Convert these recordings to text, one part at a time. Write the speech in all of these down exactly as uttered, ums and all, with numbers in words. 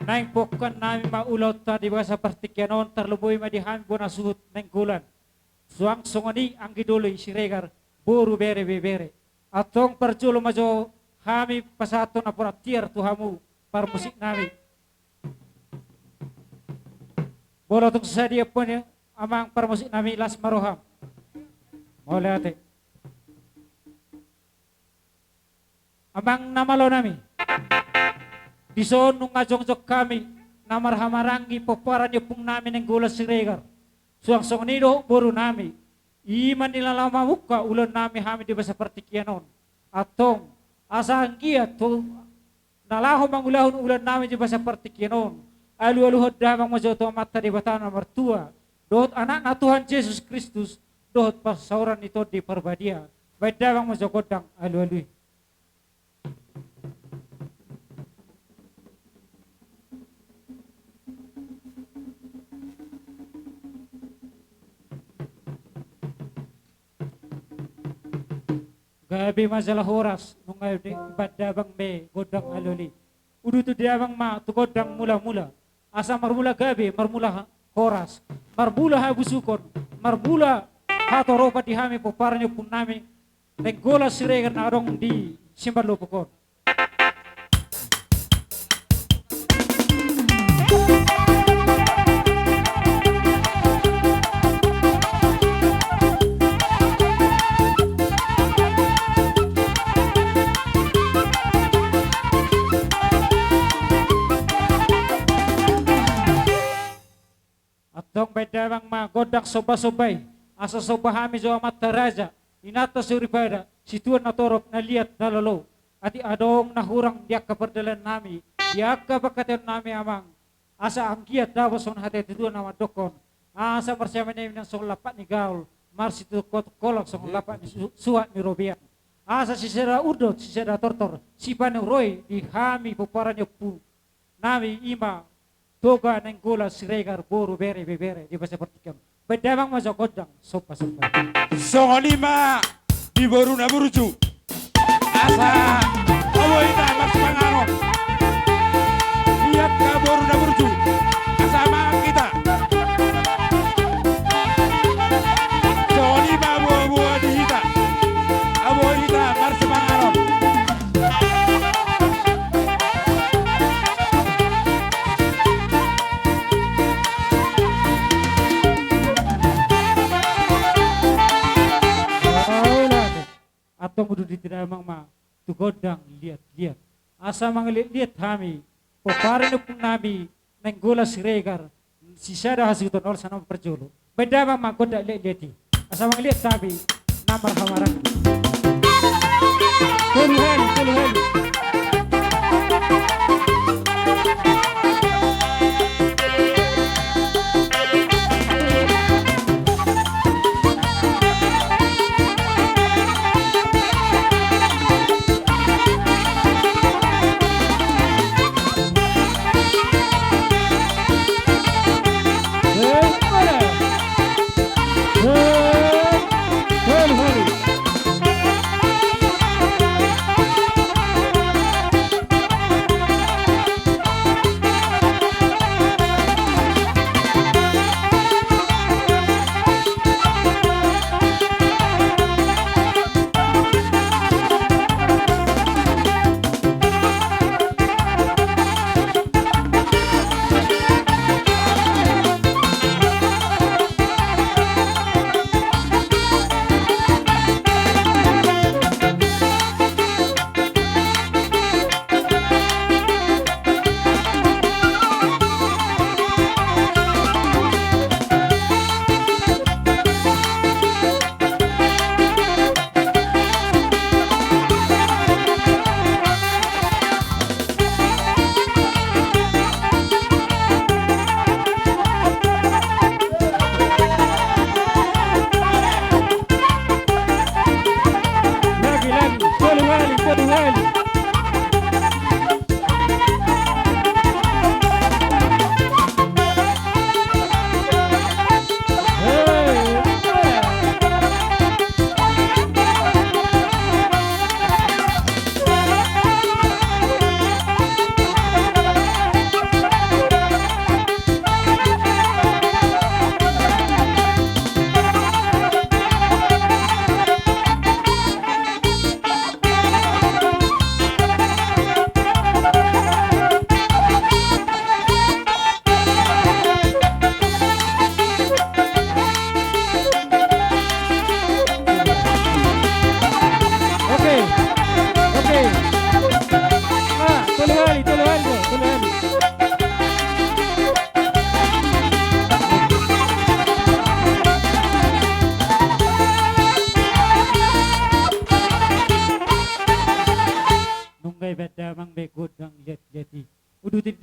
Naeng pokan nami ma ulaonta di bagasan partingkian on, tarlumobi ma di hami bona suhut nainggolan. Suang songon i anggi doli Siregar, boru, bere, ibebere. Antong parjolo ma jo hami pasahathon napuran tiar tu hamu parmusik nami. Molo tung sadia pe amang parmusik nami, las ma roham. Mauliate. Amang na malo nami, dison nunga jongjong hami na marhahamaranggi pomparan ni ompung nami Nainggolan Siregar. Suang songon i dohot boru nami, i ma na laho mamungka ulaon nami hami di bagasan partingkian on. Antong, asa anggiat tu na laho mangulahon ulaon nami di bagasan partingkian on, alualuhon damang ma jo tu Amanta Debata na martua dohot Anakna Tuhan Jesus Kristus, dohot parsaoran ni Tondi Parbadia. Baen damang ma jo gondang alualu i. Gabe ma jala horas, nunga dibaen damang be gondang alualu i. Uduti damang ma tu gondang mulamula. Asa marmula gabe, marmula horas, marmula habusukon, marmula hatoropan di hami pomparan ni ompung nami Nainggolan Siregar na adong di Simalupuk on. Antong baen damang ma gondang sombasomba i, asa somba hami jo amanta raja, inanta soripada, situan na torop, na liat na lolo. Atik adong na hurang di angka pardalanan nami, di angka panghataion nami amang, asa anggiat dapot songon hata ni natuatua na mandokkon: Asa marsiaminaminan songon lampak ni gaol, marsitungkotungkolan songon lampak ni su-, suhat ni robean. Asa sisada undot, sisada tortor, sipanuroi di hami pomparan ni ompu nami, i ma Toga Nainggolan Siregar, boru, bere, ibebere di bagasan partingkian on. Baen damang ma jo gondang sombasomba. Songon i ma di boru na burju. Asa, abo hita marsipanganon. Liat ka boru na burju. Asa mangan hita. Songon i ma boaboa di hita. Abo hita marsipanganon. Antong uduti damang ma tu gondang liatliat. Asa mangliatliat hami pomparan ni ompung nami Nainggolan Siregar, sisada hasuhuton, horas ma parjolo. Baen damang ma gondang liatliat i. Asa mangliat hami na marhahamaranggi. Tolu hali, tolu hali.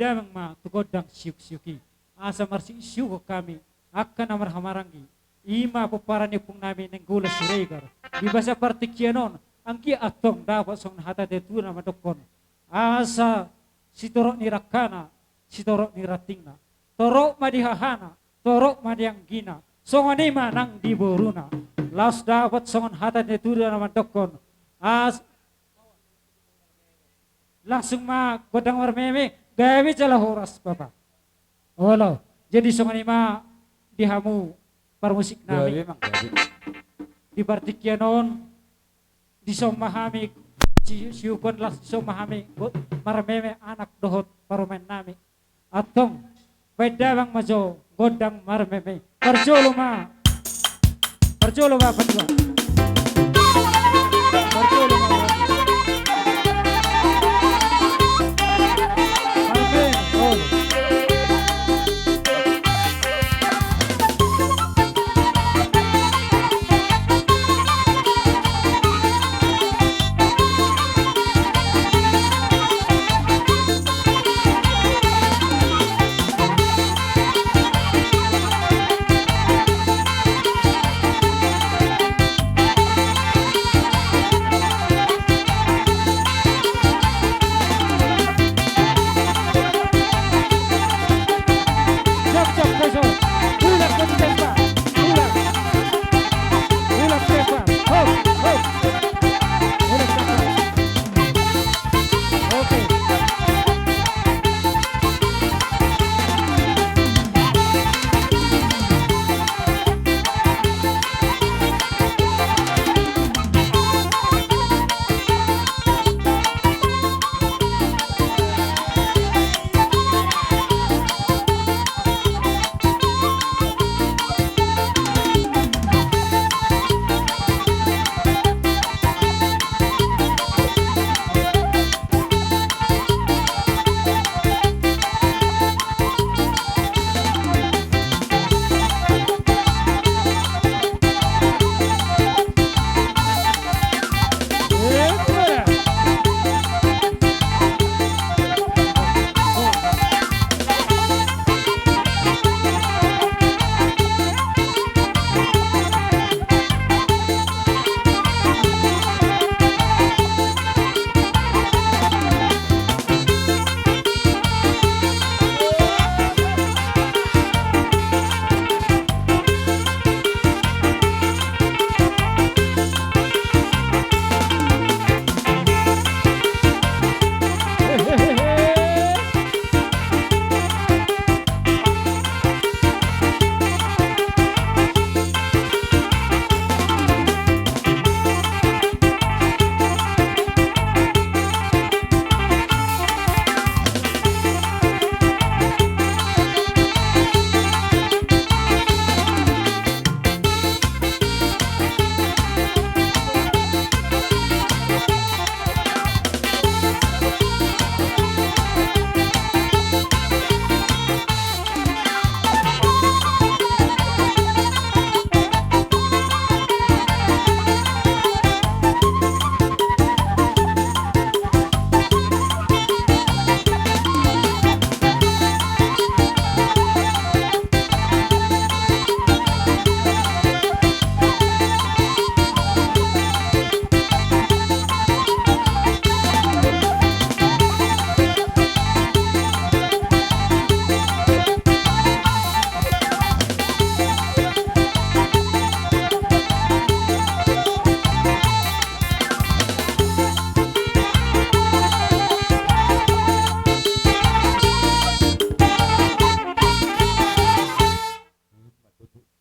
damang ma tu gondang siuk-siuk i. Asa marsiuk-siuk hami angka na marhahamaranggi. I ma pomparan ni ompung nami Nainggolan Siregar. Di bagasan partingkian on, anggiat antong dapot songon hata ni natuatua na mandokkon: Asa sitorop ni rangkana, sitorop ni rantingna. Torop ma di hahana, torop ma di anggina. Songon i ma nang di boruna. Laos dapot songon hata ni natuatua na mandokkon: As- Langsung ma gondang marmeme, gabe jala horas, Bapa. Olo, jadi songon i ma di hamu parmusik nami. Gabe, Amang, gabe. Di partingkian on, dison ma hami, si-, siukon, laos dison ma hami go-, marmeme anak dohot parumaen nami. Antong, baen damang ma jo gondang marmeme. Parjolo ma. Parjolo ma, patua. Parjolo ma. Marmeme. Oh.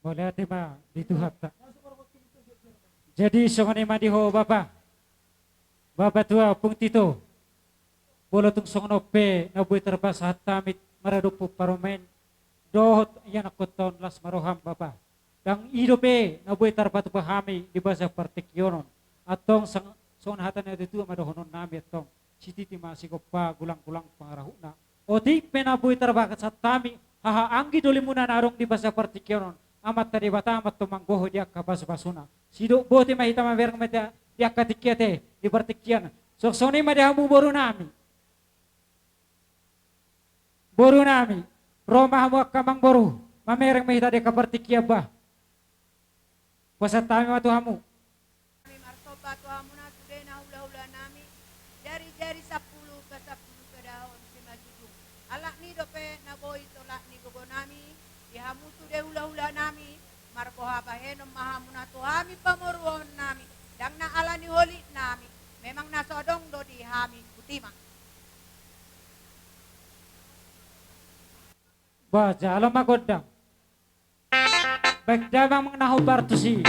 Mauliate ma di Tuhanta. Jadi songon i ma di ho, Bapa. Bapa tua, Ompung Tito. Molo tung songon on pe na boi tarpasahat hami maradophon parumaen dohot ianakhonta on, las ma roham, Bapa. Ndang i dope na boi tarpatupa hami di bagasan partingkian on. Antong sang-, songon hata ni natuatua ma dohonon nami antong: Sititi ma sigompa, gulang-gulang pangarahutna. Otik pe na boi tarpasahat hami haha anggi dolimuna na adong di bagasan partingkian on, Amanta Debata ma antong manggohi di angka pasupasuna. Sidok boti ma hita, mamereng ma hita di angka tingki ate di partingkian. Songon i ma di hamu boru nami. Boru nami, ro ma hamu angka amangboru, mamereng ma hita di angka partingkian bah. Hupasahat hami ma tu hamu. Hami marsomba tu hamuna sude na hulahula nami, jari-jari sampulu pasampulu padahahon simanjujung. Alani dope na boi tolap ni gogo nami, di hamu sude hulahula nami, marboha bahenon ma hamuna tu hami pamoruon nami, ndang na alani holit nami, memang na so adong do di hami, botima. Bah, jalo ma gondang. Baen damang na hombar tusi.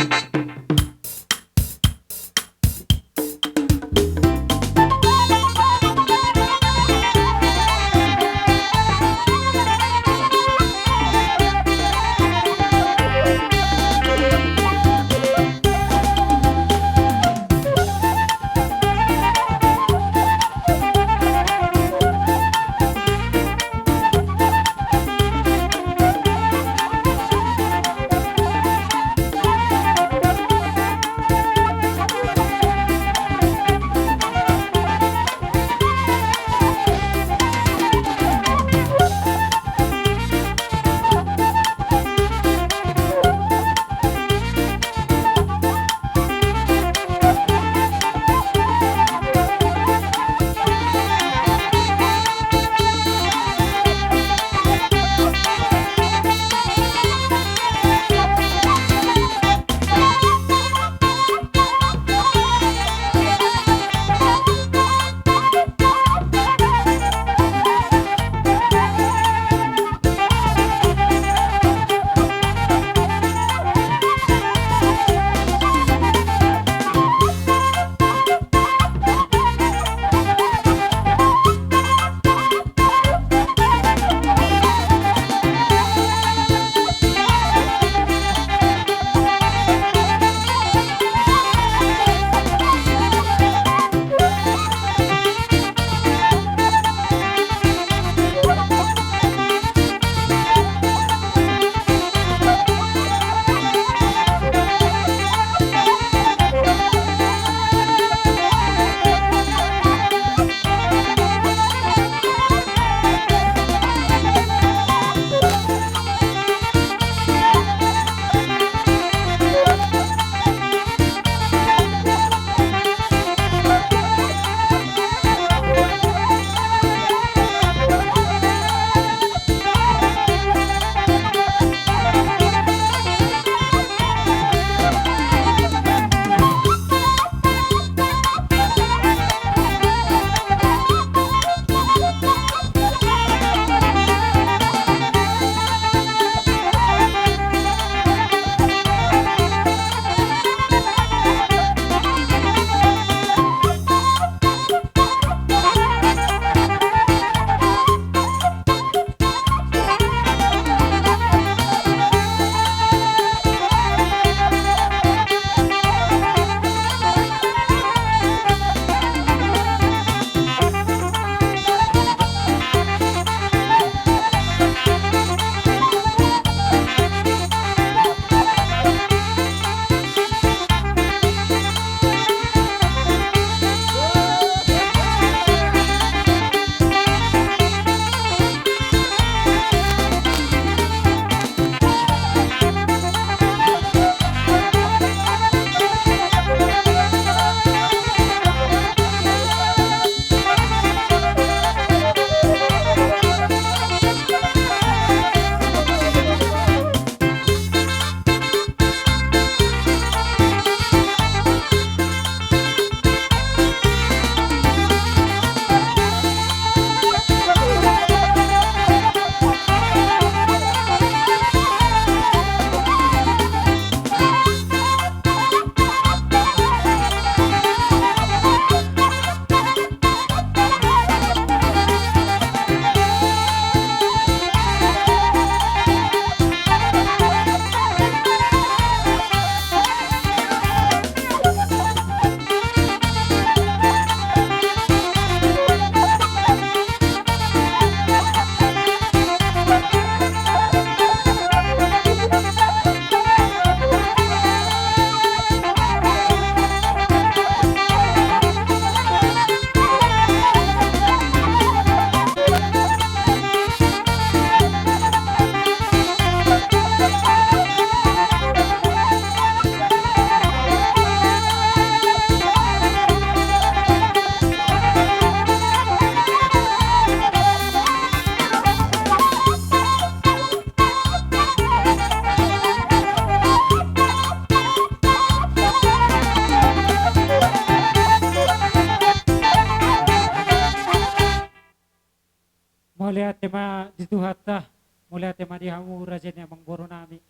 Ate ma di Tuhanta, mauliate ma di hamu raja ni amangboru nami.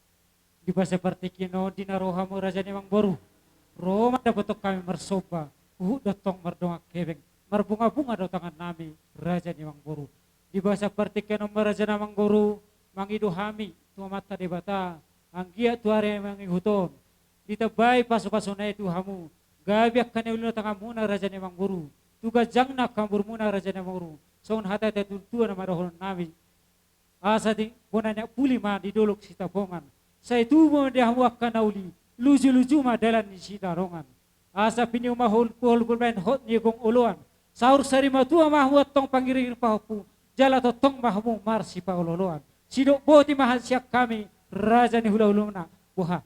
Di bagasan partingkian on di na ro hamu raja ni amangboru, ro ma dapothon hami marsomba, huhut do tong mardongan hepeng, marbungabunga do tangan nami raja ni amangboru. Di bagasan partingkian on ma raja ni amangboru, mangido hami tu Amanta Debata, anggiat tu ari mangihut on ditambai pasupasuna i tu hamu, gabe angka na uli na tanganmuna raja ni amangboru, tu ganjangna angka umurmuna raja ni amangboru, songon hata ni natuatua na mandohon nami. Asa di bona ni anak puli ma di dolok Sitapongan, sai tubu ma di hamu angka na uli, lujuluju ma dalan ni Sitapongan. Asa piniu ma holku holku baen hot ni gong oloan, saur sari matua ma hamu antong pangiringir pahompu, jala tongtong ma hamu marsipaolooloan. Sidok boti ma sian hami raja ni hulahulana. Boha?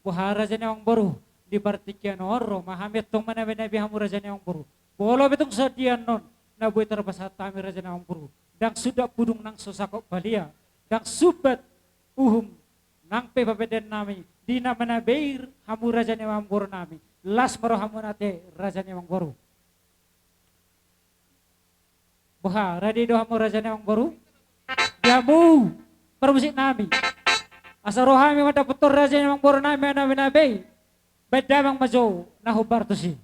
Boha raja ni amangboru, di partingkian on ro ma hami antong manabenabe hamu raja ni amangboru. Molo pe tung songon dia annon na boi tarpasahat hami raja ni amangboru, ndang sumbat pudung nang so sangkot palia, ndang sumbat uhum nang pe papendahan nami di na manabenabe hamu raja ni amangboru nami. Las ma rohamuna ate raja ni amangboru. Boha, rade do hamu raja ni amangboru? Di hamu parmusik nami, asa ro hami mandapothon raja ni amangboru nami manabenabe i. Baen damang ma jo na hombar tusi.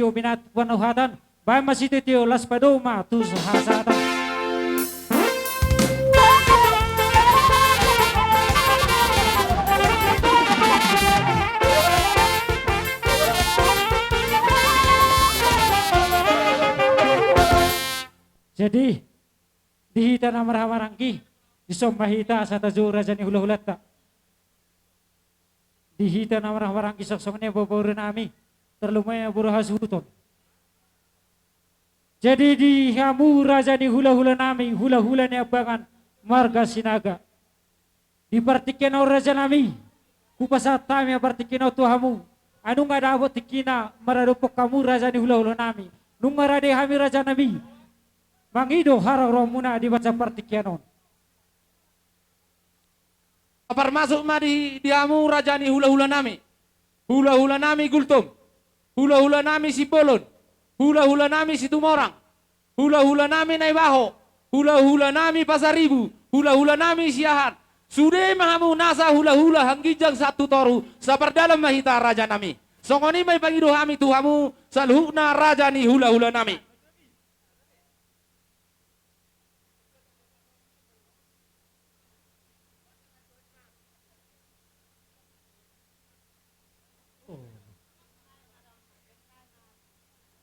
Tio minat panuhatan, baen ma sitio-tio, laos padomu ma tu hasahatan. Jadi, di hita na marhahamaranggi, dison ma hita asa tajou raja ni hula-hulanta. Di hita na marhahamaranggi, songon i ma boru nami, tarlumobi ma boru hasuhuton. Jadi di hamu raja ni hula-hula nami, hula-hula Niambangan, marga Sinaga. Di partingkian on raja nami, hupasahat hami ma partingkian on tu hamu. Ai nunga dapot tingkina maradophon hamu raja ni hula-hula nami. Nunga rade hami raja nami mangido haroroanmuna di bagasan partingkian on. Parmasuk ma di, di hamu raja ni hula-hula nami. Hula-hula nami Gultom. Hula-hula nami Simbolon. Hula-hula nami Situmorang. Hula-hula nami Naibaho. Hula-hula nami Pasaribu. Hula-hula nami Siahaan. Sude ma hamu nasa hula-hula hangginjang sahat tu toru, sapardalan ma hita raja nami. Songon i ma dipangido hami tu hamu saluhutna raja ni hula-hula nami.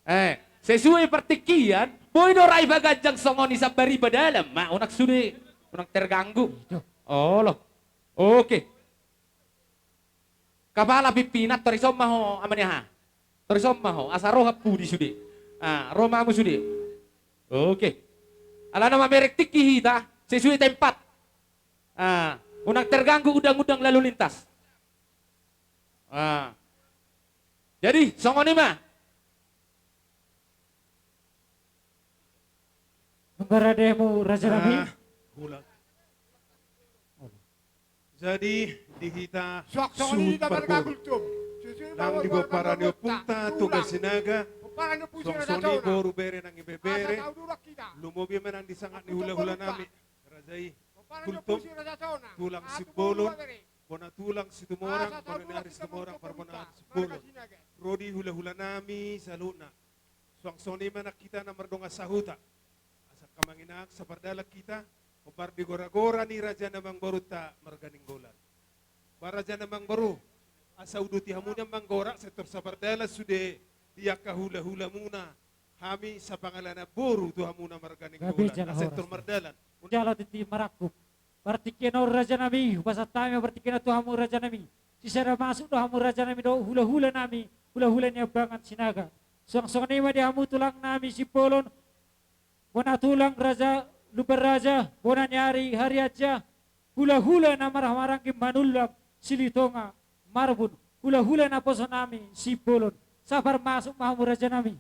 Eh, sesuai partingkian, boi do rai paganjang songon i, sabar i padalan ma, unang sude, unang terganggu. Olo. Oke. Kapala pimpinan, tor dison ma ho, ama ni aha. Tor dison ma ho, asa ro hampudi sude. Ah, ro ma hamu sude. Oke. Alana mamereng tingki hita, sesuai tempat. Ah, unang terganggu undang-undang lalu lintas. Ah. Jadi, songon i ma. Nunga rade hamu raja nami? Ah, ulang. Jadi, di hita suhut parboru nang di pomparan ni ompunta Toga Sinaga, songon i boru bere nang ibebere, lumobi ma nang di sangap ni hula-hula nami, raja i Gultom, tulang Simbolon, bona tulang Situmorang, bona ni ari Situmorang, parbonaan Simbolon. Ro di hula-hula nami saluhutna. Suang songon i ma nang hita na mardongan sahuta. Asa angka amang inang, sapardalan hita, hombar di gora-gora ni raja ni amangborunta marga Nainggolan. Ba raja ni amangboru, asa uduti hamu ni amang gora, sai tor sapardalan sude di angka hula-hulamuna, hami sapangalanan boru tu hamuna marga Nainggolan, asa tor mardalan. Jala titi marangkup. Partingkian on raja nami, hupasahat hami partingkian on tu hamu raja nami. Sisada masuk do hamu raja nami dohot hula-hula nami, hula-hula Niambangan Sinaga. Suang songon i ma di hamu tulang nami Simbolon, bona tulang raja, Lumban Raja, bona ni ari Harianja, hula-hula na marhahamaranggi Manullang, Silitonga, Marbun, hula-hula naposo nami Simbolon. Sabar masuk ma hamu raja nami.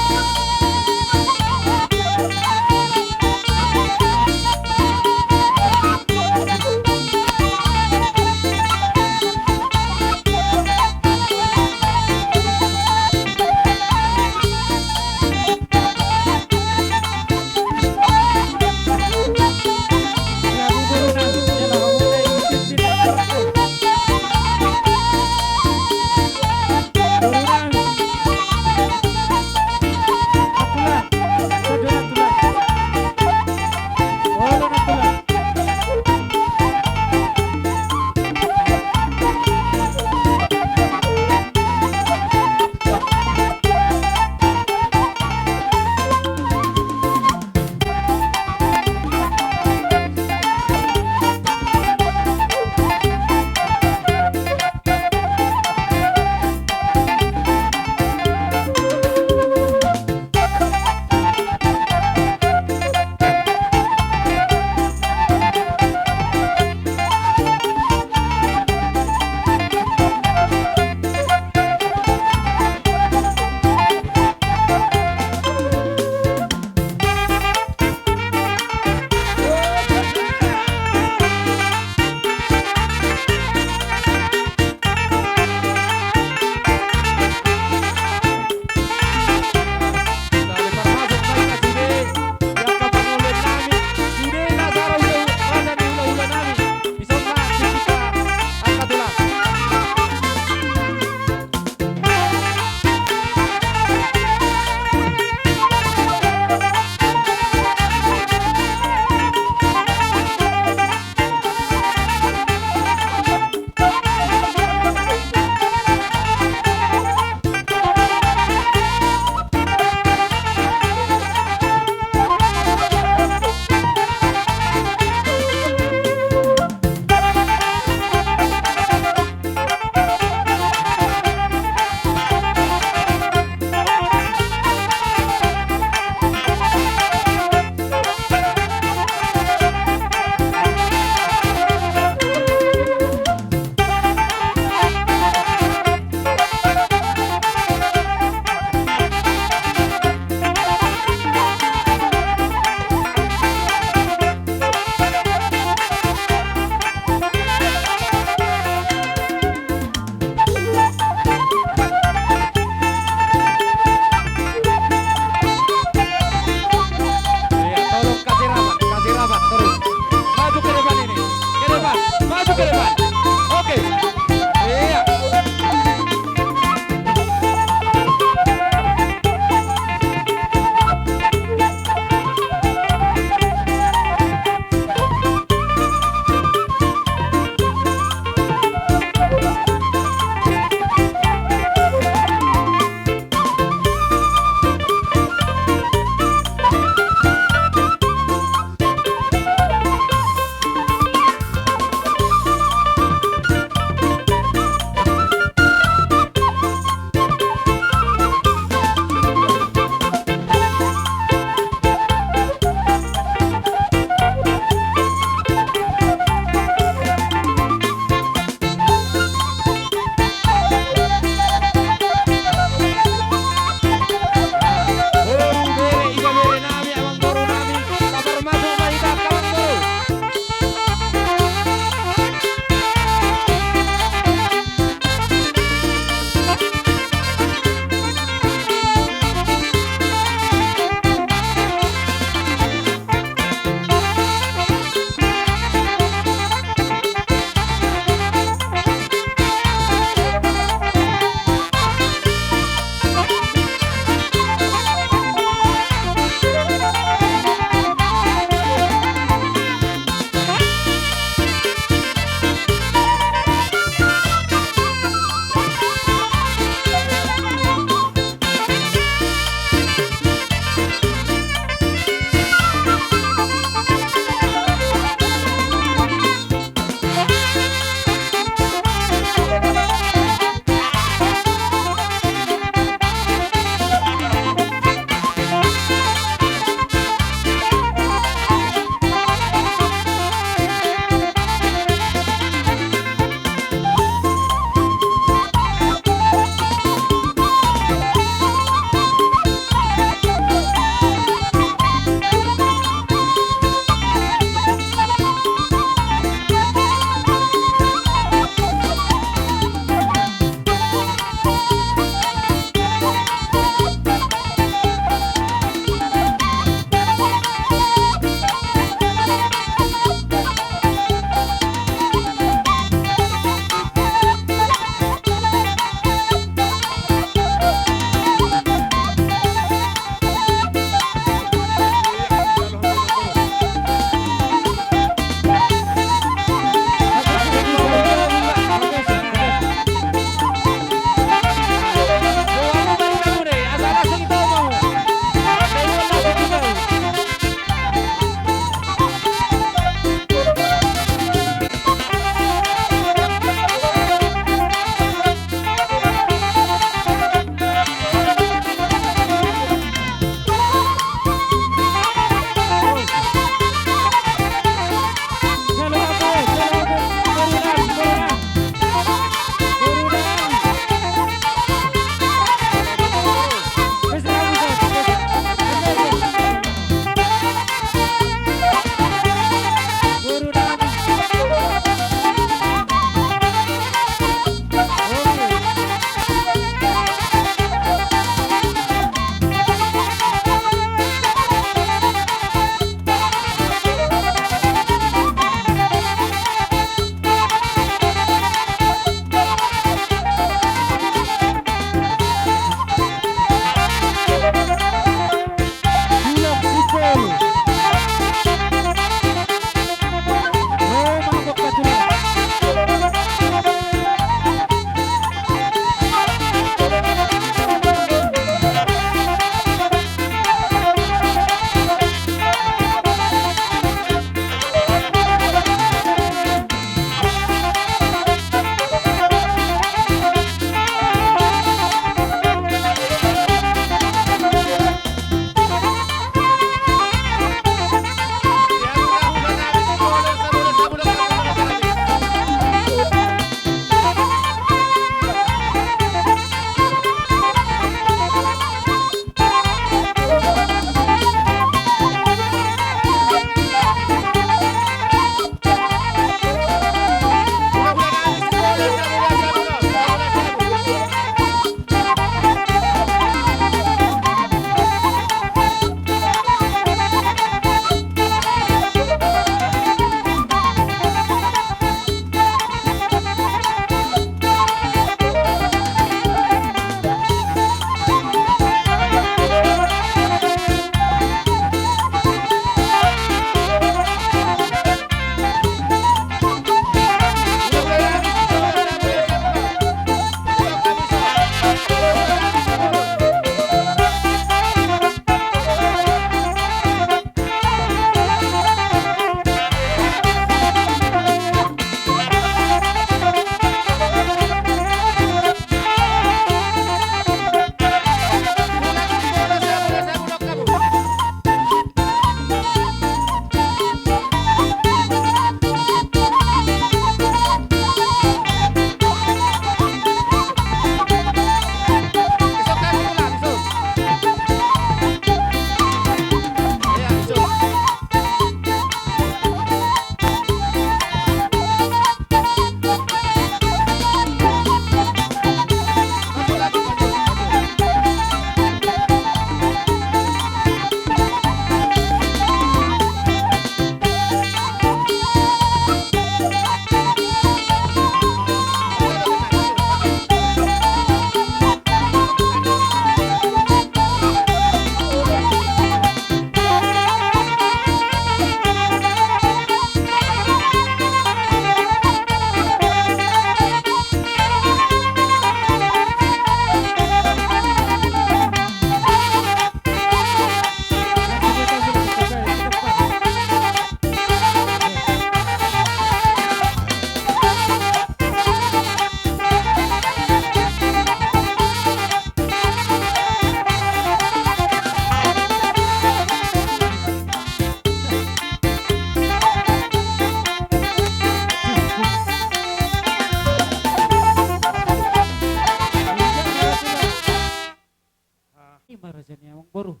I ma raja ni amangboru,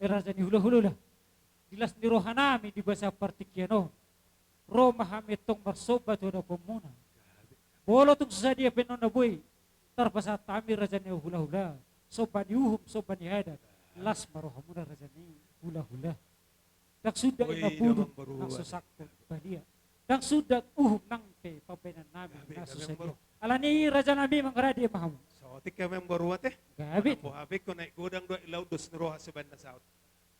eh, raja ni hulahula. Di las ni rohanami di bagasan partingkian on, ro ma hami antong marsomba tu adopanmuna. Molo tung so sadia pe annon na boi tarpasahat hami raja ni hulahula, somba ni uhum, somba ni adat, las ma rohamuna raja ni hulahula. Ndang suda i na pudun nang so sangkut badia, ndang suda uhum nang pe pambahenannami na so sadia. Alani i rajanami, mangarade ma hamu. Saotik ma amangboru ate. Gabe. Boha pe ingkon naeng godang do i, laut dos ni roha sibaen na saut.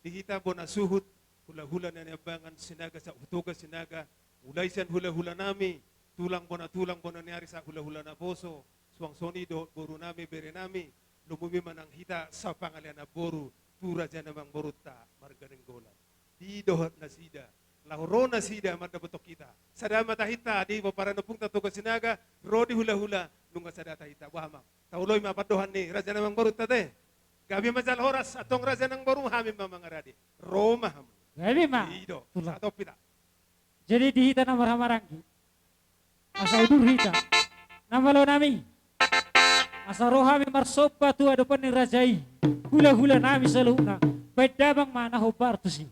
Di hita bona suhut, hulahula na niambangan Sinaga sahat tu Toga Sinaga, mulai sian hulahulanami, tulang bona tulang bona ni ari sahat hulahula naposo, suang songon i dohot borunami berenami, lumobi ma nang hita sapangalean namboru tu raja ni amangborunta marga Nainggolan. Didohot nasida, laho ro nasida mandapothon hita. Sada ma tahinta di pomparan ni ompungta Toga Sinaga, ro di hulahula, nunga sada tahinta. Boha amang, taoloi ma pandohan ni raja ni amangborunta ate. Gabe ma jala horas, antong raja ni amangboru, hami ma mangarade. Ro ma hamu. Gabe ma. I do. Tulang. Sahat tu hita. Jadi di hita na marhahamaranggi, asa udur hita, na malonami, asa ro hami marsomba tu adopan ni raja i, hulahulanami saluhutna, baen damang ma na hombar tusi.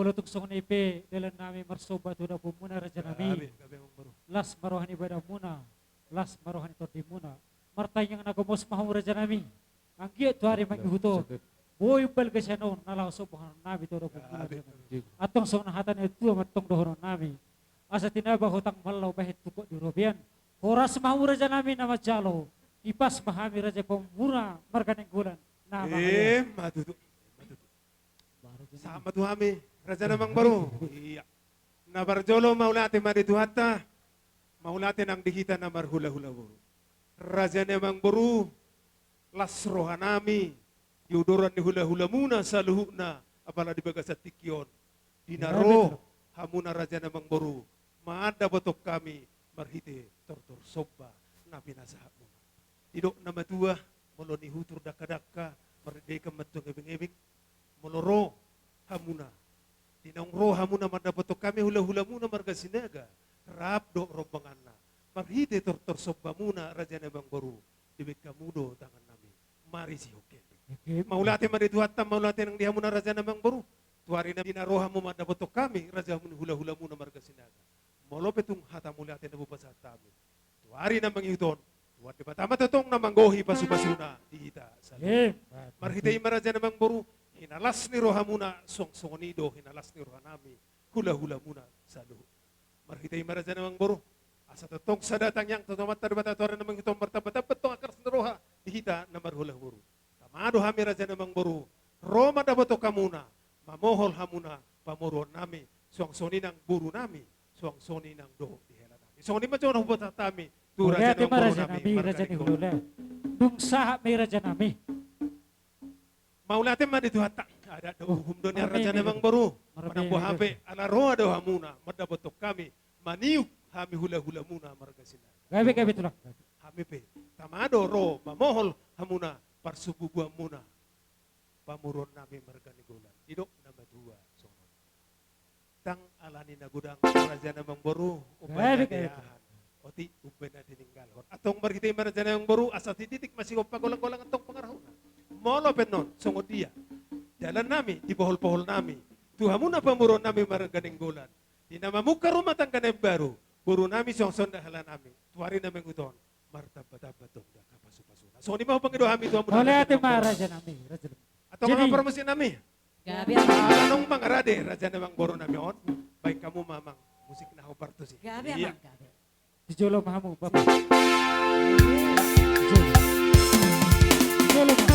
Molo tung songon i pe dalan nami marsomba tu daponmuna raja nami. Gabe, gabe amang boru. Las ma roha ni badanmuna, las ma roha ni tondimuna. Martangiang na gomos ma hamu raja nami. Anggiat tu ari mangihut on boi balga sian on na laho somba nami tu daponmuna raja nami. Antong songon hata ni natua-tua ma antong dohonon nami. Asa tinaba hutang ma laho bahen tungkot di robean. Horas ma hamu raja nami na manjalo. Tipas ma hami raja pamura marga Nainggolan. Na mangalean. Emma tutu. Emma tutu. Sahat ma tu hami raja ni amang boru. Iya. Na parjolo mauliate ma di Tuhanta. Mauliate nang di hita na marhulahula boru. Raja ni amang boru, las roha nami di udoran ni hulahulamuna saluhutna, apala di bagasan tingki on. Di na ro hamuna raja ni amang boru mandapothon hami marhite tortor somba na pinasahatmuna. Didok na matua, molo nihutur dangkadangka, mardendekan ma antong ngebeng-ngebeng. Molo ro hamuna, di naung ro hamuna mandapothon hami hulahulamuna marga Sinaga, rap dohot rombonganna, marhite tortor sombamuna raja ni amang boru, dibaen hamu do tangan nami marisihon hami. Mauliate ma di Tuhanta, mauliate nang di hamuna raja ni amang boru. Tu ari na di na ro hamu mandapothon hami raja ni hulahulamuna marga Sinaga. Molo pe tung hata mauliate na boi pasahat hami, tu ari na mangihut on, Tuhan Debata ma tongtong na manggohi pasupasuna di hita saluhutna. Marhite i ma raja ni amang boru, hinalas ni rohamuna, suang songon i do hinalas ni roha nami hulahulamuna saluhutna. Marhite i ma raja ni amang boru, asa tongtong sada tangiang tu Amanta Debata tu ari na mangihut on, martambatamba tongtong angka las ni roha di hita na marhulahula boru. Tama do hami raja ni amang boru ro mandapothon hamuna, mamohol hamuna pamoruon nami, suang songon i nang boru nami, suang songon i nang dohot di hela nami. Songon i ma jolo na hupasahat hami tu raja ni amang boru nami marga Nainggolan. Dung sahat ma i raja nami. Mauliate ma di Tuhanta. Adat dohot uhum do nian raja ni amang boru. Manang boha pe ala ro do hamuna mandapothon hami, maniuk hami hulahulamuna marga Sinaga. Gabe, gabe tulang. Hami pe tama do ro mamohol hamuna parsumbubuanmuna pamoruon nami marga Nainggolan. Didok na matua songon on. Ndang ala ni na godang raja ni amang boru, umbahen na deahan, otik umbahen na tininggalhon. Antong marhite i ma raja ni amang boru, asa sititik ma sigompa, golanggolang antong pangarahutna. Molo pe annon songon dia dalan nami, di pohol-pohol nami, tu hamuna pamoruon nami marga Nainggolan, di na mamungka rumah tangga na imbaru boru nami, suang songon i nang hela nami, tu ari na mangihut on, martambatamba tongtong angka pasupasuna. Songon i ma hupangido hami tu hamuna. Mauliate ma raja nami, raja nami. Antong amang parmusik nami. Gabe amang. Ala naung mangarade raja ni amang boru nami on, baen hamu ma amang musik na hombar tusi. Gabe amang, gabe. Di jolo ma hamu bapak. Di jolo ma.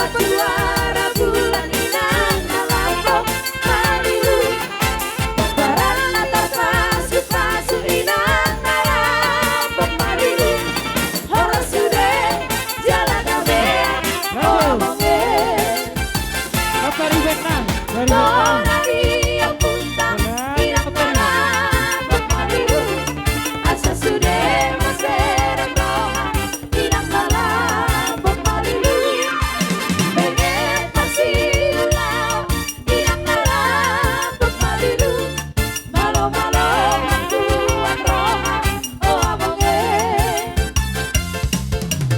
Juara bulan inang na lambok malilu. Pomparan na tarpasupasu inang na lambok malilu. Horas sude jala gabe, o among e. Tona di ompunta inang na lambok malilu. Asa sude maserep roha inang na lambok malilu. Benget parsiulaon inang na lambok malilu. Malo-malo ma tuan roha, o among e.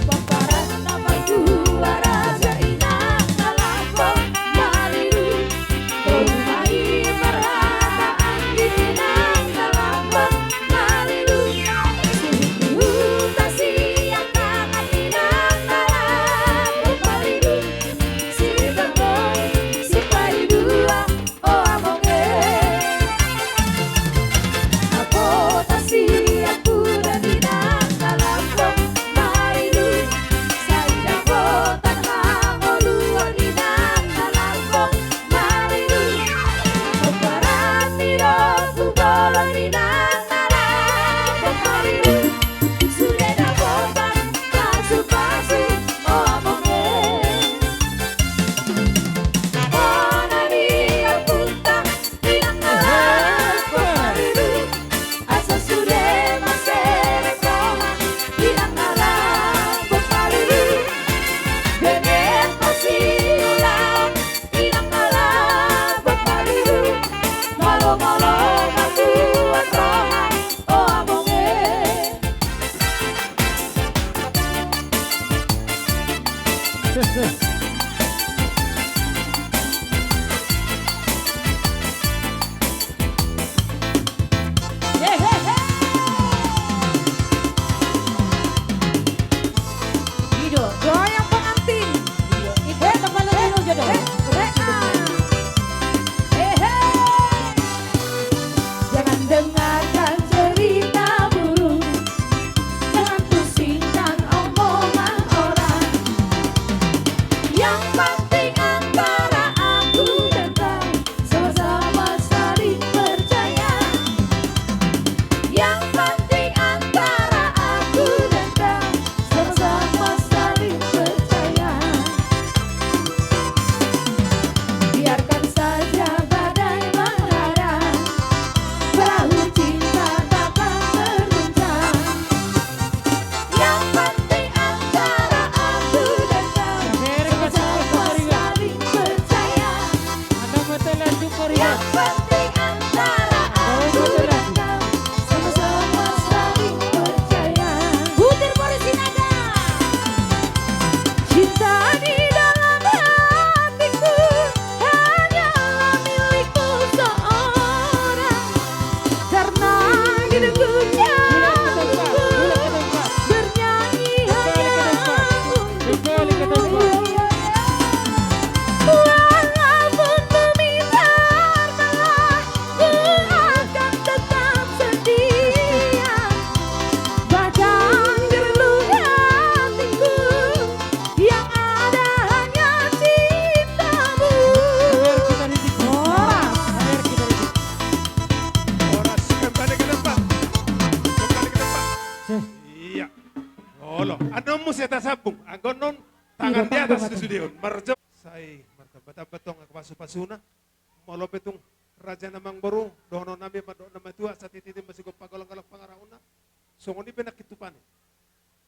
Pomparan na martua raja inang na lambok malilu. Tolu ma i marhata anggi inang na lambok malilu. Suhut ni huta Siangkangan inang na lambok malilu. Sitamboi, sipaidua, o among e. Mahkota Siampudan inang na lambok malilu. Sai dapotan hangoluan inang na lambok malilu. Pomparan ni Ompu Bolon inang na lambok malilu. Sude dapotan pasupasu, o among e. Tona di ompunta inang na lambok malilu. Asa sude maserep roha inang na lambok malilu. Benget parsiulaon inang na lambok malilu. Malo-malo ma tuan roha, o among e. Ido, doa yang pengantin. Ido, ido, kepala dulu, jodoh. Eh, eh, ah. Eh, eh. Jangan dengarkan cerita burung, jangan pusingkan omongan orang. Yang penting antara aku dan kau sama-sama saling percaya. Yang penting antara aku dan kau sama-sama saling percaya. Biarkan saja badai melanda, perahu cinta takkan terguncang. Yang penting antara aku dan kau sama-sama saling percaya. Yang penting antara aku dan kau sama-sama saling percaya. Putar Boris Sinaga. Cinta di dalam hatiku hanyalah milikmu seorang. Karena hidupku nyawaku bernyanyi hanya untukmu. Walaupun bumi terbelah, ku akan tetap setia. Bahkan di relung hatiku yang ada hanya cintamu. Horas. Horas, kembali ke tempat. Kembali ke tempat. Iya. Olo, annon muse tasambung. Anggo annon tangan di atas tu sude on. Marjo. Sai martamba-tamba tong angka pasu-pasuna. Molo pe tung raja na amangboru, dohonon nami mandok na matua, satiti ma sigompa golanggolang pangarahutna. Songon i pe nangkin tu pande.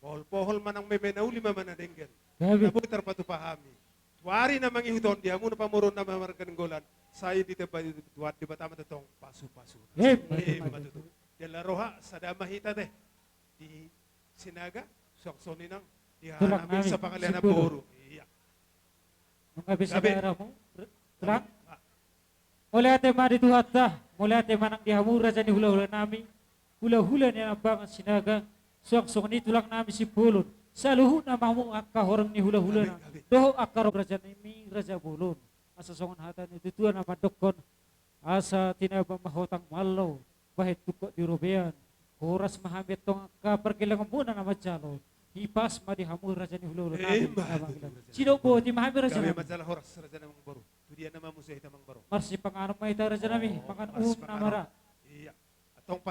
Pohol-pohol manang meme na uli ma na denggan. Na boi tarpatupa hami. Tu ari na mangihut on di hamu na pamoruon na marga Nainggolan. Sai ditempa Tuhan Debata ma tongtong pasu-pasuna. Ima tutu. Jala roha sada ma hita te. Di Sinaga, suang songon i nang di hami sapangalean na boru. Iya. Gabe. Mauliate ma di Tuhanta, mauliate ma nang di hamu raja ni hula-hula nami, hula-hula ni Nambangan Sinaga, suang songon i tulang nami Simbolon, saluhutna ma hamu angka horong ni hula-hula nami, dohot angka horong raja nami Raja Bolon. Asa songon hata ni tuatua na mandokkon, asa tinaba ma hotang mallo, bahen tungkot di robean, horas ma hami antong angka pargellengonmuna na manjalo. Hipas ma di hamu raja ni hulahula nami. Ima tutu, raja nami. Sidok boti ma hami raja nami. Gabe ma jala horas raja nami, amangboru. Tu dia nama muse hita, amangboru? Marsipanganon ma hita raja nami. Oh, mangan uhum na mara. Iya.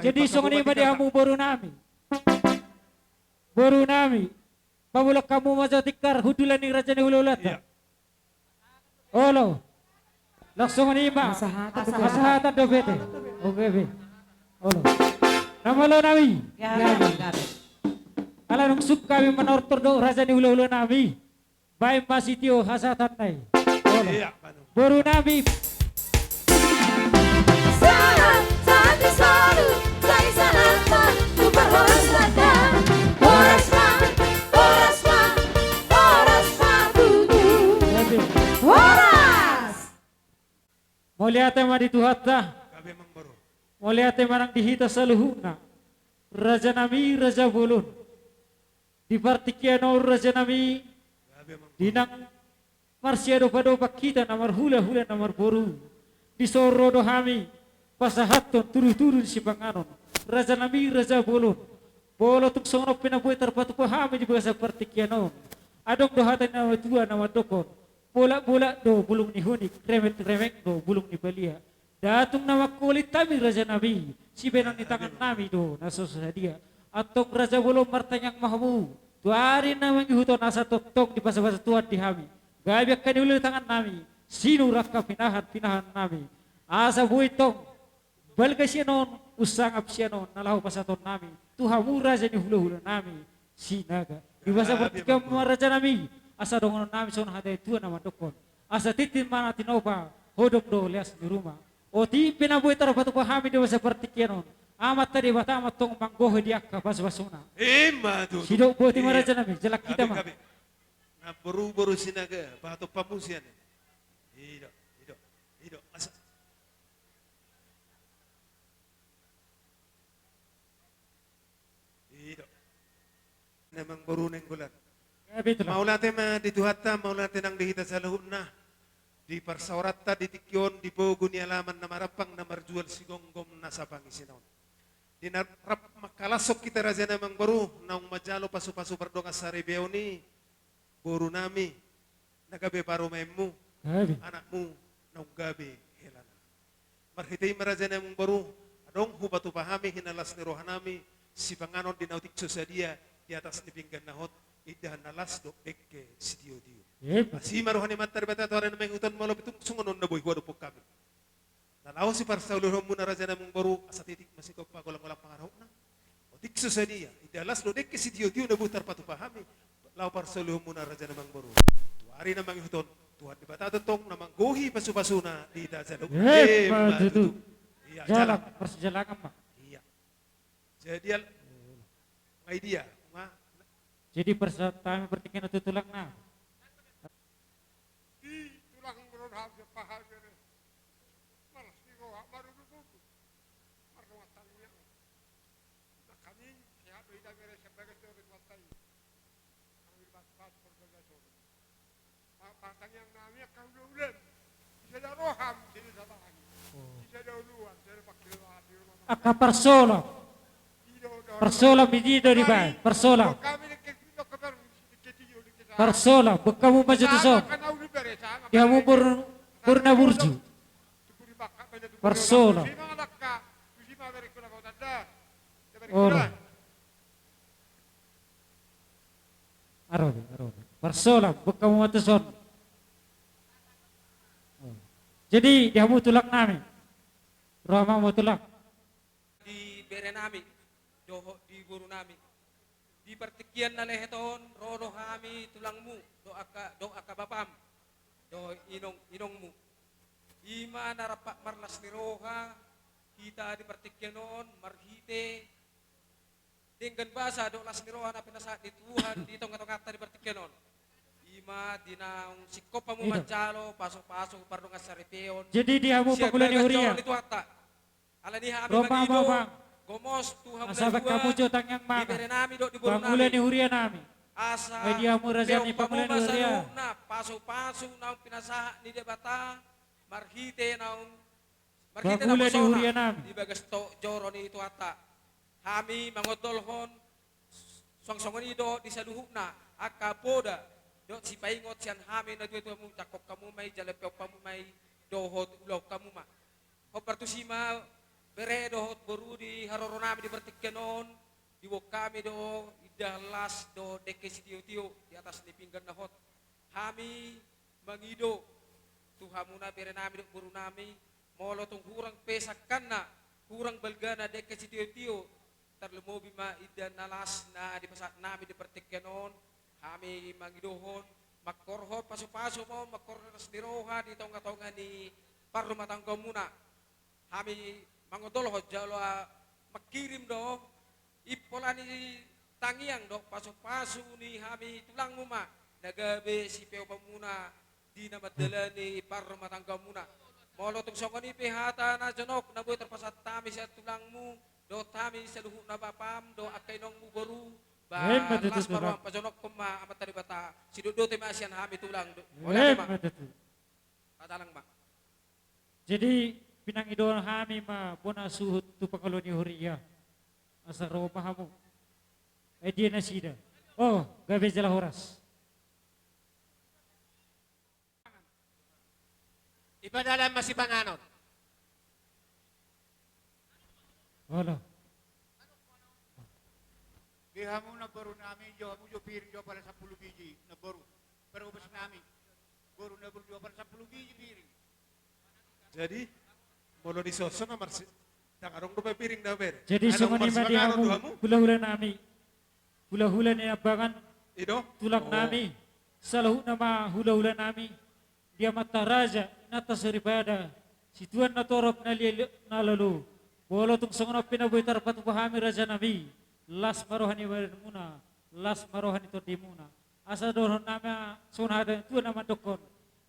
Jadi songon i ma di hamu boru nami. Boru nami. Pabolak hamu ma jo tingkar hundulan ni raja ni hulahulanta. Iya. Olo. Langsung ni ma. Hasahatan dope. Hasahatan dope. Oke be. Olo. Na malo nami. Gabe. Gabe. Ala dung sungkun hami manortor dohot raja ni hulahula nami. Baen ma sitio hasahatan nai. Olo. Iya, boru nami. Sahat, sahat ni solu, sai sahat ma tu parhorasan na. Horas ma, horas ma, horas ma tutu. Horas. Mauliate ma di Tuhanta. Gabe, amangboru. Mauliate ma nang di hita saluhutna. Raja nami, raja bolon. Di partingkian on raja nami, gabe, amangboru, di nang marsiadopadopan hita na marhulahula na marboru, dison ro do hami pasahathon tudutudu ni sipanganon. Raja nami, raja bolon, molo tung songon on pe na boi tarpatupa hami di bagasan partingkian on, adong do hata ni na matua na mandokhon: Bolakbolak do bulung ni hunik, remekremeng do bulung ni balian. Nda tung na mangkulit hami raja nami, sibaenon ni tangan nami do na so sadia. Antong raja bolon, martangiang ma hamu tu ari na mangihut on, asa tongtong dipasupasu Tuhan di hami. Gabe angka na uli ni tangan nami, sinur angka pinahanpinahan nami, asa boi tong balga sian on, umsangap sian on na laho pasahaton nami tu hamu raja ni hulahula nami Sinaga. Di bagasan partingkian on ma raja nami, asa dohonon nami songon hata ni na tua na mandokhon: Asa tintin ma na tinopa, hodong do leas ni ruma. Otik pe na boi tarpatupa hami di bagasan partingkian on, Amanta Debata ma antong manggohi di angka pasupasuna. Ima tutu. Sidok boti ma raja nami, jalang hita ma. Gabe, gabe. Na boruboru Sinaga, pahatop hamu sian i. I do, i do, i do. Asa. I do. Amangboru Nainggolan. Mauliate ma di Tuhanta, mauliate nang di hita saluhutna. Di parsaoranta di tingki on, di pogu ni alaman na marampang na marjual sigomgom nasa pangisina on. Di na rap mangkalashon hita raja nami, amangboru, naung manjalo pasupasu pardongansaripeon i, boru nami, na gabe parumaenmu, anakmu, naung gabe helana. Marhite i ma raja nami, amangboru, adong hupatupa hami hinalas ni roha nami, sipanganon di na otik so sadia di atas ni pinggan na hot, indahan na las dohot dengke sitiotio. Asi ma roha ni Amanta Debata tu ari na mangihut on, molo pe tung songon on na boi huadophon hami. Na laho siparsaulihonmuna raja nami, amangboru, asa titik ma sitompa, golanggolang pangarahutna. Otik so sadia, indahan las dohot dengke sitiotio na boi tarpatupa hami laho parsaulihonmuna raja nami, amangboru. Tu ari na mangihut on, Tuhan Debata tongtong na manggohi pasupasuna di hita saluhutna. Ima tutu. Jalang, parsijalangan ma. Iya. Jadi al-, nga i dia, nga. Jadi parsahat hami partingkian on tu tulang nami. Di tulang, boru nami, pahajar. Malas ni roha, marundutundu. Mardongan tangiang. Nangkaning sehat do hita bere sebagai seorang tuan tai. Nang di bas-bas perbagas on. Partangiang nami angka hulahula. Di sada roham, di sada tangan. Di sada uluan, di sada pangkiloan, di rumah makan. Angka parsolop. Parsolop i do dibaen, parsolop. Parsolop, buat hamu ma jo tuson. Di hamu boru, boru na burju. Parsolop. Olo. Aro be, aro be. Parsolop, buat hamu ma tuson. Jadi, di hamu tulang nami. Ro ma hamu tulang. Di bere nami, dohot di boru nami. Di partingkian na lehet on, ro do hami tulangmu, dohot angka, dohot angka bapam, dohot inong, inongmu. Ima na rap marlas ni roha hita di partingkian on, marhite denggan basa dohot las ni roha na pinasahat ni Tuhan di tongatonganta di partingkian on. Ima di naung singkop hamu manjalo pasupasu pardongansaripeon. Jadi di hamu pangula ni huria. Alani hami mangido gomos tu hamu na dua, di bere nami dohot di boru nami. Pangula ni huria nami. Asa di hamu raja ni pangula ni huria. Pasupasu naung pinasahat ni Debata, marhite naung, marhite na pangula ni huria nami. Di bagas tok joro ni Tuhanta. Hami mangondolhon Songon i do di saluhutna angka poda dohot sipaingot sian hami natuatuamu, jangkon hamu ma i jala peop hamu ma i dohot ulaon hamu ma. Hombar tusi ma bere dohot boru di haroro nami di partingkian on, diboan hami do indahan las dohot dengke sitiotio di atas ni pinggan na hot. Hami mangido tu hamuna bere nami dohot boru nami, molo tung hurang pe sangkanna, hurang balgana dengke sitiotio, tarlumobi ma indahan na las na dipasahat nami di partingkian on, hami mangidohon, mangkorhon pasupasu ma on, mangkorhon las ni roha di tongatonga ni parrumatanggaonmuna. Hami mangondolhon jala mangkirim do impola ni tangiang dohot pasupasu ni hami tulangmu ma na gabe sipeopanmuna di na mandalani parrumatanggaonmuna. Molo tung songon i pe hata na jonok na boi tarpasahat hami sian tulangmu dohot hami saluhutna bapam dohot angka inongmu boru, ba las ma roham, pajonokhon ma Amanta Debata, sidok dohot ma sian hami tulang do. Olo ma. Patalang ma. Jadi pinangidoan hami ma bona suhut tu pangalo ni huria. Asa ro ma hamu. Eh, dia nasida. Oh, gabe jala horas. Ipadalan ma sipanganon. Olo. Di hamu namboru nami, jo hamu jo piring jo pala sampulu biji namboru. Parhobas nami. Boru namboru jo pala sampulu biji piring. Jadi molo di soso na marsi, ndang adong dope piring da bere. Jadi songon i ma di hamu hulahula nami. Hulahula ni ambangan tulang nami. Saluhutna ma hulahula nami. Di amanta raja, inanta soripada, situan na torop na liat na lolo. Molo tung songon on pe na boi tarpatupa hami raja nami. Las ma roha ni badanmuna, las ma roha ni tondimuna. Asa dohonon nami songon hata ni tua na mandokkon.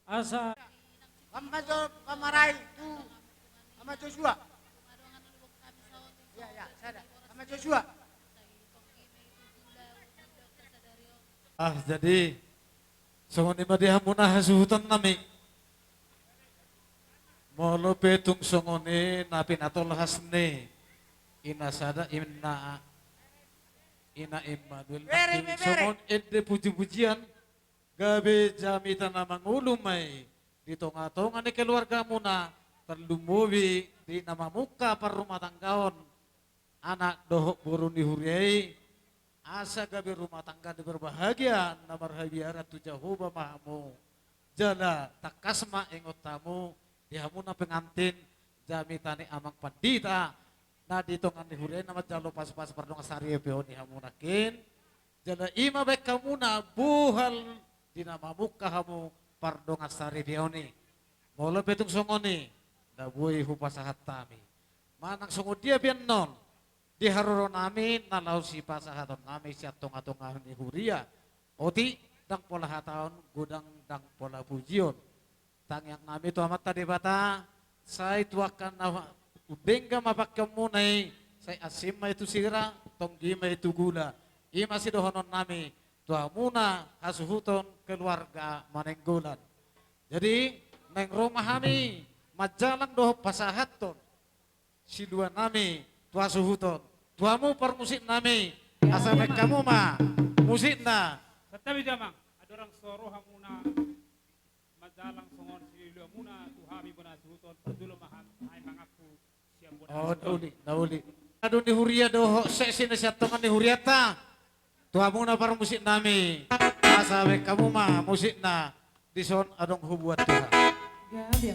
Asa. Pamarai tu Ama Joshua. Ya, ya, sada. Ama Joshua. Ah, jadi songon i ma di hamuna hasuhuton nami. Molo pe tung songon i na pinatolhas ni ina sada, ina, ina Immanuel, songon ende pujipujian, gabe jamita na mangolu ma i di tongatonga ni keluargamuna, tarlumobi di na mamungka parrumatanggaon anak dohot boru ni huria i, asa gabe rumah tangga na berbahagia, na marhabiaran tu Jahowa ma hamu. Jala tangkas ma ingot hamu di hamuna pengantin, jamita ni amang pandita na di tonga ni huria i na manjalo pasupasu pardongan saripeon ni hamu nangkin. Jala i ma baen hamuna bohal di na mamungka hamu pardongan saripeon i. Molo pe tung songon i, na boi hupasahat hami. Manang songon dia pe annon, di haroro nami na laho sipasahaton nami sian tongatonga ni huria. Otik, ndang pola hataon, godang ndang pola pujion. Tangiang nami tu Amanta Debata, sai tu angka na undengga ma pangkeonmuna i, sai asing ma i tu sira, tonggi ma i tu gula. I ma sidohonon nami tu hamuna hasuhuton keluarga Manenggolan. Jadi naeng ro ma hami manjalang dohot pasahathon silua nami tu hasuhuton. Tu hamu parmusik nami, asa baen hamu ma musikna. Santabi damang, andorang so ro hamuna manjalang songon sililuamuna tu hami bona hasuhuton, parjolo ma hami mangaku sian bona hasuhuton. Oh, na uli, na uli. Adu ni huria dohot seksi na sian tonga ni hurianta. Tu hamuna parmusik nami, asa baen hamu ma musikna. Dison adong hubuat Tuhan. Gabe.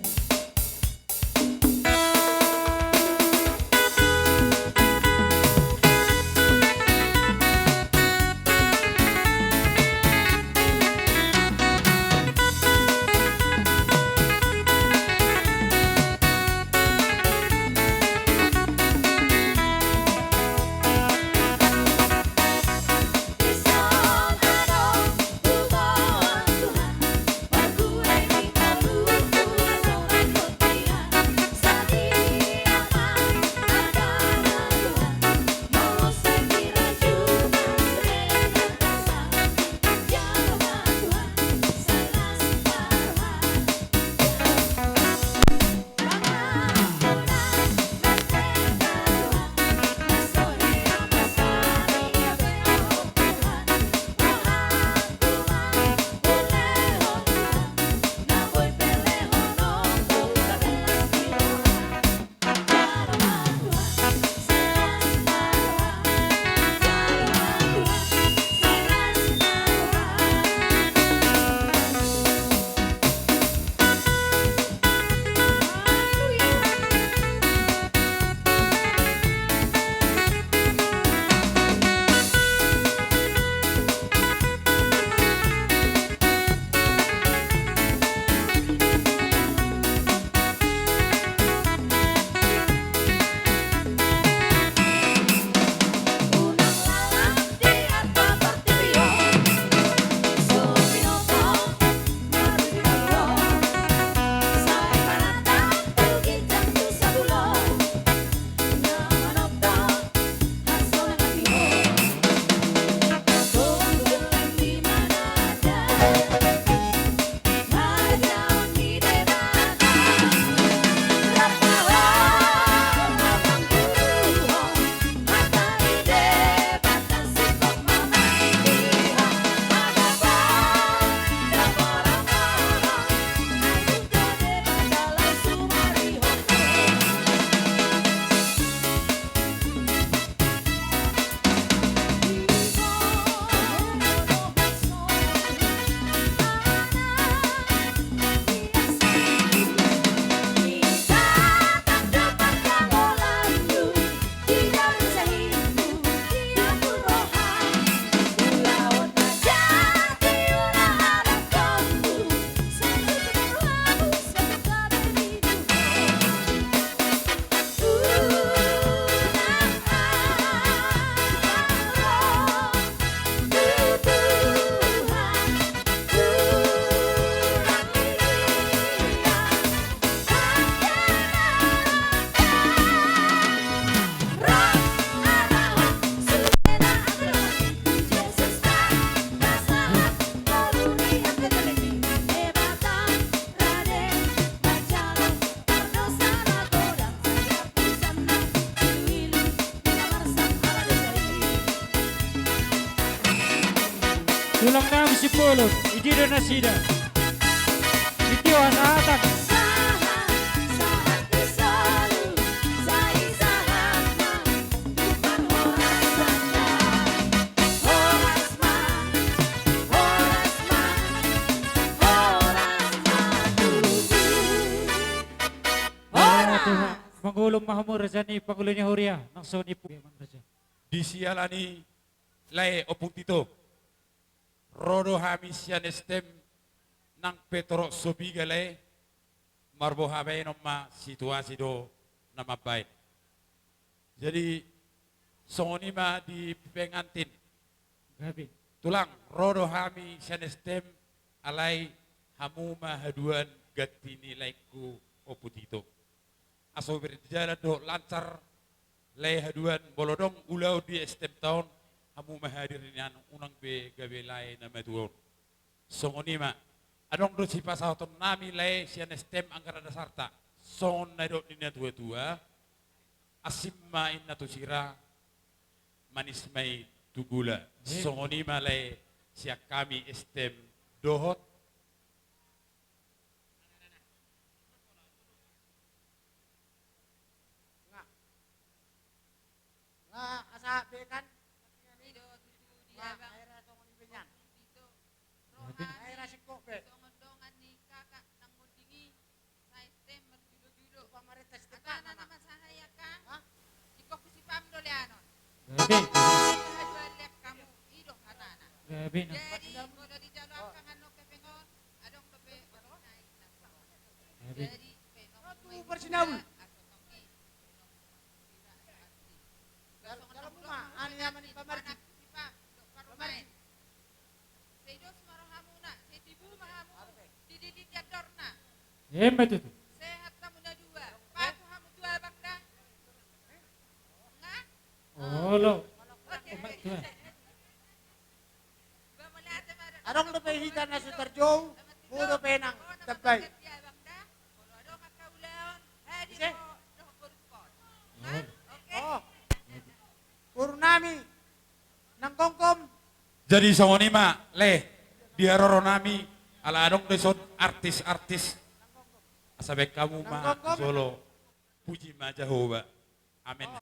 Tulang nami Simbolon, i dia do nasida. Sitio hasahatan. Mangolu ma hamu raja ni pangoli ni huria, nang songon i pu-, raja. Di siala ni i lae Ompu Tito. Ro do hami sian STM nang pe torop so piga lae, marboha baenon ma situasi do na mambaen. Jadi, songon i ma di pengantin. Gabe. Tulang, ro do hami sian STM, alai hamu ma haduan ganti ni laengku Ompu Tito. Asa berjalan dohot lancar, lae haduan, molo adong ulaon di STM ta on, hamu ma hadir nian, unang be gabe lae na matua on. Songon i ma, adong do sipasahaton nami lae sian STM anggaran dasarta. Songon na nidok ni na tua-tua, asing ma inna tu sira, manis ma i tu gula. Eh. Songon i ma lae sian hami STM dohot Nga. Nga, asa be kan? I do tutu di abang. Nga, aera songon i be nian. Tito. Roha. Aera singkop be. Songon dongan ni kakak nang monding i. Sa STM marjulo-julo. Pamarenta STM. Atana nama sahaya ka? Hah? Singkop si pam do leanon. Gabe. Haduan lek hamu, i do hatana. Gabe na. Jadi, molo dijalo angka annon hepeng on, adong dope otik nai na sahat. Gabe. Jadi, penomu ma i. Asa tong i, penomu ma i. Jalo, jalo ma, ani ama ni pamargi. Pamargi. Sai dos ma rohamuna, sai tibu ma hamu, di didit di andorna. Emma tutu. Sehat hamu na dua, patu hamu tu abang da. Nga? Olo. Oke. Emma tutu. Adong dope hita na so tarjou, molo dope nang tambai. Ise? Nga? Oke. Oh. Boru nami, nang gomgom. Jadi songon i ma, lae, di haroro nami, ala adong do dison artis-artis. Asa baen hamu ma, nang gomgom. Jolo, puji ma Jahowa. Amen. Oh.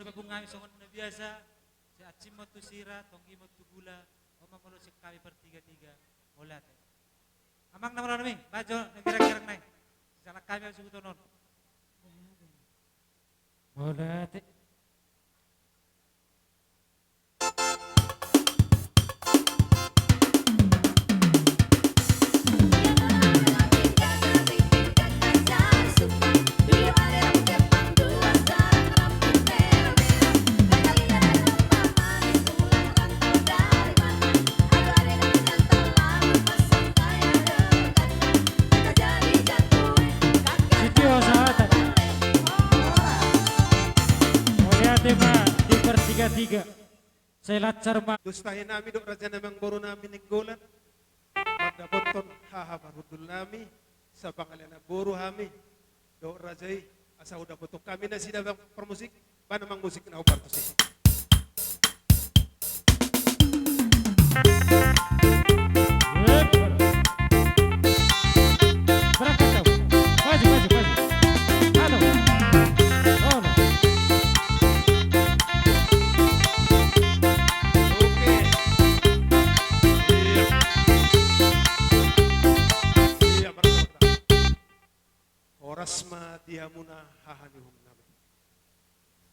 Pabung hami songon na biasa, sian Cimon tu Sira, Tonggi mon tu Gula, on ma molo sian hami partiga-tiga, mauliate. Amang na maranon i, bajo na girang-girang nai. Salah hami suhut on. Mauliate. Sitio sahatan. Mauliate ma di partiga-tiga. Sai lancar ma. Dos tahi nami dohot raja nami, amangboru nami Nainggolan, mandapothon haha parhundul nami, sapangalean boru hami dohot raja i, asa hudapothon hami nasida, bang parmusik, bahen amang musik na hombar tusi. Berangkat kau. Maju, maju, maju. Halo. Halo. Oke. Iya. Iya, berangkat. Horas ma di hamuna haha ni uhum nami.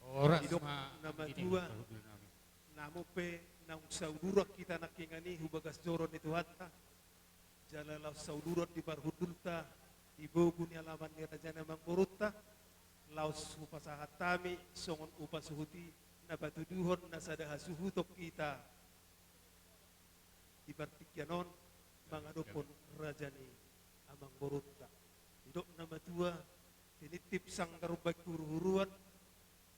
Horas ma di hamuna anggi na matua, parhundul nami. Namo pe naung sauduran hita nangkiningan i hu bagas joro ni Tuhanta, jala laos sauduran di parhundulta, di bogu ni alaman ni raja ni amangborunta, laos hupasahat hami songon upasuhut i na patuduhon na sada hasuhuton hita di partingkian on mangadophon raja ni amangborunta. Didok na matua, tinitip sanggar umbahen huruhuruan,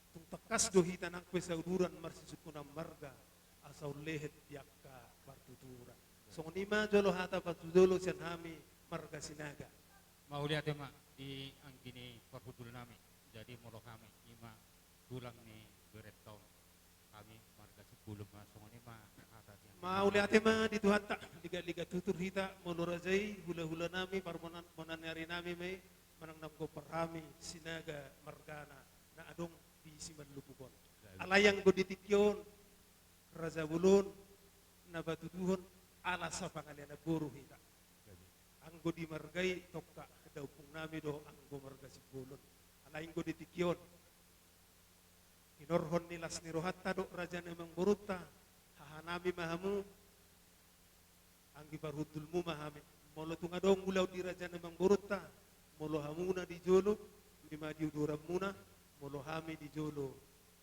tung tangkas do hita nang pe sauduran marsisungkunan marga, asa umlehet di angka partuturan. Songon i ma jolo hata patujolo sian hami marga Sinaga. Mauliate ma di anggi ni parhundul nami. Jadi molo hami i ma tulang ni berenta on. Hami marga Simbolon ma songon i ma hata di anggi. Mauliate ma di Tuhanta, ligat-ligat tutur hita, molo raja i hulahula nami, parmonaon, monaon ni ari nami ma i, manang na gompar hami Sinaga margana na adong di Simalupupon. Alai anggo di tingki on, raja bolon na patuduhon ala sapangalean boru hita. Anggo di marga i tongka daompung nami do anggo marga Simbolon. Alai anggo di tingki on, hinorhon ni las ni rohanta dohot raja ni amangborunta, haha nami ma hamu, anggi parhundulmu ma hami. Molo tung adong ulaon di raja ni amangborunta, molo hamuna di jolo, i ma di uduranmuna, molo hami di jolo,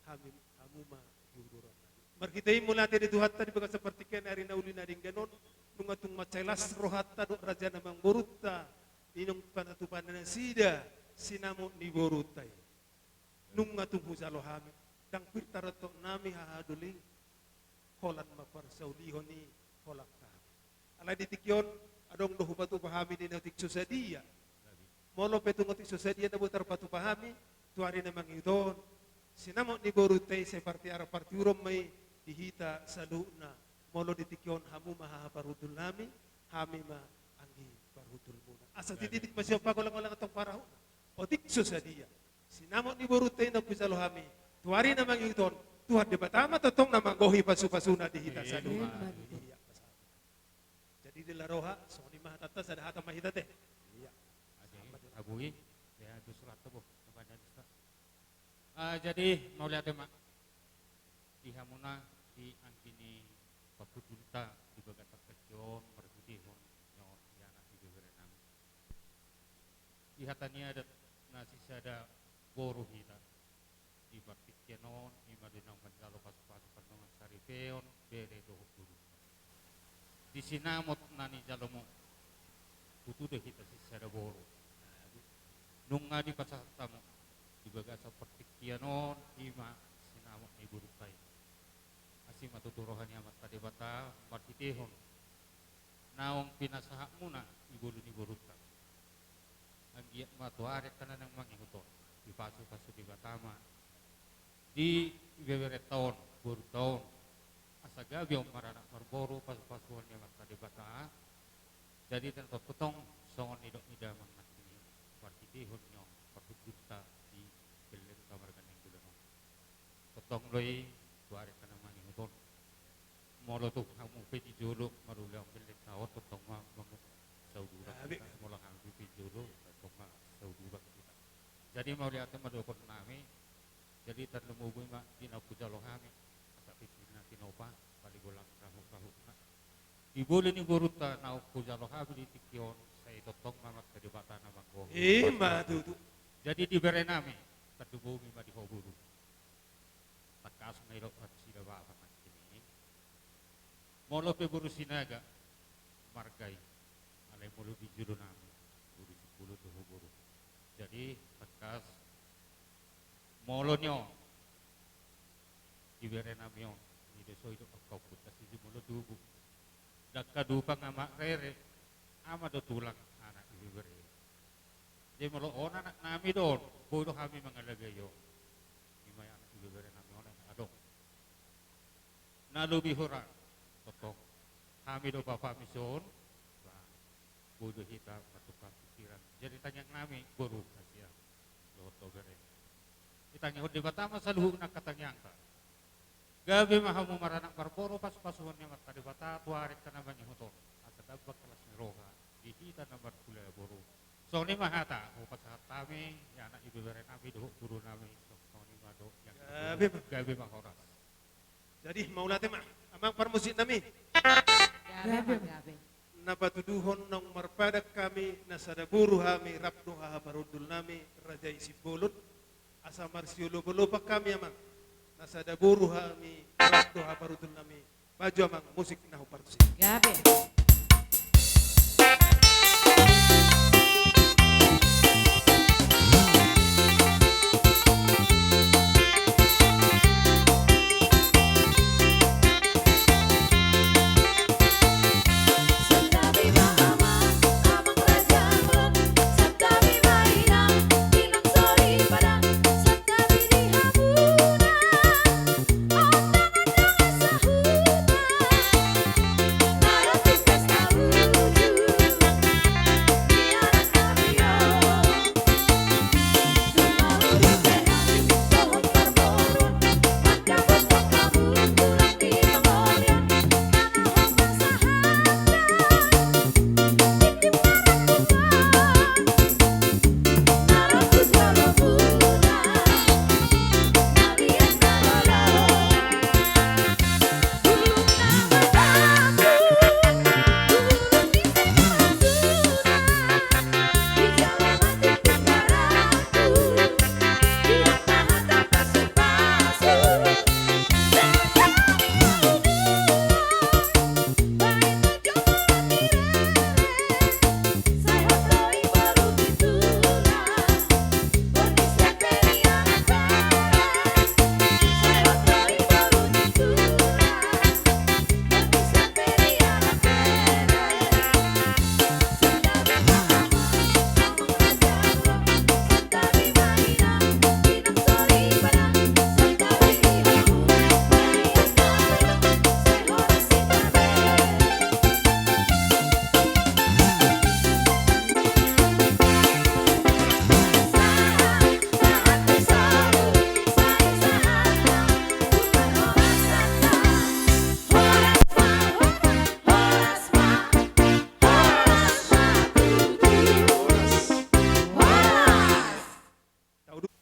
hami, hamu ma di uduran nami. Marhite i mauliate di Tuhanta di bagasan partingkian ni ari na uli na denggan on, nunga tung mansai las rohanta dohot raja ni amangborunta, di naung pinatupa nasida sinamot ni borunta i. Nunga tung hujalo hami, ndang pir tarontok nami haha doli, holan ma parsaulihon i holan hami. Alai di tingki on, adong do hupatupa hami di na otik so sadia. Molo pe tung otik so sadia na boi tarpatupa hami, tu ari na mangihut on, sinamot ni borunta i sai partiaran partiuron ma i di hita saluhutna. Molo di tingki on hamu ma haha parhundul nami, hami ma anggi parhundulmuna. Asa tititik ma sian pagolang-golang antong parahutna. Otik so sadia sinamot ni borunta i na hujalo hami, tu ari na mangihut on, Tuhan Debata ma tongtong na manggohi pasupasuna di hita saluhutna. Amin. Iya, pasahat. Jadi di la roha, songon i ma hatanta, sada hata ma hita te. Iya. Jadi, abui, ya, tu surat tubuh, kepada Nista. Ah, jadi, mauliate ma di hamuna di anggi ni parhundulta di bagasan tingki on, marhitehon ni on, di anak ni beberenami. Di hata ni adat na sisada boru hita di partingkian on, i ma di naung manjalo pasupasu, pandongan saripeon, bere dohot guru. Di sinamot na nijalomu, tutu do hita sisada boru. Nunga dipasahat hamu di bagasan partingkian on, i ma sinamot ni borunta i. Asi ma tutu roha ni Amanta Debata marhitehon naung pinasahatmuna di ngolu ni borunta. Anggiat ma tu ari angka na naeng mangihut on, dipasupasu Debata ma di beberenta on, borunta on, asa gabe on maranak marboru pasupasuon ni Amanta Debata. Jadi tongtong songon nidok ni damang nangkin i, marhitehon ni on parhundulta di bellenta marga Nainggolan on. Tong Tong do i tu ari angka na mangihut on. Molo tung hamu pe di jolo marulaon gelleng taon, tongtong ma, ma, ma, sauduran. Molo hami pe di jolo, tongtong ma sauduran hita. Jadi mauliate ma dohonon nami. Jadi tarlumobi ma di na hujalo hami, asa pipilna tinopa, paligolang rahut-rahutna. Di boli ni borunta na hujalo hami di tingki on, sai tongtong ma marta Debata na manggohi. Ima tutu. Jadi di bere nami, tarlumobi ma di ho boru. Tangkas ma i dohot nasida bapa nangkin i. Molo pe boru Sinaga marga i, alai molo di jolo nami boru Simbolon do ho boru. Jadi tangkas molo ni on di bere nami on, i do so i do angka ompunta si Simbolon tubu. Dangka dupang ama rere, ama do tulang anak ibebere. Jadi molo on anak nami do on, boi do hami mangalagai on. Ima anak ibebere nami on, adong. Na lobi hurang, tongtong. Hami do bapami son, ba, boi do hita martukar pikiran. Jadi tangiang nami boru hasian dohot ho bere. Ditangihon Debata ma saluhutna angka tangiangta. Gabe ma hamu maranak marboru, pasu-pasuhon ni Amanta Debata tu ari angka na mangihut on. Asa gabe las ni roha di hita na marhula boru. Songon i ma hata hupasahat hami, anak ibebere nami dohot boru nami, songon i ma do. Gabe ma. Gabe ma, horas. Jadi mauliate ma, amang parmusik nami. Gabe ma, gabe. Na patuduhon naung marpadan hami, na sada boru hami, rap do haha parhundul nami, Raja i Simbolon. Asa marsiolop-olopan hami, amang. Na sada boru hami, rap do haha parhundul nami. Maju, amang, musik na huparmusik. Gabe.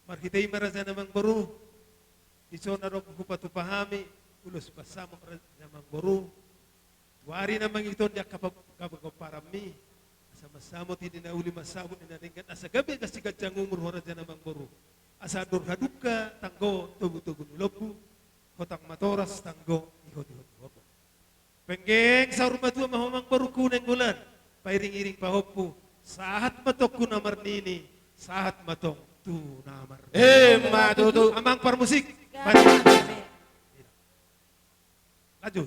Marhite i ma, raja na mangboru, dison adong hupatupa hami ulos pansamot, raja na mangboru, tu ari na mangihut on di angka pa-, angka pagomparanmi, asa mansamot i di na uli, mansamot i di na denggan, asa gabe na siganjang umur ho, raja na mangboru. Asa andor hadungka tanggo togu-togu ni lombu, hotang matoras tanggo ihot-ihot ni horbo. Penggeng saur matua ma ho, amang borungku Nainggolan, pairing-iring pahompu, sahat ma tong tu na marnini, sahat ma tong tu na marnono. Ima tutu. Amang parmusik. Gabe. Lanjut.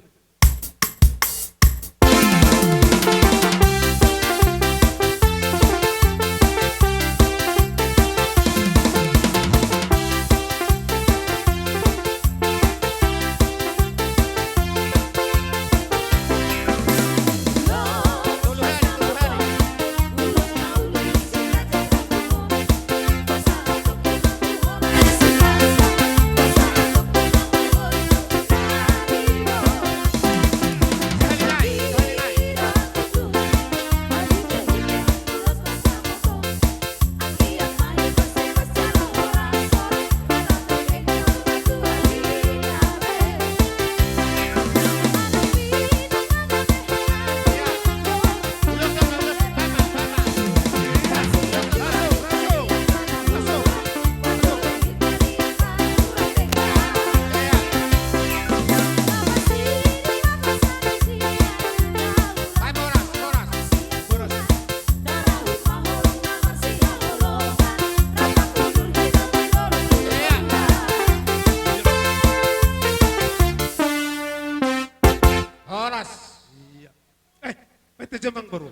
Jo, Amangboru.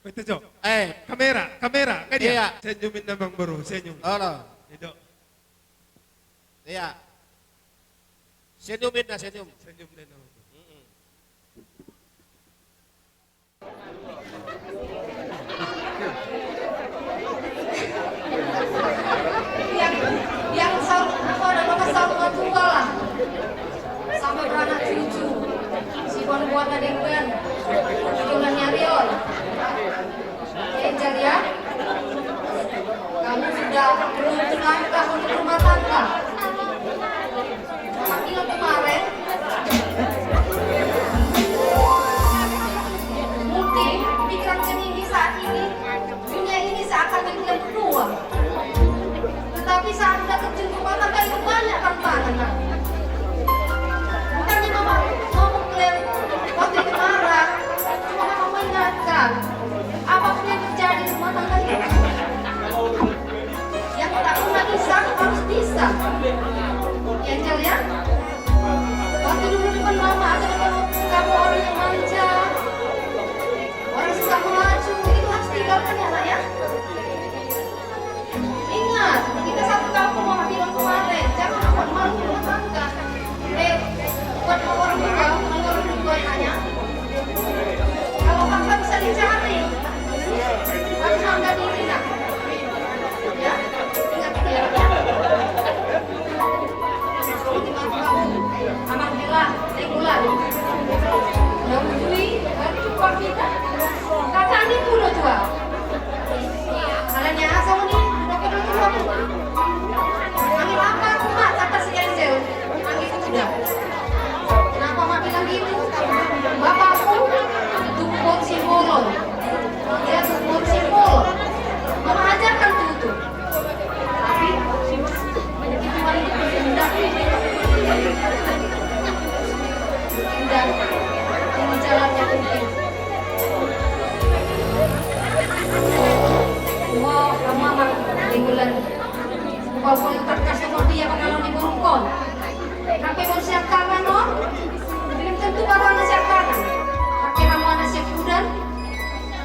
Betul, Jo. Eh. Kamera, kamera, kan dia? Iya. Senyumin, Amangboru, senyum. Halo. Itu. Iya. Senyumin, nah, senyum. Senyum, Amangboru. Mm-mm. Yang, yang saut, apa namanya, saut matua lah. Sampai beranak cucu. Si buat-buat ada yang kan. Cucu nang nyari, oi. Angel ya. Kamu sudah beruntung langkah untuk rumah tangga. Panggilan kemarin, mungkin pikiran kami ini saat ini, dunia ini seakan mendiam benua. Tetapi saat udah terjun rumah tangga itu banyak tantangan, Nak. Bukannya Mama ngomong kalian waktu itu marah, cuma Mama mengingatkan, apapun yang terjadi di rumah tangga itu, yang tak pernah bisa harus bisa. Ya, Angel, ya. Waktu dulu depan Mama ada, kamu orang yang manja, orang suka melaju, itu harus tinggalkan ya, Nak, ya. Ingat, kita satu kampung, Mama bilang kemarin, jangan buat malu rumah tangga. Eh, buat orang tua, kalau orang tua tanya, kalau harta bisa dicari, tapi harga diri, Nak. Ya, ingat itu ya. Amang hela, Nainggolan. Na ujui, baru jumpa kita. Kakak ni kudo tua. Alani aha songon i, dope do tua. Manggil apa aku, Mak, kata si Angel. Manggil kuda. Kenapa Mak bilang gitu? Bapakku, Tumpon Simbolon. Dia Tumpon Simbolon. Mama ajarkan tutu. Tapi, banyak itu, banyak itu, indah. Indah. Ini jalannya penting. Wah, Amang, Amang, Nainggolan. Bukan terkas sama dia, kalau di burung kon. Hape baru siap kapan, no? Belum tentu baru anak siap kapan. Hape kamu anak siap udan.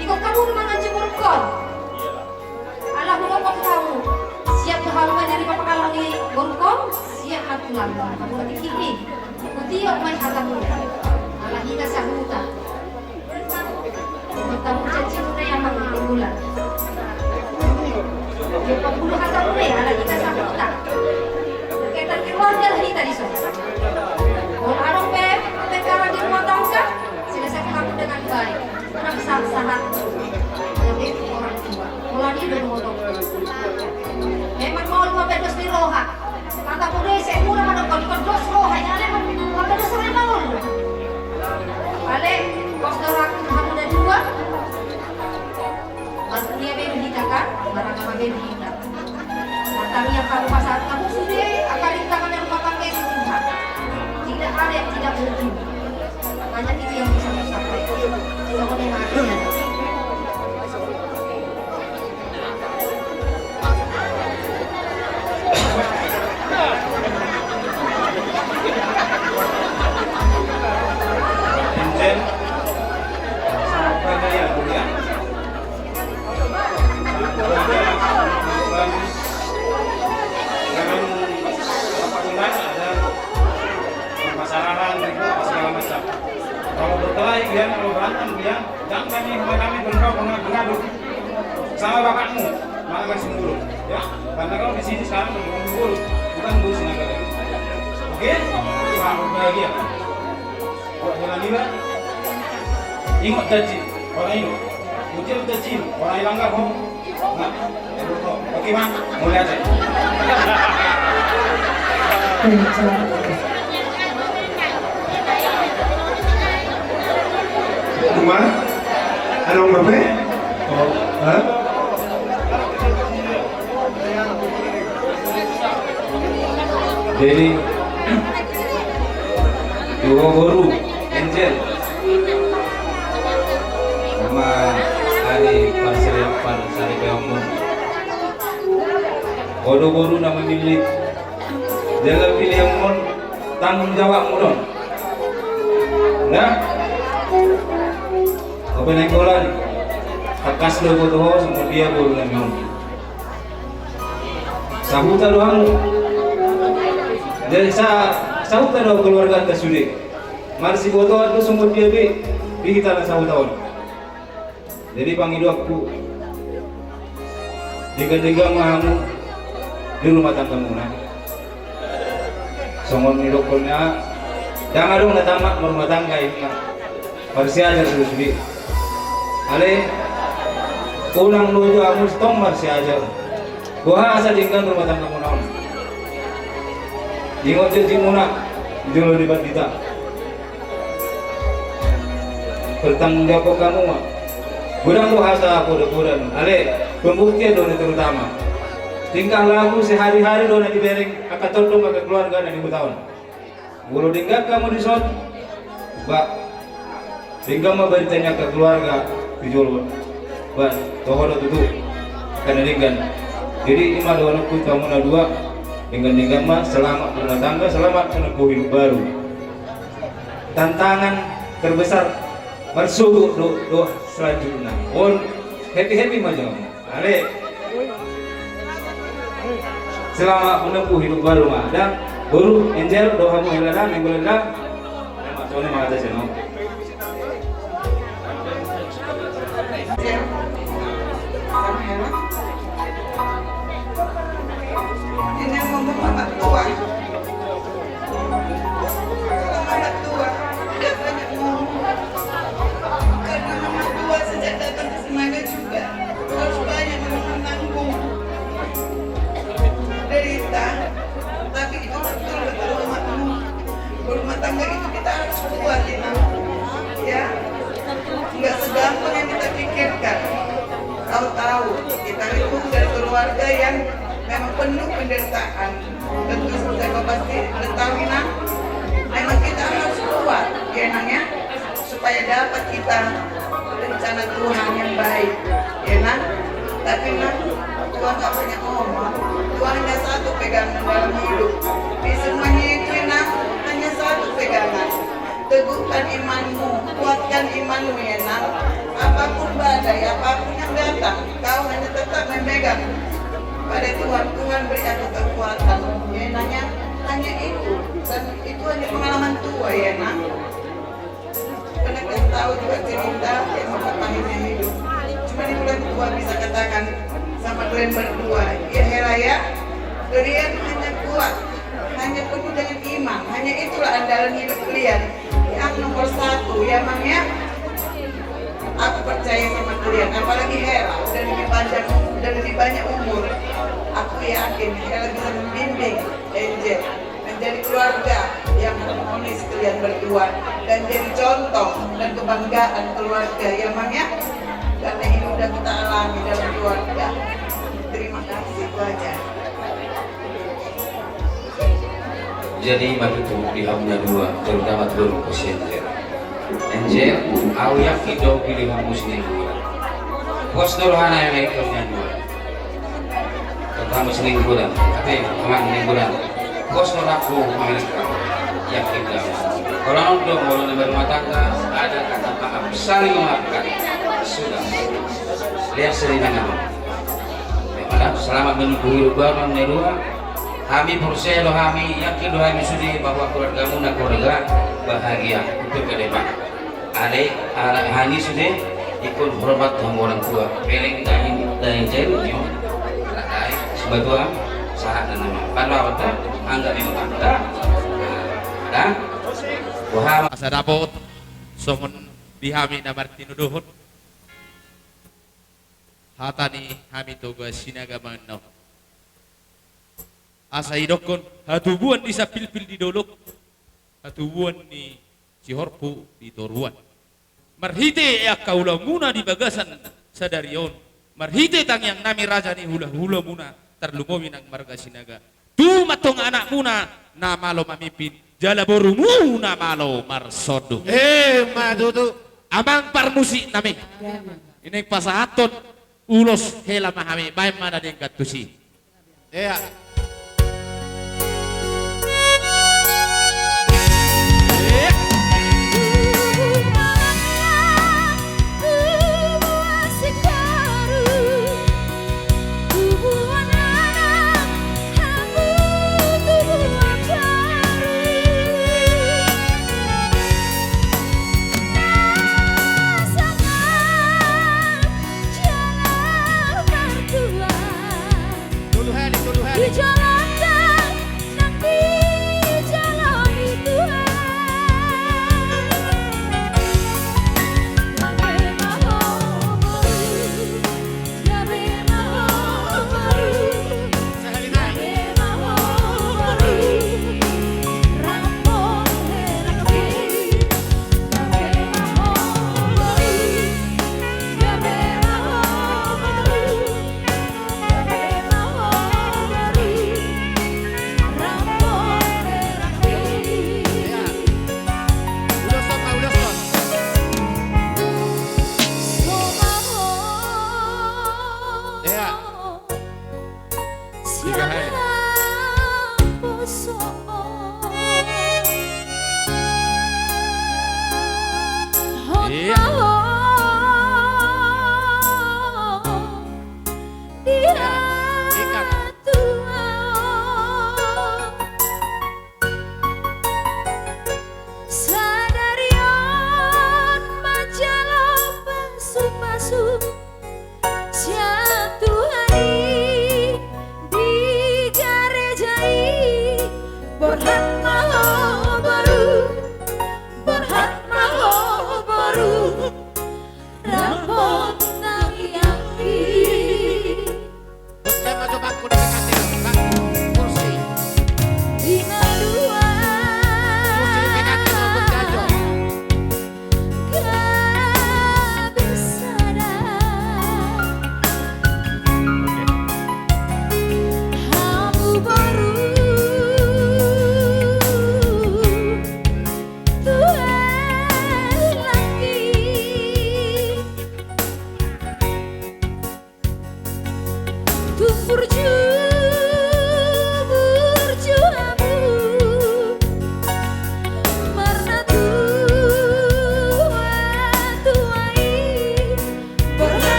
Ikut kamu mangan burung kon. Alah, hudokkon hamu, siap do hamu manjadi pangalaho ni borungkon, siap ma tulang. Hamu na tingki i, hutiop ma i hatamu. Ala hita sahuta. Hutamu janjimu na i, Amang, di bulan. Hutiop ma hutamu na i, ala hita sahuta. Berkaitan keluarga hita dison. Molo adong pe pertengkaran di rumah tangga, selesaikan hamu dengan baik. Kurang sa-, sahat. Jadi orang tua. Mulai dia udah ngomong. Memang mau lima belas di roha. Kata kuda saya kurang ada kau, kau dos roha. Ya, memang lima belas roha mau. Paling kos dorak kamu udah dua. Waktu dia beli kita kan, barang apa beli kita. Tangis yang kamu pasang, kamu sudah akan rintangan yang rumah tangga itu, Tuhan. Tidak ada yang tidak mungkin. Banyak itu yang bisa tercapai. Sama dengan aku. Vincent, sama keluarga ya, Bu, ya? Permasalahan, ribut, segala macam. Kalau berkelahi, dia, kalau berantem, dia, jangan kami, rumah kami, berkau, mengadu. Sama bapakmu, makan sembulu. Ya, karena kau di sini sekarang bukan guru, bukan guru sinaga lagi. Oke? Selamat bahagia. Buat Hela Nira, ingot janji, orang ingot. Ucil janji, orang hilang gak bohong. Nah, oke, Bang. Mulai aja. Rumah? Ada orang berapa? Oh, hah? Jadi, dua boru, Angel. Sama ari parsaripeonmon. Odo boru na mamillit. Jala pilihanmon tanggung jawabmu do on. Nah. Penenggolan, tangkas do diboto ho songon dia boru nami on. Sahuta do hamu. Jadi sa, sahuta do keluarganta sude. Marsibotoan do songon dia be, di hita na sahuta on. Jadi pangidoanku, denggan-denggan ma hamu di rumah tanggamuna. Songon nidokkon na, ndang adong na tamat marumah tangga i, na marsiajar sude-sude. Alai unang loja hamu tong marsiajar. Boha asa denggan rumah tanggamuna on. Ingot janjimuna di jolo ni pandita. Bertanggung jawab hamu ma. Godang do hata poda-poda, alai pembuktian do na terutama. Tingkah laku sehari-hari do na dibereng angka tondong, angka keluarga na di huta on. Molo denggan hamu dison, ba, denggan ma barita ni angka keluarga di jolo. Ba, toho do tutu angka na denggan. Jadi i ma dohononku tu hamu na dua, denggan-denggan ma, selamat berumah tangga, selamat menempuh hidup baru. Tantangan terbesar marsogot do, do selanjutna. On happy-happy ma jo. Ale. Selamat menempuh hidup baru ma. Da, boru, Angel, do hamu hela da, nenggol da. Selamat sore ma, ada seno. Ini ngomong sama tua. Kalau anak tua, tidak banyak ngomong. Karena anak tua sejak datang ke Sinaga juga harus banyak menanggung derita. Tapi itu betul, betul, rumah, rumah tangga itu kita harus kuat, ya, Nak. Ya, nggak segampang yang kita pikirkan. Kau tahu, kita itu dari keluarga yang memang penuh penderitaan. Tentu saya pasti mengetahui, Nak. Memang kita harus kuat, ya, Nak, ya, supaya dapat kita rencana Tuhan yang baik, ya, Nak. Tapi, Nak, Tuhan tak banyak ngomong. Tuhan hanya satu pegangan dalam hidup. Di semuanya itu, Nak, hanya satu pegangan. Teguhkan imanmu, kuatkan imanmu, ya, Nak. Apapun badai, apapun yang datang, kau hanya tetap memegang pada Tuhan. Tuhan beri aku kekuatan. Ya, Nak, ya. Hanya itu. Dan itu hanya pengalaman tua, ya, Nak. Pernah kasih tahu juga cerita yang membuat pahitnya hidup. Cuma itu kan tua bisa katakan sama kalian berdua. Ya, Hera, ya. Kalian hanya kuat, hanya penuh dengan iman. Hanya itulah andalan hidup kalian. Yang nomor satu, ya, Mang, ya. Aku percaya sama kalian, apalagi Hera, udah lebih panjang, udah lebih banyak umur. Aku yakin Hera bisa membimbing Angel menjadi keluarga yang harmonis kalian berdua dan jadi contoh dan kebanggaan keluarga, ya, Mang, ya. Karena ini udah kita alami dalam keluarga. Terima kasih, itu aja. Jadi, ima tutu di hamu na dua, terutama tu boru si Angel. Angel, au yakin do pilih hamu si Nainggolan. Pos do rohana yang naik hamu na dua. Terutama si Nainggolan. Ate, Amang Nainggolan. Pos do rohangku mangalehon. Yakin do. Kalau nonton, kalau nambah rumah tangga, ada kata maaf, saling memaafkan. Sudah. Lihat sering nonton. Selamat menempuh hidup baru na dua. Hami porsea do hami, yakin do hami sude bahwa keluargamuna keluarga bahagia untuk ke depan. Alai, alai hami sude ingkon hormat tu hamu orang tua. Bereng dain, dain jelu nyo. Alai, sumbatua, sahat nama. Pan lawan ta, angga memang ta. Dah. Waham. Asa dapot songon di hami na martinodohon. Hata ni hami Toga Sinaga mangenna on. Asa idokkon hatubuan ni sampilpil di dolok, hatubuan ni sihorpu di toruan. Marhite angka ulaonmuna di bagasan sadari on, marhite tangiang nami raja ni hulahulamuna, tarlumobi nang marga Sinaga. Tu ma antong anakmuna na malo mamimpin, jala borumu na malo marsonduk. Ima tutu. Amang parmusik nami. Naeng pasahathon ulos hela ma hami, baen ma na denggan tusi. Ia.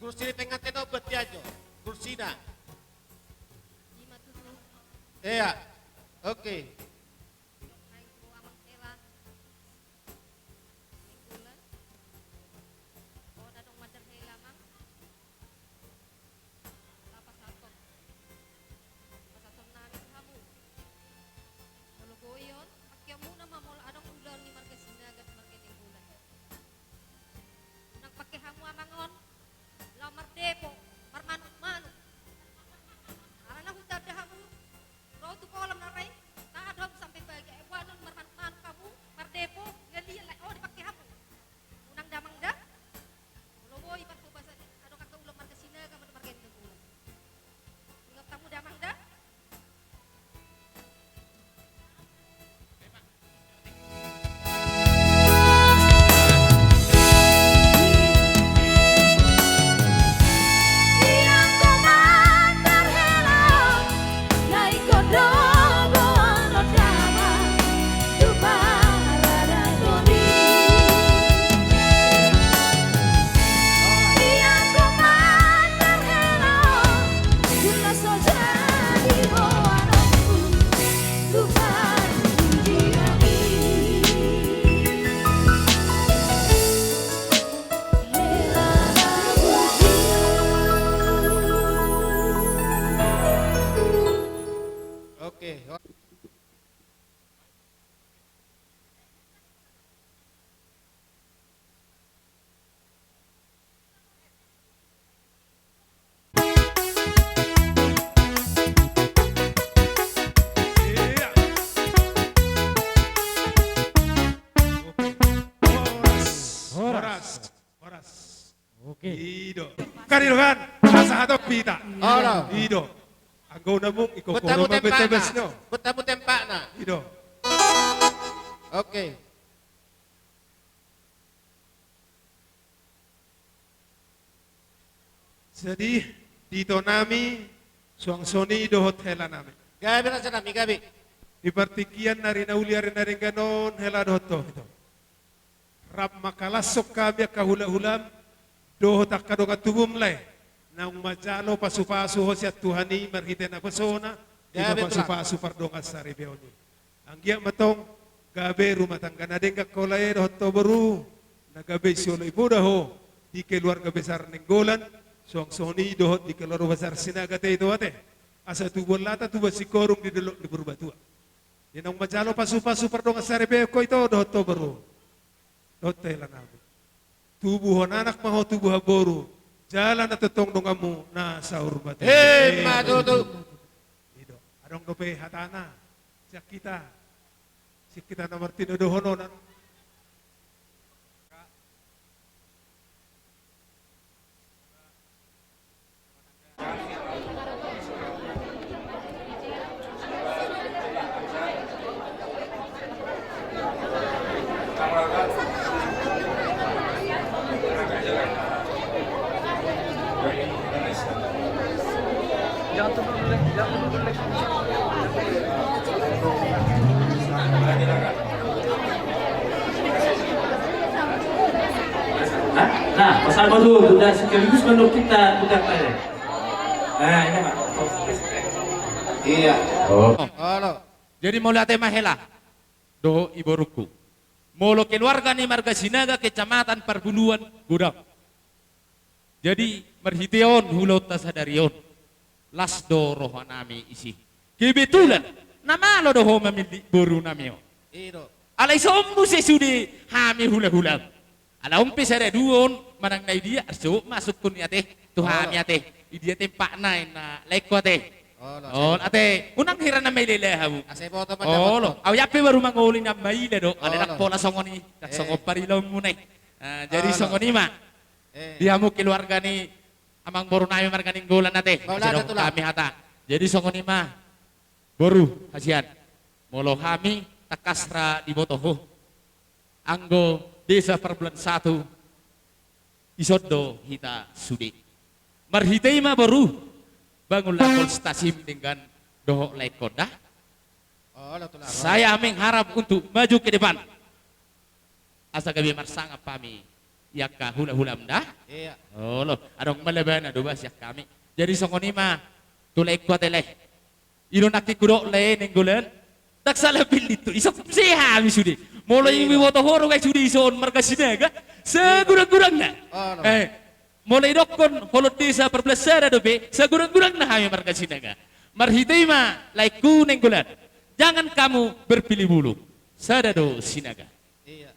Kursi ni pengantin on buat dia jo. Kursina. Ima tutu. Iya. Oke. Hai, tu amang hela. Minggulan. Oh, dadong mandar hela, Mang. Lapas atok. Pasahaton nami tu hamu. Molo boi on, pangkeonmuna ma molo adong ulaon ni marga Sinaga, marga Nainggolan. Unang pangke hamu amang on laho mardepo, marmanuk-manuk. Alana hutanda hamu, ro tu kolam na rai, tahan hamu sampe baga, eh, boanon marmanuk-manuk hamu, mardepo, ngalian lai, oh, dipangke hamu. Unang damang da. Molo boi parhobasan i, adong angka ulaon marga Sinaga, marga Nainggolan. Ingot hamu damang da. Oke. Iya. Oke. Horas. Horas. Horas. Horas. Oke. I do. Karidoan, pasahaton hita. Olo. I do. Anggo na mung iko. Buat hamu tempakna. Buat hamu tempakna. I do. Oke. Jadi, di ito nami, suang songon i dohot hela nami. Gabe raja nami, gabe. Di partingkian ari na uli, ari na denggan on, hela dohot ho, ito. Rap mangkalashon hami angka hula-hulam, dohot angka dongan tubum lae, naung manjalo pasu-pasu ho sian Tuhan i marhite napasona, di na pasu-pasu pardongan saripeon i. Anggiat ma tong, gabe rumah tangga na denggan ho lae dohot ho boru, na gabe sioloi poda ho, di keluarga besar Nainggolan, suang songon i dohot di keluarga besar Sinaga te ito ate. Asa tubuan lata tubuan singkoru di dolok di Purbatua. Di naung manjalo pasu-pasu pardongan saripeon ho ito dohot ho boru. Dohot hela nami. Tubuhon anak ma ho tubuhon boru. Jala na tongtong donganmu na saur matua. Ima tutu. I do. Adong dope hatana. Sian hita. Sian hita na martinodohon on. Nah, pasal baru sudah sekaligus menurut kita sudah kaya. Nah, ini Pak. Iya. Oh. Halo. Jadi mauliate ma hela dohot i borungku. Molo keluarga ni marga Sinaga kecamatan Parbuluan godang. Jadi marhite on ulaonta sadari on. Las do rohanami isi. Kebetulan na malo do ho mamillit borunami on. I do. Alai songon muse sude hami hula-hula. Ala on pe sada dua on manang na idia arso masuk tu ni ate tu hami ate. Idia tempatna na laengku ate. Olo, ate. Unang hira na maila-ila hamu. Olo. Au iampe baru mangoli na maila do. Alai ndang pola songon i. Ndang songon parilaonmuna i. Jadi songon i ma. Di hamu keluarga ni amangborunami marga Nainggolan ate. Hami hata. Jadi songon i ma. Boru hasian. Molo hami tangkas ra diboto ho. Anggo desa Parbuluan satu, ison do hita sude. Marhite i ma boru, bangunlah Polstasim denggan dohot laengkonda. Saya mengharap untuk maju ke depan. Asa gabe marsangap hami i angka hula-hulam da. Iya. Olo, adong ma labana do ba sian hami. Jadi songon i ma, tu laengku ate lae. I do nangkin hudok lae Nainggolan. Ndang sala pillit tu, ison sehat hami sude. Molo i, iya, diboto ho do gabe sude ison marga Sinaga, sagudang-gudangna. Olo. Eh, molo didokkon holong desa parbulan sada dope, sagudang-gudangna hami marga Sinaga. Marhite i ma laengku Nainggolan. Jangan kamu berpilih bulu. Sada do Sinaga. Iya.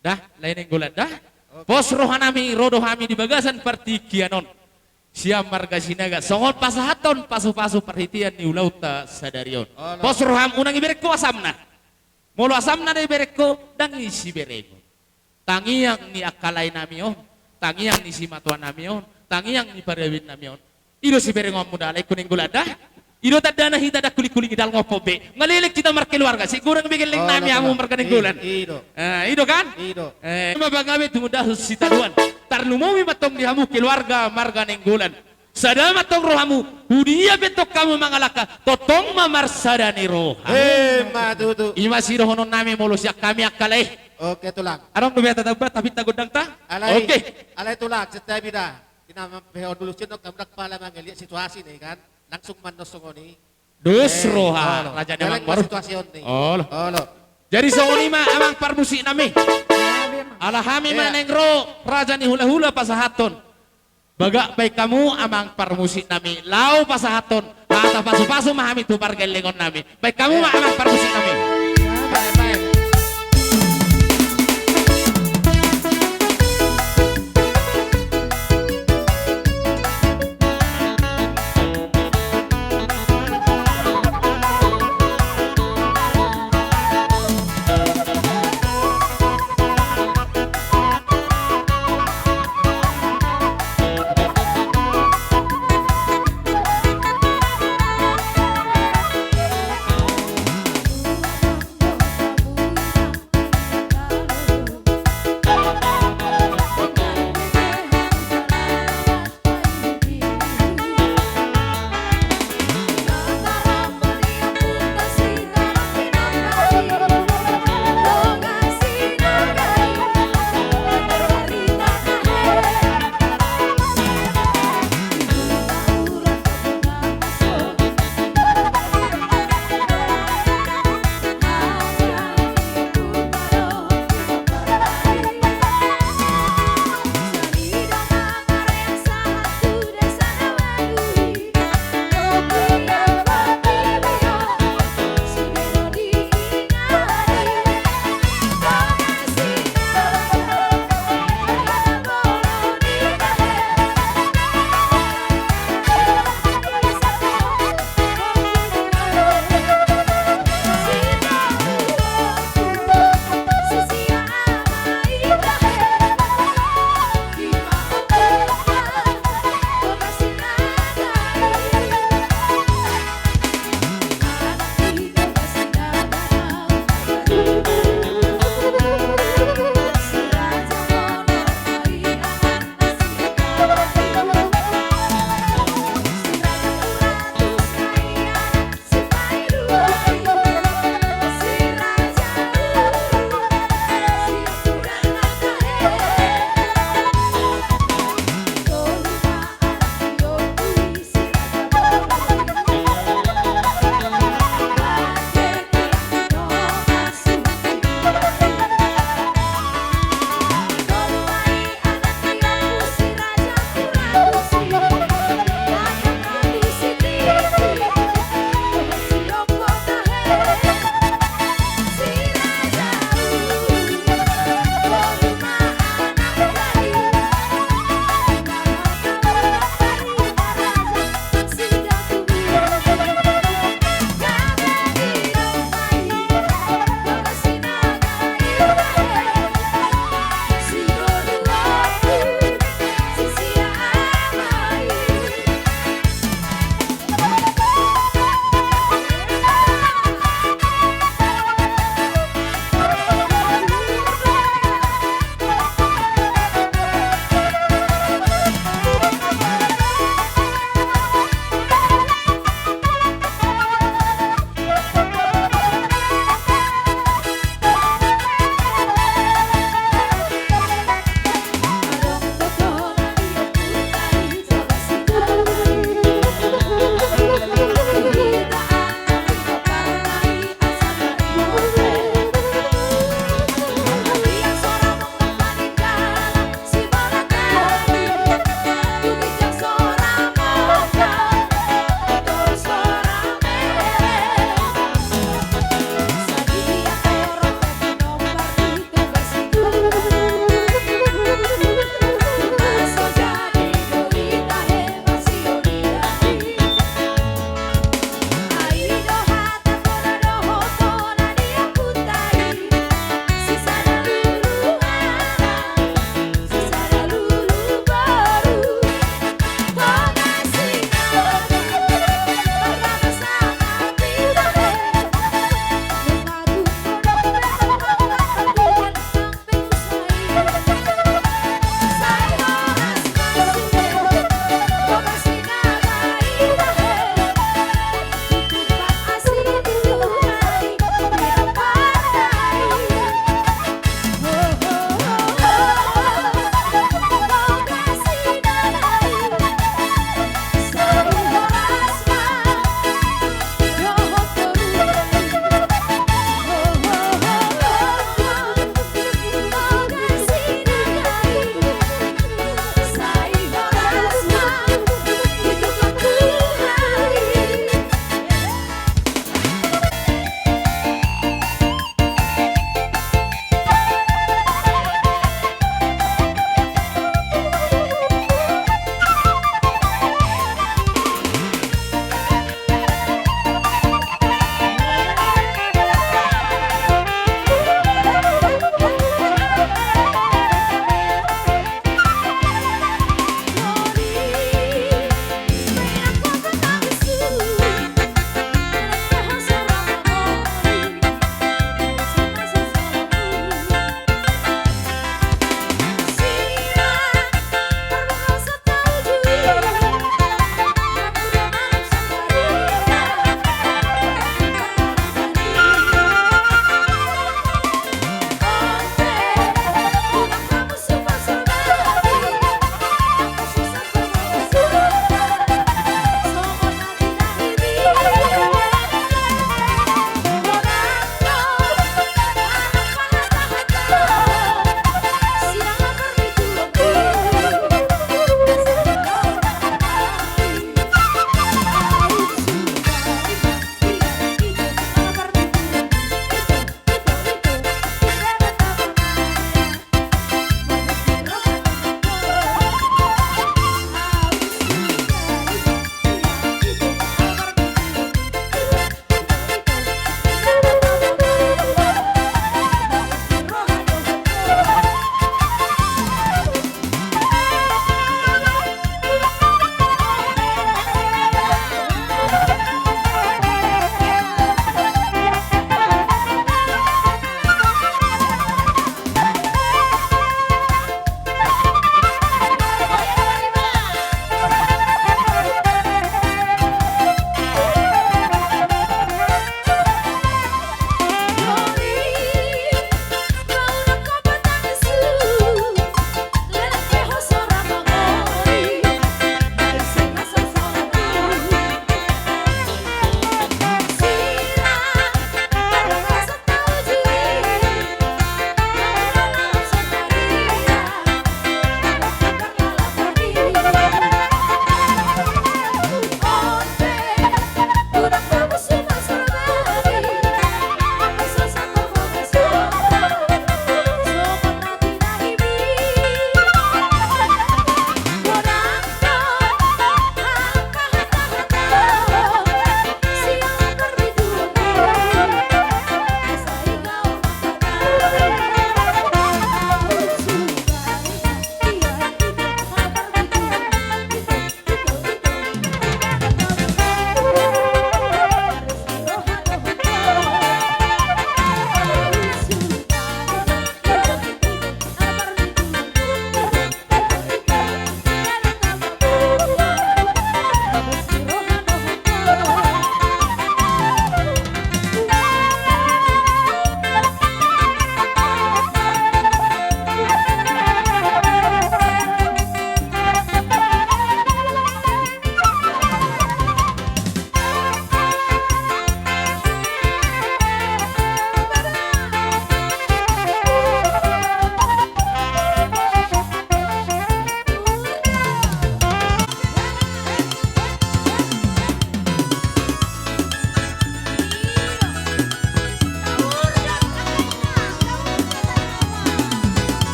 Da, lae Nainggolan da. Oke. Pos rohanami, ro do hami di bagasan partingkian on. Sian marga Sinaga, songon pasahathon pasu-pasu parhitean ni ulaonta sadari on. Olo. Pos roham, unang ibereng ho asamna. Molo asamna do ibereng ho, ndang i siberengon. Tangiang ni angka laenami on, tangiang ni simatuanami on, tangiang ni paribaennami on. I do siberengonmu da, laengku Nainggolan da. I do tandana hita ndang huling-huling, ndang leleng be. Nunga leleng hita markeluarga, sai godang be gellengnami hamu marga Nainggolan. I, i do. Eh, i do kan? I do. Eh, i ma bagabe tumundalhon sitadoan. Tarlumobi ma antong di hamu keluarga marga Nainggolan. Sada ma antong rohamu, hudia pe antong hamu mangalangka, tongtong ma marsada ni roha. Eh, ma tutu. I ma sidohononnami molo sian hami angka lae. Oke, Tulang. Adong dope hata tamba, tapinta gondangta? Alai, oke. Alai Tulang, santabi da. Di na mampehe on dulu, sian on hamu ndang pola mangaliat situasi ni kan. Langsung ma annon songon i. Dos roha, eh, olo. Raja ni amang boru. Olo. Jadi songon i ma amang parmusiknami. Ala hami ma naeng ro raja ni hula-hula pasahathon. Bagak baen hamu amang parmusiknami. Laho pasahathon hata pasu-pasu ma hami tu pargellengonnami. Baen hamu ma amang parmusiknami.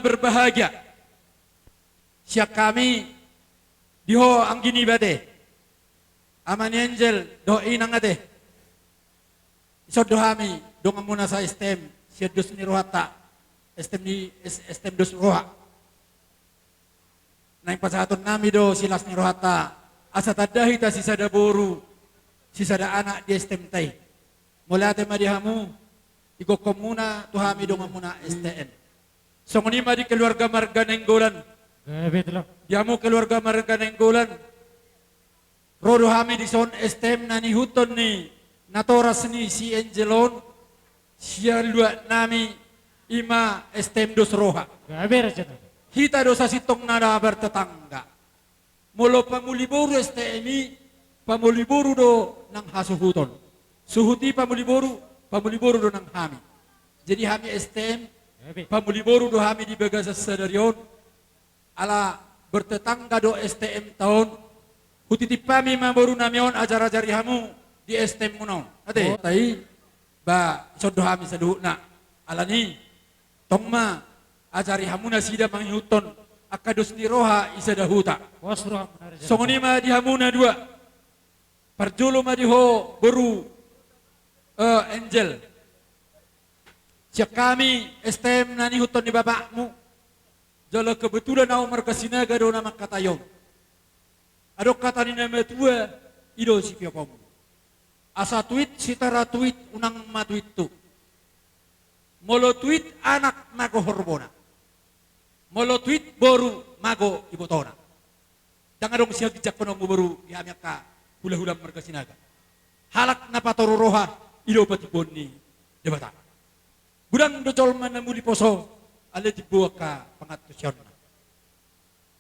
Berbahagia. Sian hami di ho anggi niba ate, ama ni Angel dohot inang ate. Dison do hami donganmuna sa-S T M sian dos ni rohanta, S T M ni, S-, S T M dos roha. Naeng pasahatonnami do silas ni rohanta, asa tanda hita sisada boru, sisada anak di S T M-ta i. Mauliate ma di hamu, igokhonmuna tu hami donganmuna S T M. Songon i ma di keluarga marga Nainggolan. Gabe, Tulang. Di hamu keluarga marga Nainggolan. Ro do hami dison S T M na niihuthon ni natoras ni si Angel on, sian luatnami, i ma S T M dos roha. Gabe, rajanami. Hita do sasintongna na bertetangga. Molo pamuli boru S T M i, pamuli boru do nang hasuhuton. Suhut i pamuli boru, pamuli boru do nang hami. Jadi hami S T M, Gabe. Pamuli boru do hami di bagasan sadari on, ala bertetangga do S T M-ta on. Hutitip hami ma borunami on, ajar-ajari hamu di S T M-muna on. Ate, oh. Tai, ba, dison do hami saluhutna. Alani, tong ma, ajari hamu nasida mangihuthon angka dos ni roha i sada huta. Pos rohamuna, raja. Songon i ma di hamu na dua. Parjolo ma di ho boru, eh, Angel. Sian hami S T M na niihuthon ni bapakmu. Jala kebetulan ahu marga Sinaga do na mangkatai on. Adong hata ni na matua, i do sitioponmu. Asa tuit sitara tuit, unang ma tuit tu. Molo tuit anak mago horbona. Molo tuit boru mago ibotona. Ndang adong sihaginjangkononmu boru di hami angka hula-hula marga Sinaga. Halak na patoru roha, i do patimboon ni Debata. Godang do jolma na muli poso, alai timbo angka pangantusionna.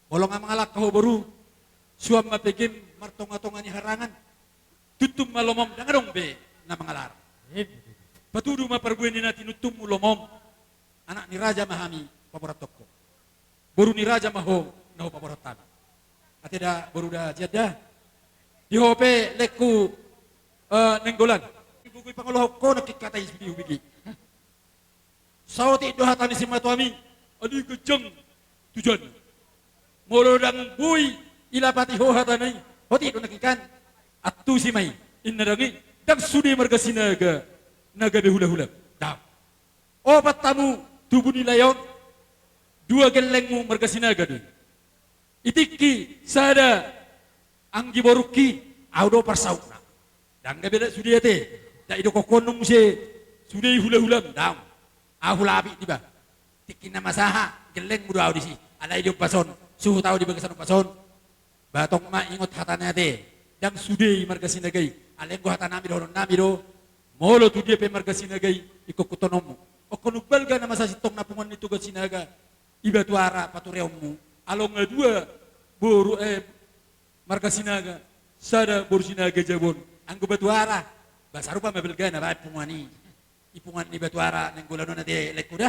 Molo nga mangalangka ho boru, suan ma pegem martonga-tonga ni harangan. Tuntum ma lomom, ndang adong be na mangalarang. Patudu ma parbue ni na tinuntummu lomom. Anak ni raja ma hami paborathon ho. Boru ni raja ma ho na hupaborhat hami. Ate da boru da, sian da. Di ho pe laengku, eh, Nainggolan. Di buku i pangolohon ho nangkin hata i sude hubege. Saotik do hata ni simatuami, alai ganjang tujuanna. Molo ndang boi ilapati ho hatana i, otik do nangkin kan. Antusi ma i, inna ndang i, ndang sude marga Sinaga na gabe hula-hula. Ndang. Opat hamu tubu ni lae on, dua gellengmu marga Sinaga do i. I tingki sada anggi borungki, ahu do parsautna. Ndang gabe sude ate, ndang idokhonhon muse sude i hula-hulam, ndang. Ahu hula apik do iba. Tingki na masaha, gellengmu do ahu disi. Alai di ombas on, suhut ahu di bagasan ombas on. Ba tong ma ingot hatana ate, ndang sude i marga Sinaga i. Alai anggo hatanami dohononnami do, molo tu dia pe marga Sinaga i, ingkon hutononmu. Ingkon umbalga nama sasintongna punguan ni Toga Sinaga i Batuara patureonmu. Ala nga dua boru, eh, marga Sinaga, sada boru Sinaga jabu on. Anggo Batuara, ba sarupa ma balgana baen punguan i. I punguan ni Batuara Nainggolan on ate laengku da.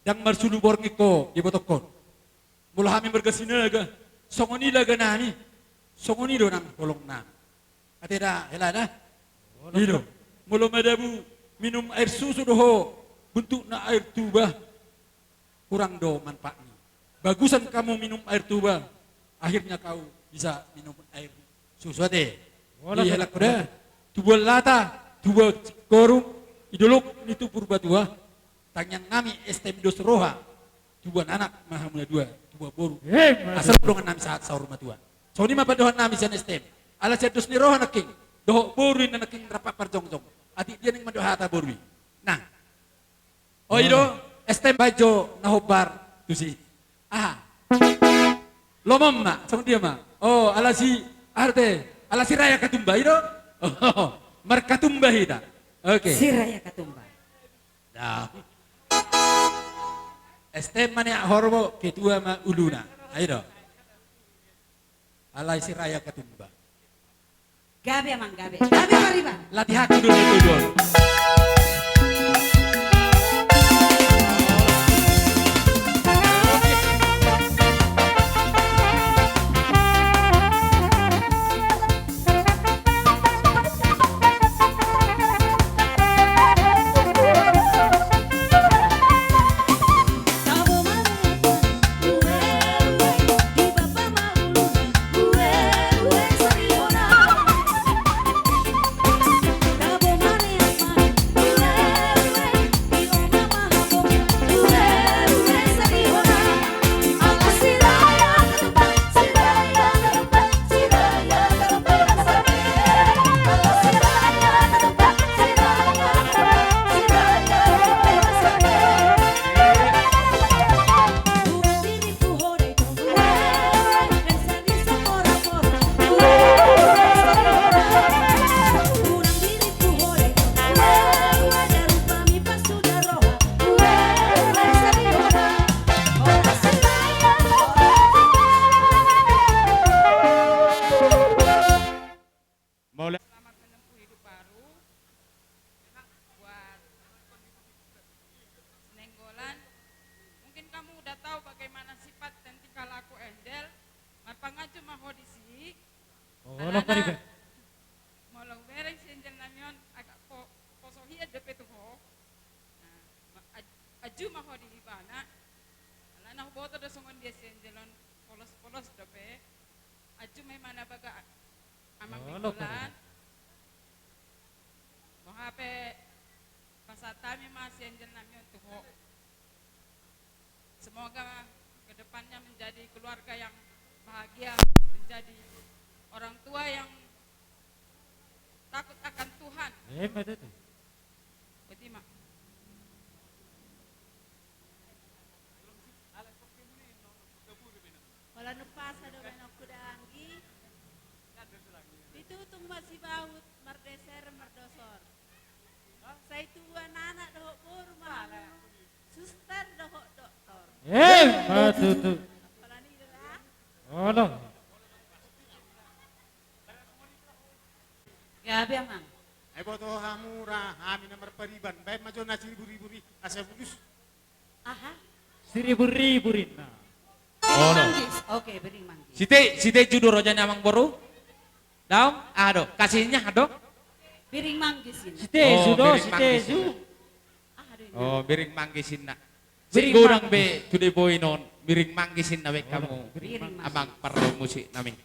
Ndang marsulu borngin ho, dibotohon. Molo hami marga Sinaga, songon i laganami, songon i do nang holongnami. Ate da, hela da. I do. Molo madabu minum air susu do ho, bentukna air tuba, kurang do manfaatna. Bagusan kamu minum air tuba, akhirnya kau bisa minum air susu ate. Hola. Iya, hola, laku da. Tubuan lata, tubuan singkoru, i dolok ni tu Purbatua. Tangiangnami S T M dos roha, tubuan anak ma hamu na dua, tubuan boru. Eh, asa dongannami sahat saur matua. Songon i ma pandohannami sian S T M. Ala sian dos ni roha nangkin, dohot boru inna nangkin rap parjongjong. Atik dia naeng mandok hata boru i. Nah. O, i do, S T M baen jo na hombar tusi. Aha. Lomom ma, songon dia ma. O, ala si, aha dope, ala Siraya Katumba, i do? O, markatumba hita. Oke. Siraya Katumba. Nah. S T M ma nian horbo, ketua ma uluna. Ai do. Alai Siraya Katumba. Gabe amang, gabe. Gabe pariban. Latihanku dulu itu, Don. Alana molo hubereng si Angel nami on agak po-, poso hian dope tu ho. Nah, ma-, aj-, aju ma ho di ibana. Alana huboto do songon dia si Angel on polos-polos dope. Aju ma ibana baga amang Nikola. Boha pe pasahat hami ma si Angel nami on tu ho. Semoga ke depannya menjadi keluarga yang bahagia, menjadi orang tua yang takut akan Tuhan. Ima tutu. Botima. Molo numpasa do baenonku da anggi. Pitutung ma sibaut mardeser mardosor. Sai tuan anak dohot boru ma hamu. Suster dohot doktor. Ima tutu. Molo ni da. Olo. Gabe amang. Ai boto hamu ra hami na marpariban. Baen ma jo na siribur-ribur i asa bulus. Aha? Siribur-ribur inna. Biring manggis. Oke, biring manggis. Site, site ju do roja ni amang boru. Daong, aha do? Kasihnya aha do? Biring manggis inna. Site ju do, site ju. Aha do inna? Oh, biring manggis inna. Sik godang be tu deboi non biring manggis inna baen hamu. Biring manggis. Amang parmusik nami.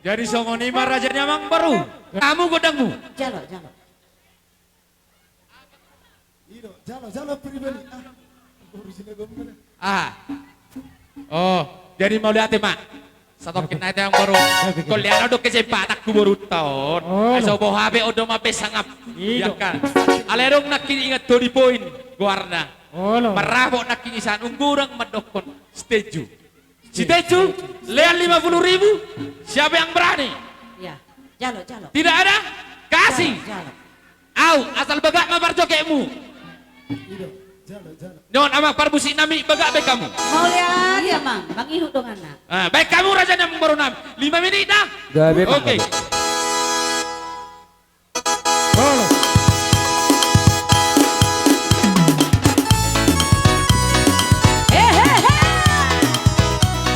Jadi songon i ma raja ni amangboru. Hamu gondangmu. Jalo, jalo. I do, jalo, jalo pribadi. Ah, boru sini gomna. Ah. Oh, jadi mauliate ma. Satongkin nai te amangboru. Ingkon lean do kesempatan tu borunta on. Oh. Ai so boha be on do mambaen sangap. I do. Alai adong nangkin ingot to the point goarna. Olo. Marrapot nangkin i sian, nunga hurang mandokkon. Setuju. Setuju, lean lima puluh ribu. Siapa yang berani? Ya, jalo, jalo. Tidak ada? Kasih. Jalo, jalo. Au, asal bagak ma parjoketmu. I do, jalo, jalo. Nyon amang parmusik nami, bagak baen hamu. Mauliate amang, mangihut donganna. Ah, baen hamu raja ni amangboru nami. Lima menit da. Gabe, oke. Amang. Halo. Hehehe.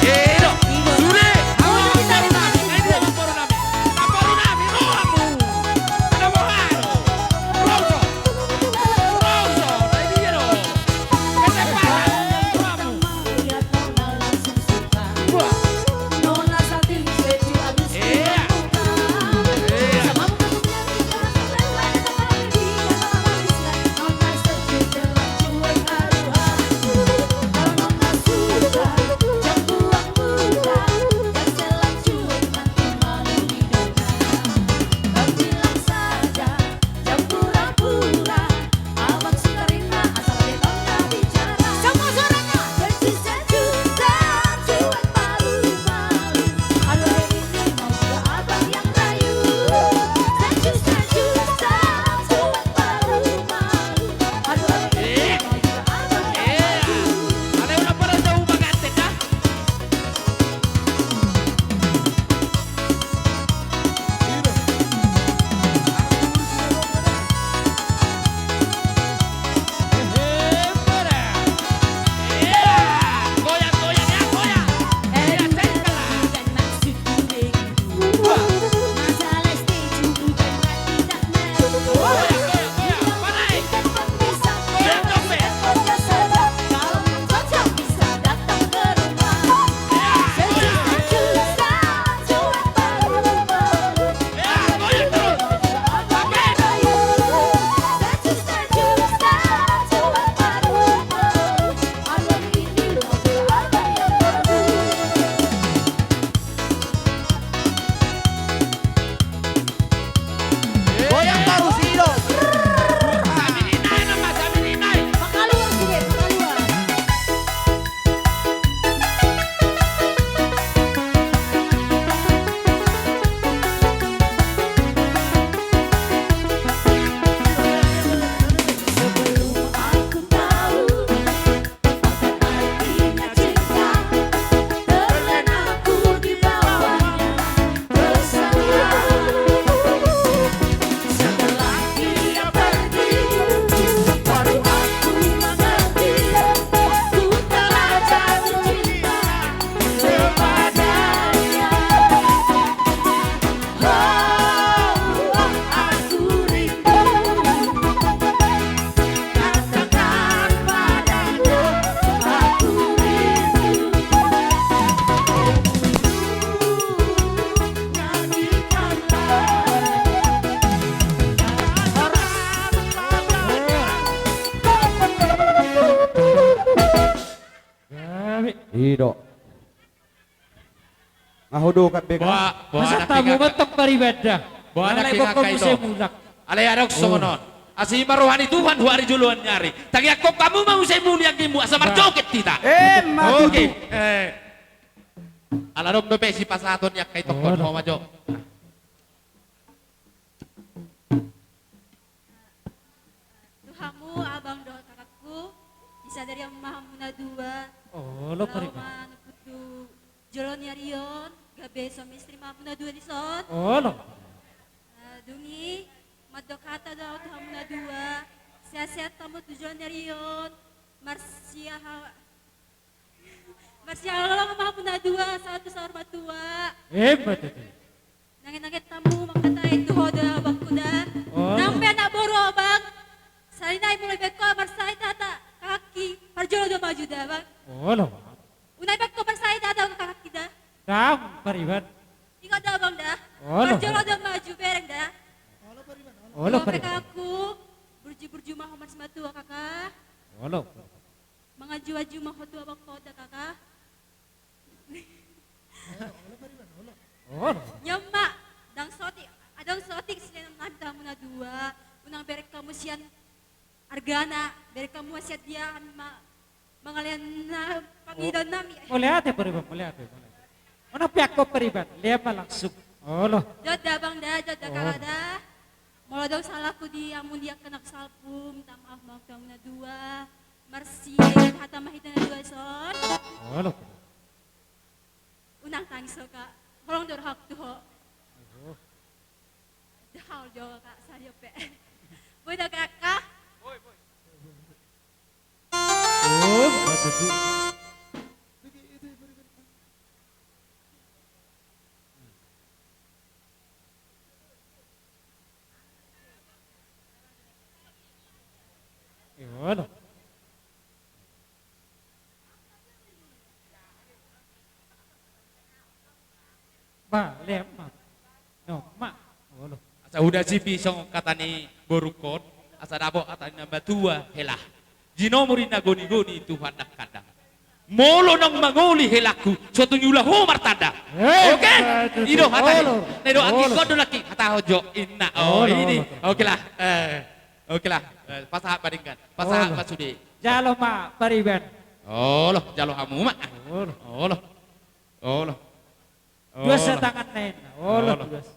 Edo. Sude. Halo, baru nami. Edo, baru nami. Baru nami. Rohamu. Ada mau halo. Roso. Roso. Nah, ini dia dong. Kesempatan. Rohamu. Jam pura-pura, abang Sukarina, asal betona bicara. Semua suaranya. Sejuk-sejuk, sejuk baru-baru. Aduh, hari ini mau juga abang yang rayu. Sejuk-sejuk, sejuk baru-baru. Aduh, hari ini mau juga abang yang rayu. Alai ulang pada jauh banget, ya. Goyang baru, Sido. Sambil naik, nama, sambil naik. Pakaluar sude, pakaluar. Sebelum aku tahu Ido. Nga ho do kan be kan? Boha, boha. Masa tamu nangkin nga-, mentok baribanda. Boha nangkin nga-, nga-, muse mulak. Alai adong songon on. Asi ma roha ni Tuhan tu ari joloan ni ari. Tangiangkon hamu ma muse mulia anggimu asa marjoget hita. Emma tutu. Oke. Eh. Ala adong dope sipasahaton ni angka itongkon, ho ma jo. Tu hamu abang dohot kakakku, disadari ma hamuna dua. Olo, laho pariban. Manungkun tu jolo ni ari on, gabe suami istri ma hamuna dua dison. Olo. Eh, dung i, mandok hata do au tu hamuna dua. Sehat-sehat hamu tu jolo ni ari on. Marsiaha-, marsihaholongan ma hamuna dua, sahat tu saur matua. Emma tutu. Nanget-nanget hamu mangkatai tu ho da abangku da. Oh. Nang pe anak boru abang. Sahali nai molo dibaen ho marsahit hata kakakki, parjolo do maju da abang. Olo. Unang dibaen ho marsahit hata kakakki da. Dang, pariban. Ingot da abang da. Olo. Parjolo do maju bereng da. Olo, Pariban, olo. Olo, Pariban. Kaka, burju-burju ma ho marsimatua, Kaka. Olo. Mangaju-aju ma ho tu abang ho da, Kaka. Olo, Pariban, olo. Olo. Nyoma, ndang saotik, ndang saotik sian hami tu hamu na dua, unang bereng hamu sian argana, bereng hamu sian dia hami ma-, mangalean na pangidoan nami. Mauliate, Pariban, mauliate, mauliate. Unang piak ho, Pariban, lean ma langsung. Olo. Jot da, Bang, da, jot da, Kaka, da. Molo adong salahku di hamu di angka na salpu, minta maaf ma tu hamu na dua. Marsiajar hata ma hita na dua son. Olo. Unang tangis ho, Kak. Holong do rohangku tu ho. Olo. Dahal jo, Kak, sadia pe. Boi da, Kaka. Boi, boi. Oh, betul. Olo. Ba, lean ma. No, ma. Olo. Asa huda sipi songon hata ni borungkon, asa dapot hata ni na matua hela. Jinomor i na goni-goni tu handang-handang. Molo naung mangoli helangku, so tung ula ho martanda. Eh, oke? Betul. I do hata ni. Olo. Na i do, olo. Anggi, ho do nangkin. Hata ho jo, inna. Oh, olo, ini. Olo. Oke lah. Eh, oke lah. Eh, pasahat ma denggan. Pasahat ma sude. Olo. Jalo ma, Pariban. Olo, jalo hamu ma. Olo. Olo. Olo. Duas. Olo. Tangan na inna. Olo, olo. Duas.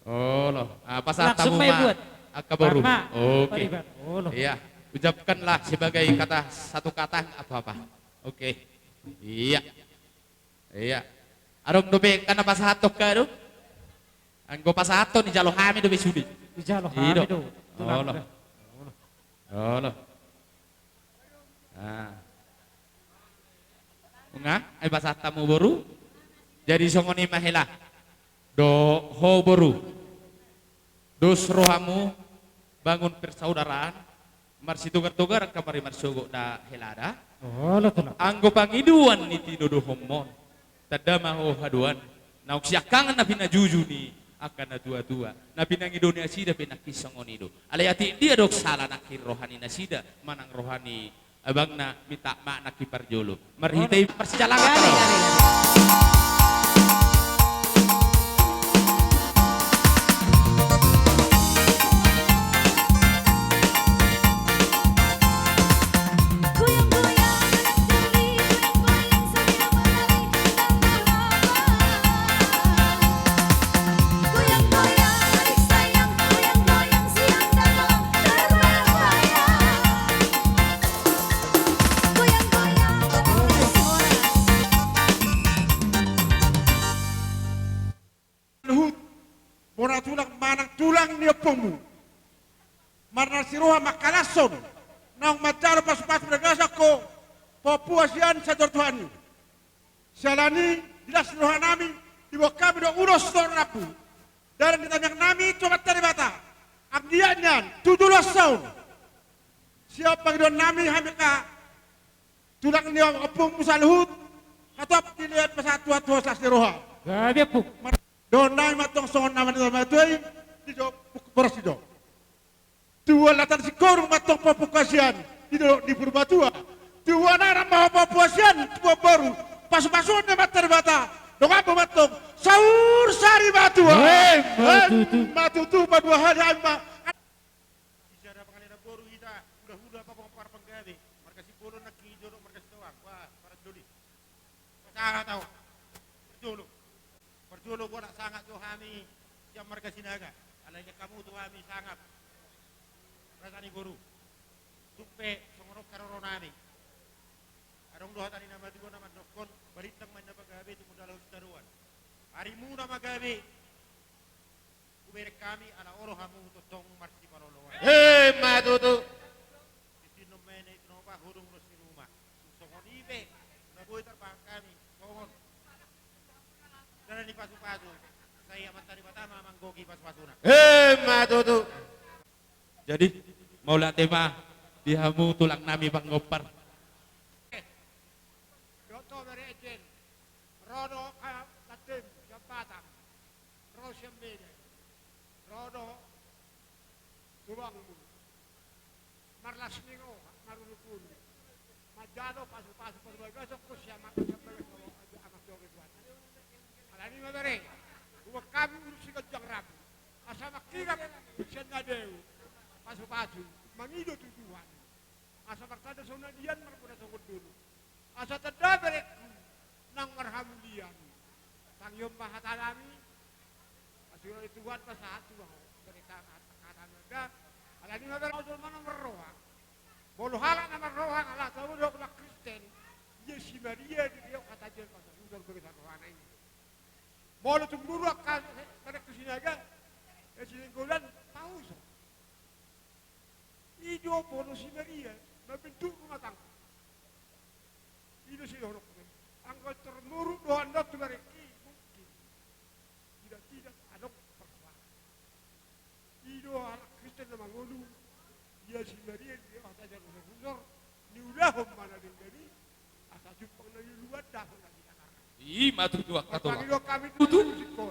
Olo. Ah, pasahat hamu ma, angka boru. Oke. Pariban. Olo. Iya. Ucapkanlah sebagai kata, satu kata, nggak apa-apa. Oke. Iya. Iya. Adong dope, kan na pasahathon, Kak, do? Anggo pasahathon, dijalo hami dope sude. Dijalo hami do. Olo. Olo. Ah. Nunga, ai pasahat hamu boru. Jadi songon i ma hela. Do ho boru. Dos rohamu bangun persaudaraan. Marsitogar-togar angka mari marsogot da hela da. Olo, tulang. Anggo pangidoan ni tinodohonmon. Tanda ma ho haduan. Naung siangkangan na pinajuju ni angka na tua-tua, na pinangido ni nasida pe nangkin songon i do. Alai atik dia do sala nangkin roha ni nasida manang roha ni abangna, minta maaf nangkin parjolo. Marhite i parsijalangan. Luhut, bona tulang manang tulang ni ompungmu. Marnasi roha mangkalashon, naung manjalo pasu-pasu na gasak ho, pahompu hasian sahat tu Tuhan i. Siala ni i, di las ni rohanami, diboan hami do ulos dohot rambu. Dalan di tangiangnami tu Amanta Debata. Anggiat nian, tu joloan on. Sian pangidoannami hami angka tulang ni ompungmu saluhut, hatop dilehon pasahat Tuhan tu ho las ni roha. Gabe, Ompung. Dohononnami ma antong songon na manida matua i, dijou boras i do. Tubuan lata ni singkoru ma antong pahompu hasian di dolok ni Purbatua. Tubuan anak ma ho pahompu hasian, tubuan boru pasu-pasuon ni Amanta Debata. Donganmu ma antong saur sari matua. Emma tutu. Emma tutu, padua hali hami ma. Di sada pangalengan boru hita, hula-hula pamompar panggabe. Marga Simbolon nangkin i, dolok marga Sitohang. Wah, parjolo i. Pasahat au. Parjolo. Parjolo, boanak sangap do hami sian marga Sinaga. Alai nian hamu tu hami sangap. Rasa ni boru. Tung pe songon on haroronami. Adong do hata ni na matua na mandokkon, balintang ma inna pagabe, tumundalhon sitadoan. Arimuna ma gabe. Hubereng hami ala olo hamu tongtong marsipaloloan. Emma tutu. Tintin do mene i tinopa, hudung do sinuma. Songon i pe na boi tarbahen hami songon dalan ni pasu-pasu. Sai Amanta Debata ma manggohi pasu-pasuna. Emma tutu. Jadi mauliate ma di hamu tulangnami pangompar. Dohot ho bere Jen. Ro do angka tantim sian Batam. Tubang mulu. Marlas ni roha, marunuk-unuk. Manjalo pasu-pasu parbagason, sian bagas, sian bagas, anak sore tuan. Alani ma bere, huboan hami ulos siganjang rambu. Asa mangkirap sian na dao pasu-pasu, mangido tu Tuhan. Asa martanda songon na dian, marbona songon dolok. Asa tanda berengku nang marhamulian. Tangihon ma hata nami. Asi oloi Tuhan ma sahat tu ho. Berita hata nami da. Alani ma bere, jolma na marroha. Molo halak na marroha, halak na didok na Kristen, ia si Maria dibeok hata i, jala pasu-pasu bagasan rohana i. Molo tung dulu angka berengku Sinaga, ia si Nainggolan pauso. I do boru si Maria, membentuk rumah tangga. I do sidohononku. Anggo termuruk dohonon tu berengki, mungkin. Tidak-tidak adong persoalan. I do halak Kristen na mangolu, ia si Maria dibeok hata i, jala pasu-pasu niulahon ma na denggan i, asa jumpang na di luat, dapot na di tangan. I ma tutu, angka Tulang. Pangidoan hami tutu. Tutu.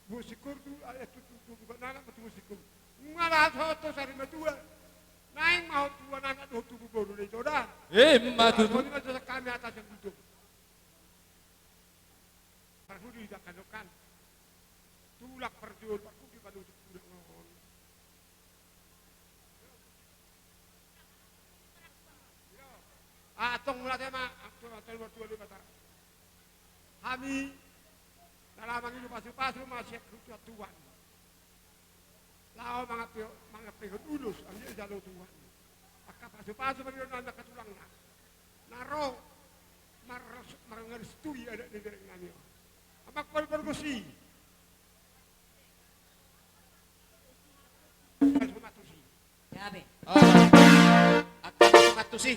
Musik kordu, eh, tu, tu, tu, tu, anak, tu musik kordu. Nunga laho ho tu sari matua. Naeng ma ho tubuan anak dohot tubuan boru, i do da. Eh, ma tutu. Songon i ma tu hami atas yang duduk. Parhudi dangkan-dangkan. Tulang parjolo, parhudi panutup tulang on. Antong mauliate ma, antong, antong, antong, antong, antong, antong. Hami na laho mangido pasu-pasu ma sian Tuhan. Laho mangampe, mangampehon ulos, anggiat dijalo Tuhan. Angka pasu-pasu ma di angka tulangna na ro mar-, marngaristui adat ni bereng nami on. Amang Palu Pargonsi. Pasu ma tusi. Gabe. Oh. Angka pasu ma tusi.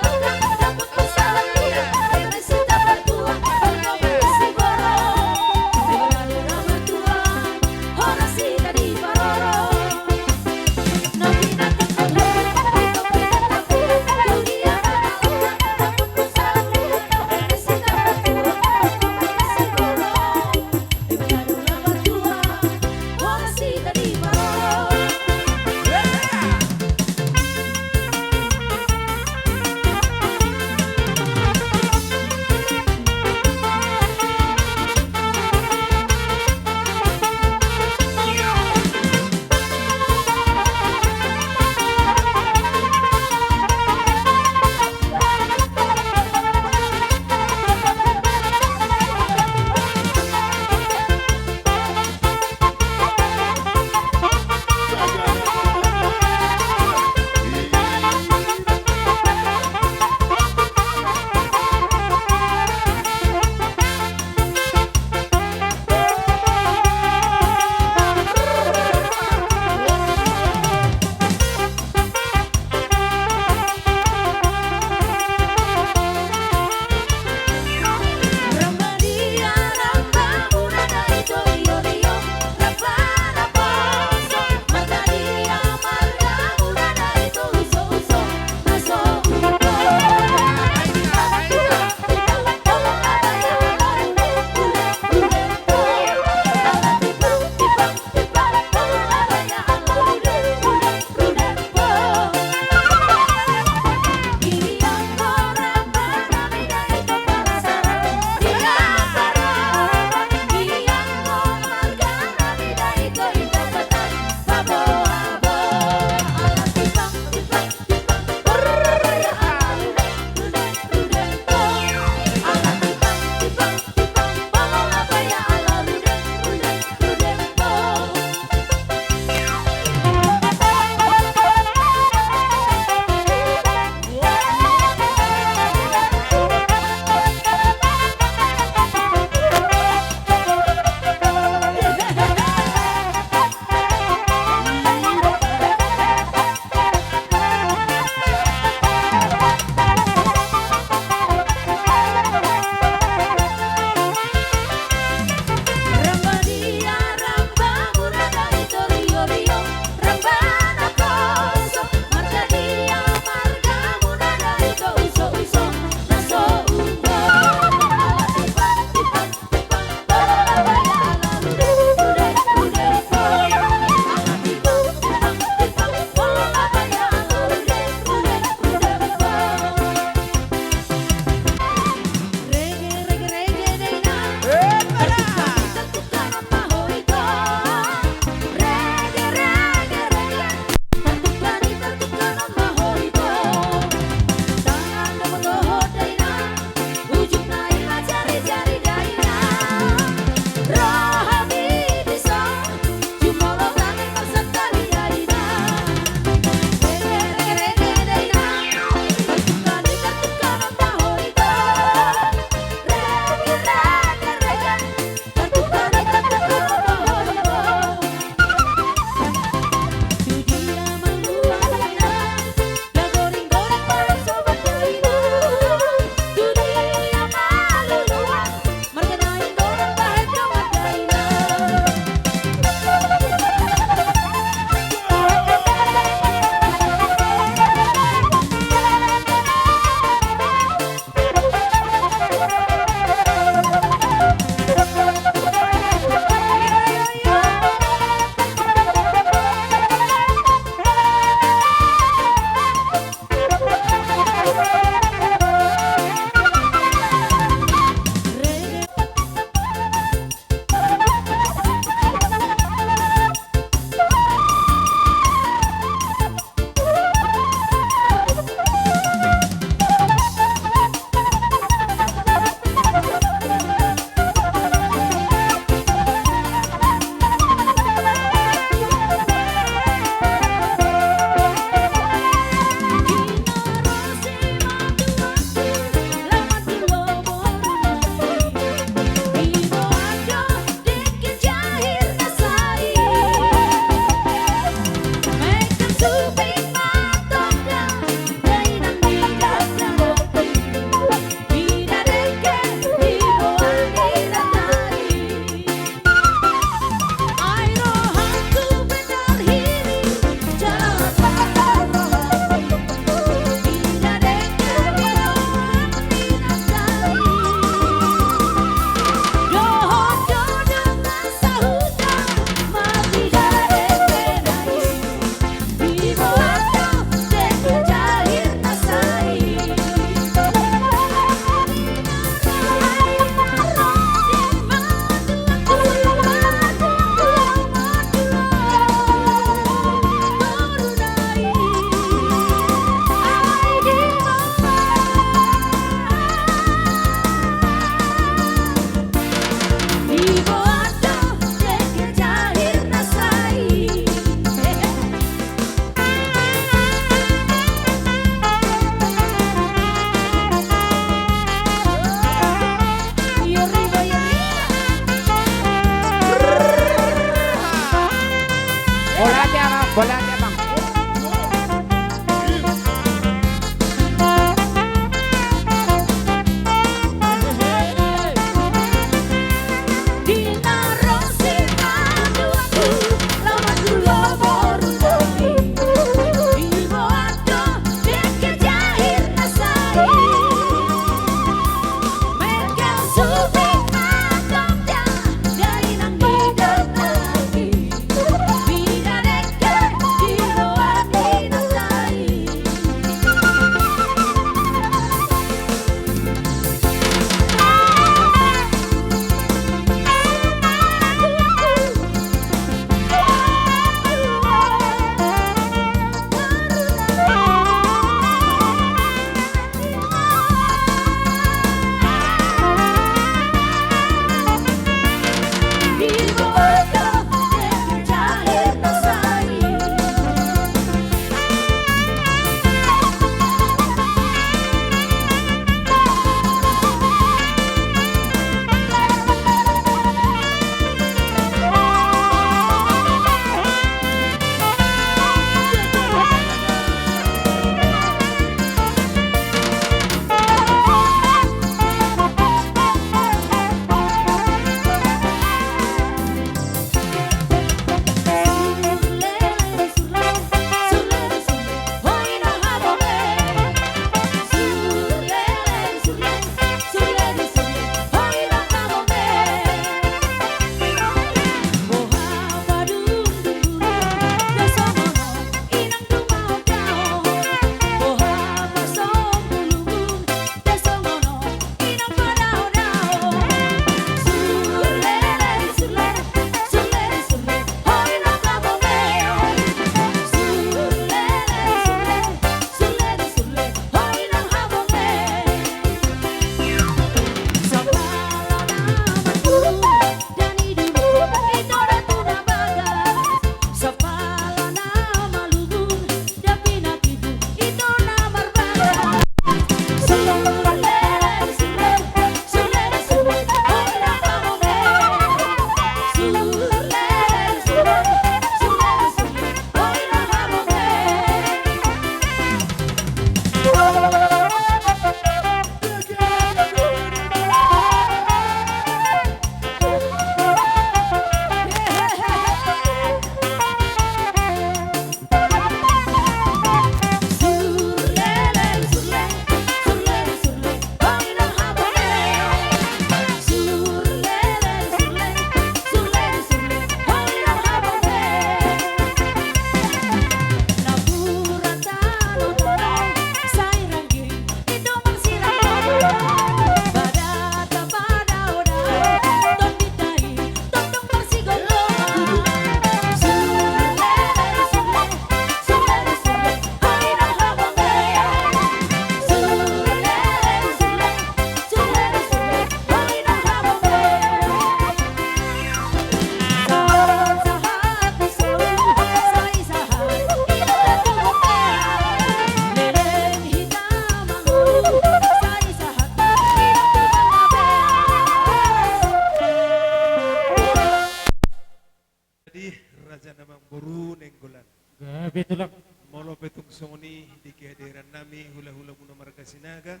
Songon i di kehadiran nami hula-hula muna marga Sinaga,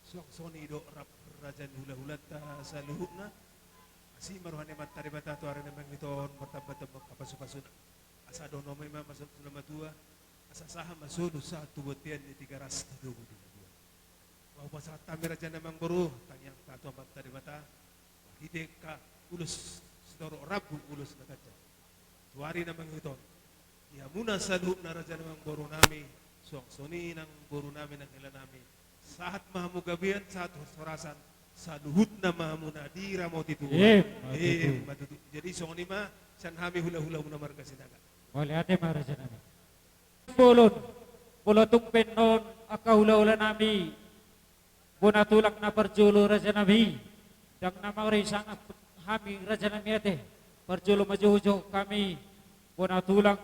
suang songon i do rap raja ni hula-hulanta saluhutna. Asi ma roha ni Amanta Debata tu ari na mangihut on martamba-tamba hapasu-pasuna. Asa dohonon nami ma marsahat tu na matua, asa sahat ma solu sahat tu bontean ni Tigaras Tatogu di na dua. Laho pasahat hami raja na mangboru, tangiangta tu Amanta Debata, marhite angka ulos sitorop rambu ulos na ganjang. Tu ari na mangihut on, di hamuna saluhutna raja na mangboru nami, suang songon i nang boru nami nang hela nami, sahat ma hamu gabean, sahat horas-horasan, saluhutna ma hamuna diramoti Tuhan. Emma tutu. Emma tutu. Jadi songon i ma sian hami hula-hula muna marga Sinaga. Mauliate ma raja nami. Bolon, molo tung pe annon angka hula-hula nami, bona tulang na parjolo raja nami, ndang na marisa hami raja nami ate, parjolo ma jouon hami, bona tulang,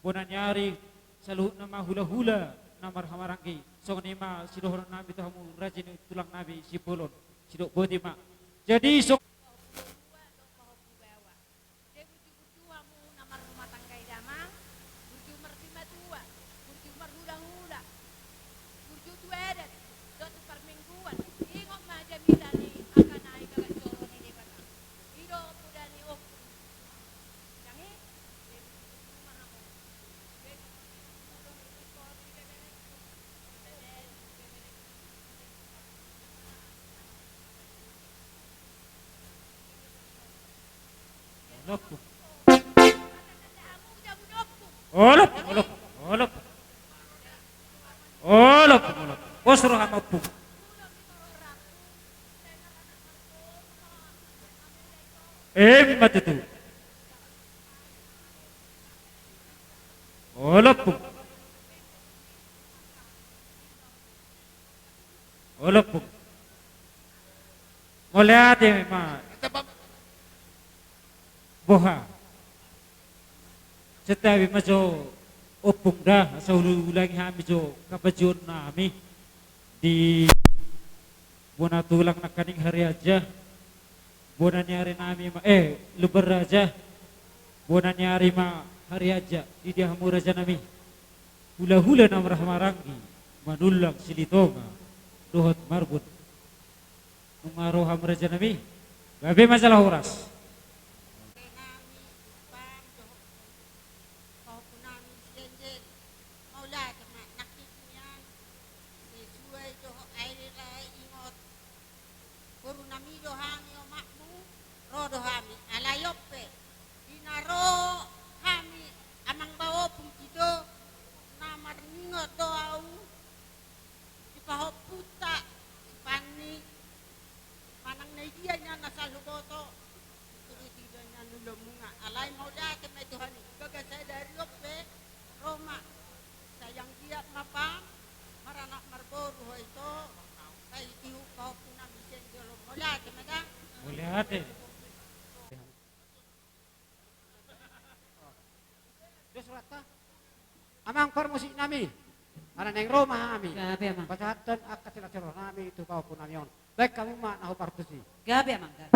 bona ni ari, saluhutna ma hula-hula na marhahamaranggi, songon i ma sidohonon nami tu hamu raja ni tulang nami Simbolon, sidok boti ma. Jadi so- Jadi burju-burju hamu na marrumah tangga i damang, burju marsimatua, burju marhula-hula, burju tu adat, dohot tu parmingguan, ingot ma jamita ni angka na i bagas joro ni Debata. I do poda ni ompung. Ndang i, jadi burju-burju ma hamu. Olo ompung. Olo ompung, olo ompung, olo ompung. Olo ompung, olo ompung. Pos roham ompung. Emma tutu. Olo ompung. Olo ompung. Mauliate ma. Boha. Santabi ma jo ompung da, asa huulangi hami jo angka panjouon nami di bona tulang nangkaning Harianja, bona ni ari nami ma, eh, Lumban Raja, bona ni ari ma Harianja, di dia hamu raja nami. Hula-hula na marhahamaranggi, manullang Silitonga, dohot Marbun. Nunga ro hamu raja nami, gabe ma jala horas. Pahompu nami si Enjen, mauliate ma nangkin nian, sesuai dohot ai lai ingot. Boru nami do hami omakmu, ro do hami, alai on pe, di na ro hami amang bao ompung i do, na marningot do au, di pahompunta, si Panni, manang na i dia nian na sala huboto, tu i dia nian ulomuna, alai mauliate ma i tu hami, gabe sadari on pe, ro ma, sai anggiat ma pang, maranak marboru ho ito, sai tihuk pahompu nami sian jolo, mauliate ma da. Mauliate. Dos rata. Amang parmusik nami. Ala naeng ro ma hami. Gabe, Amang. Pasahathon angka sila-sila nami tu pahompu nami on. Baen hamu ma na hupartusi. Gabe, Amang, gabe.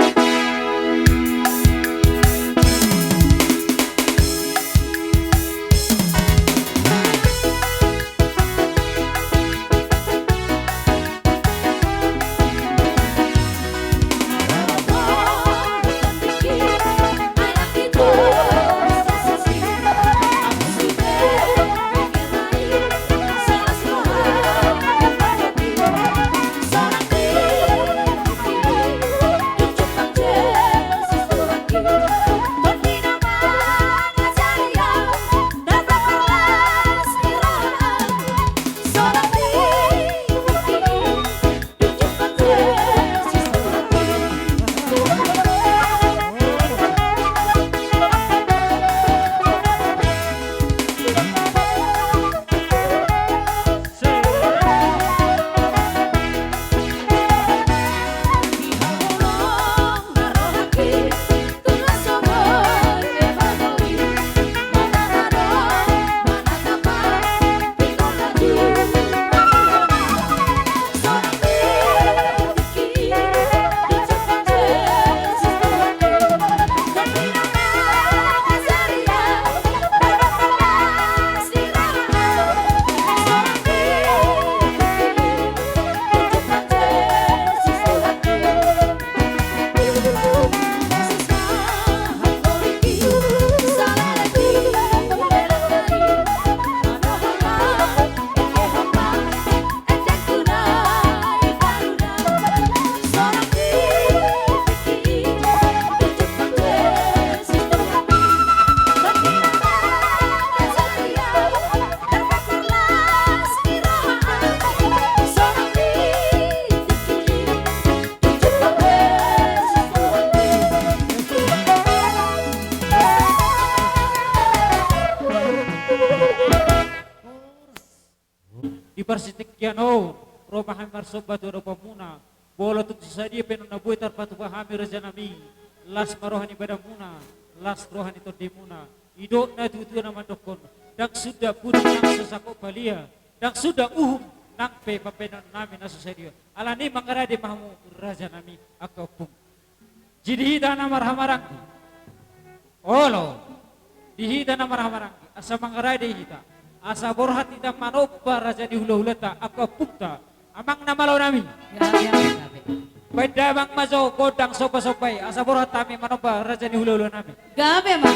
Sian on ro ma hami marsomba tu adopanmuna. Molo tung so sadia pe annon na boi tarpatupa hami, rajanami, las ma roha ni badanmuna, las roha ni tondimuna. Didok natuatua na mandokkon, ndang suda puti nang so sangkot palia, ndang suda uhum nang pe pambahenonnami na so sadia. Alani i mangarade ma hamu, rajanami, angka ompung. Jadi di hita na marhahamaranggi, olo, di hita na marhahamaranggi, asa mangarade hita, asa borhat hita manomba raja ni hulahulanta, angka ompungta, amang na malo nami. Gabe, gabe. Baen damang ma jo gondang sombasomba i, asa borhat hami manomba raja ni hulahulanami. Gabe ma.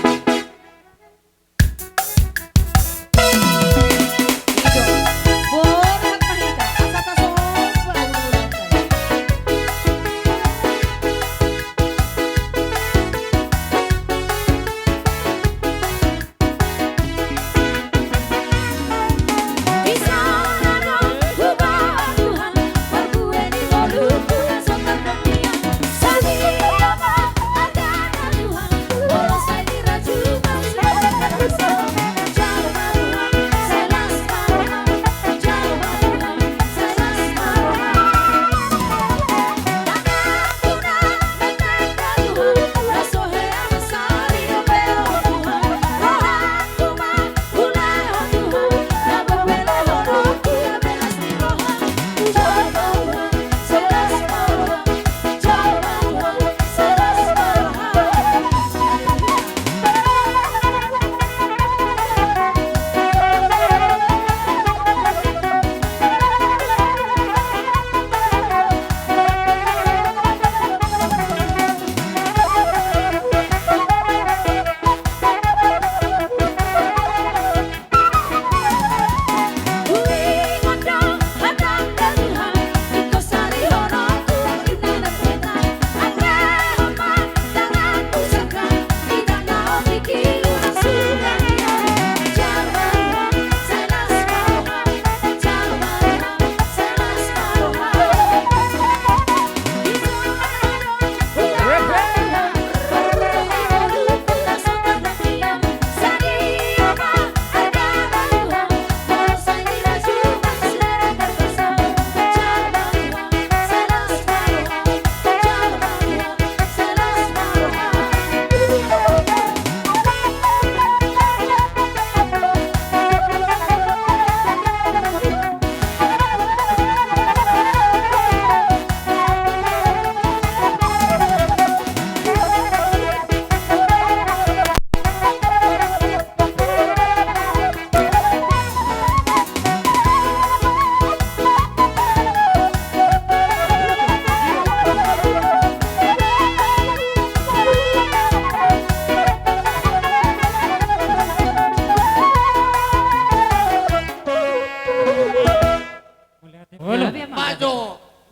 Mauliate. Olo. Gabe, Amang. Pajo,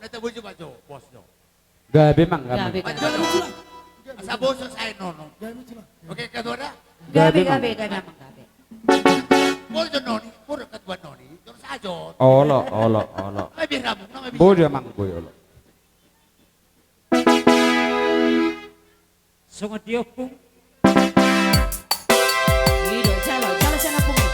na tabuju pajo, bosnyo. Gabe, Amang, gabe. Gabe, gabe. Pajo. Asa bosnyo sae nono. Oke, ketua da? Gabe, gabe, Amang. Gabe, gabe, Amang, gabe. Bosnyo noni, bosnyo ketua noni, terus ajo. Olo, olo, olo. Lebih ramung, lebih. Bodi, Amang, bodi, olo. Songon dia, Ompung. I do, jalo, jalo sian Ompung i.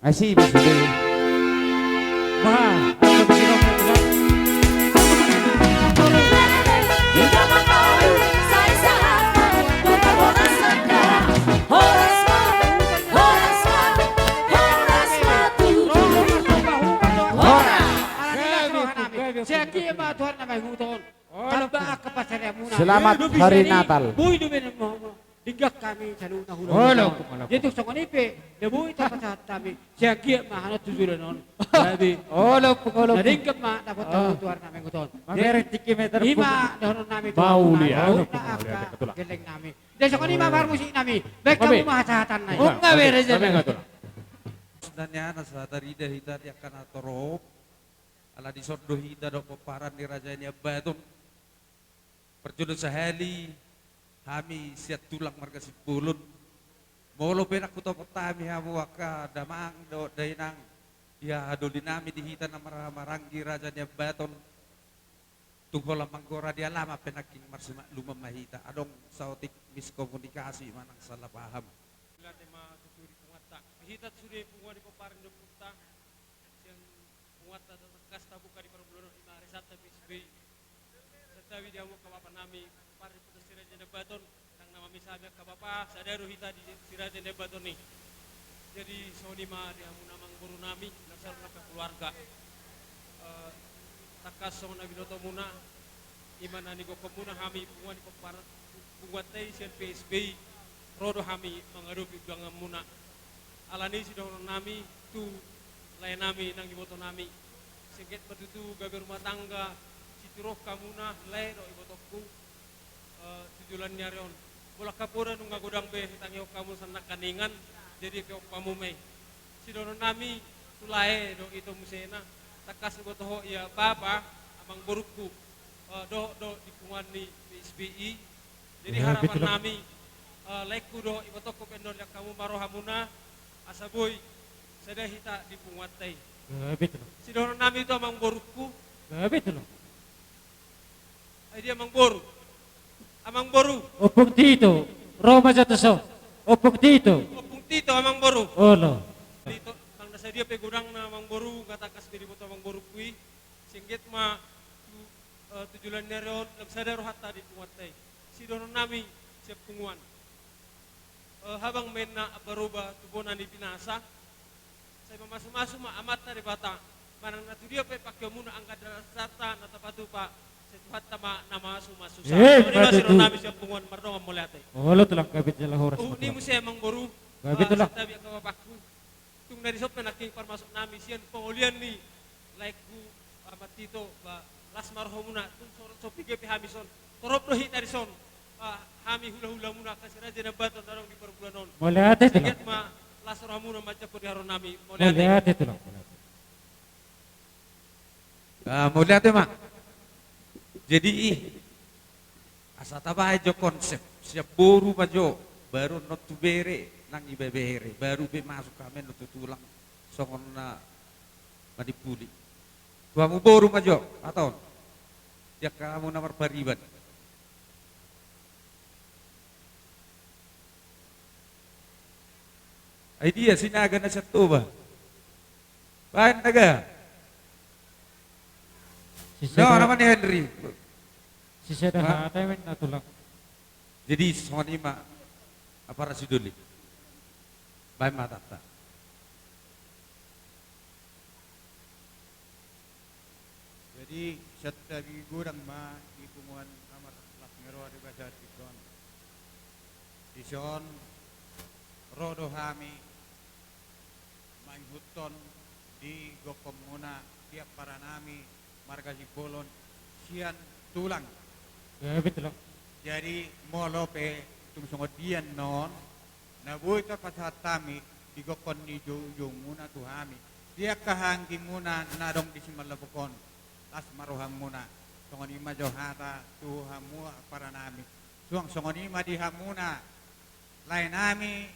Asi, Mas Ude. Wah, aku di sini, Mas Ude. Horas, horas, horas, horas, horas, horas. Sian dia ma Tuhan na mangihut on. Tamba angka pansarianmuna. Selamat Hari Natal. Boi do baenon ma. Denggan hami saluhutna hulahula. Olo, olo. Jadi songon i pe, na boi tapasahat hami. Sian dia ma hamu tu joloan on. Jadi, olo, olo. Na denggan ma dapot hamu tu ari na mangihut on. Mamereng tingki meter. I ma dohonon nami tu hamu. Mauliate. Mauliate, angka betul. Gelleng nami. Jadi songon i ma parmusik nami. Baen hamu ma hasahatan nai. Nunga bere jala. Sebenarnya na sahat tarida hita di angka na torop. Ala dison do hita dohot pomparan ni Raja Niambaton. Parjolo sahali hami sian tulang marga Simbolon. Molo pe ndang hutopot hami hamu angka damang dohot dainang, di hahadoli nami di hita na marhahamaranggi Raja Niambaton, tung holan manggora di alaman pe nangkin marsimakluman ma hita, adong saotik miskomunikasi manang salah paham. Mauliate ma tutu di punguanta. Hita sude punguan ni pomparan ni ompunta. Sian punguanta tangkas tabuka di parbulan on, i ma arisanta P S B I. Santabi di hamu angka bapa nami, pomparan ni ompunta Si Raja Niambaton, ndang na mamisa hami angka bapa, sada do hita di Si Raja Niambaton i. Jadi songon i ma di hamu na amangboru nami, na saluhut angka keluarga. Eh, tangkas songon na binotomuna, i ma na nigokhonmuna hami punguan ni pomparan, punguanta i sian P S B I, ro do hami mangadopi undanganmuna. Alani i sidohonon nami tu lae nami nang iboto nami. Singkat ma tutu gabe rumah tangga, sitiruon hamuna lae dohot ibotongku, eh, tu joloan ni ari on. Molo angka poda nunga godang be, tangihon hamu sian nangkaningan, jadi pe on hamu ma i. Sidohonon nami tu lae dohot ito musena, tangkas do huboto ho ia bapa, amangborungku, eh, dohot do di punguan ni P S B I. Jadi harapan nami, eh, laengku dohot ibotongku pe annon, di angka hamu ma rohamuna, asa boi sada hita di punguanta i. Sidohonon nami tu amangborungku. Ai dia amangboru? Amangboru. Ompung Tito, ro ma jo tuson. Ompung Tito. Ompung Tito, amangboru. Olo. Tito, ndang na sadia pe godangna amangboru, nga tangkas be diboto amangborungku i. Singkat ma tu, eh, tu joloan ni ari on, lam sada rohanta di punguanta i. Sidohonon nami sian punguan. Eh, habang ma inna ambaroba tu bona ni pinasa. Sai mamasumasu ma Amanta Debata. Manang na tudia pe pangkeonmuna angka dasarta na tapatupa, sai Tuhanta ma na mamasumasu. Eh, songon i ma tutu. Sidohonon nami sian punguan, mardongan mauliate. Olo tulang, gabe jala horas. Huhut ni muse amangboru. Gabe tulang. Santabi angka bapangku. Tung na dison pe nangkin parmasuk nami sian pangolian ni laengku, ah, Amang Tito, ba, las ma rohamuna, tung so, so piga pe hami son. Torop do hita dison, ah, hami hulahulamuna angka Si Raja Niambaton na adong di parbulan on. Mauliate tulang. Singkat ma las rohamuna manjamhon di haroro nami. Mauliate. Mauliate tulang. Mauliate. Ah, mauliate ma. Jadi, asa tabahen jo konsep, sian boru ma jo, baru annon tu bere, nang ibebere, baru pe masuk hami annon tu tulang, songon na manimpuli. Tu hamu boru ma jo, aton. Di angka hamu na marpariban. Ai dia Sinaga na sian Toba? Baen Naga. Sisada. No, nama ni Henry. Sisada hata i ma inna tulang. Jadi songon i ma, apara sidoli. Baen ma hatanta. Jadi, santabi godang ma di punguan na marlas ni roha di bagasan tingki on. Dison, ro do hami mangihuthon di gokhonmuna di ampara nami marga Simbolon sian tulang. Jadi, molo pe tung songon dia annon, na boi tapasahat hami di gokhon ni joujoumuna tu hami, di angka hahaanggimuna na adong di Simalabuk on, las ma rohamuna. Songon i ma jo hata tu hamu ampara nami. Suang songon i ma di hamuna lae nami,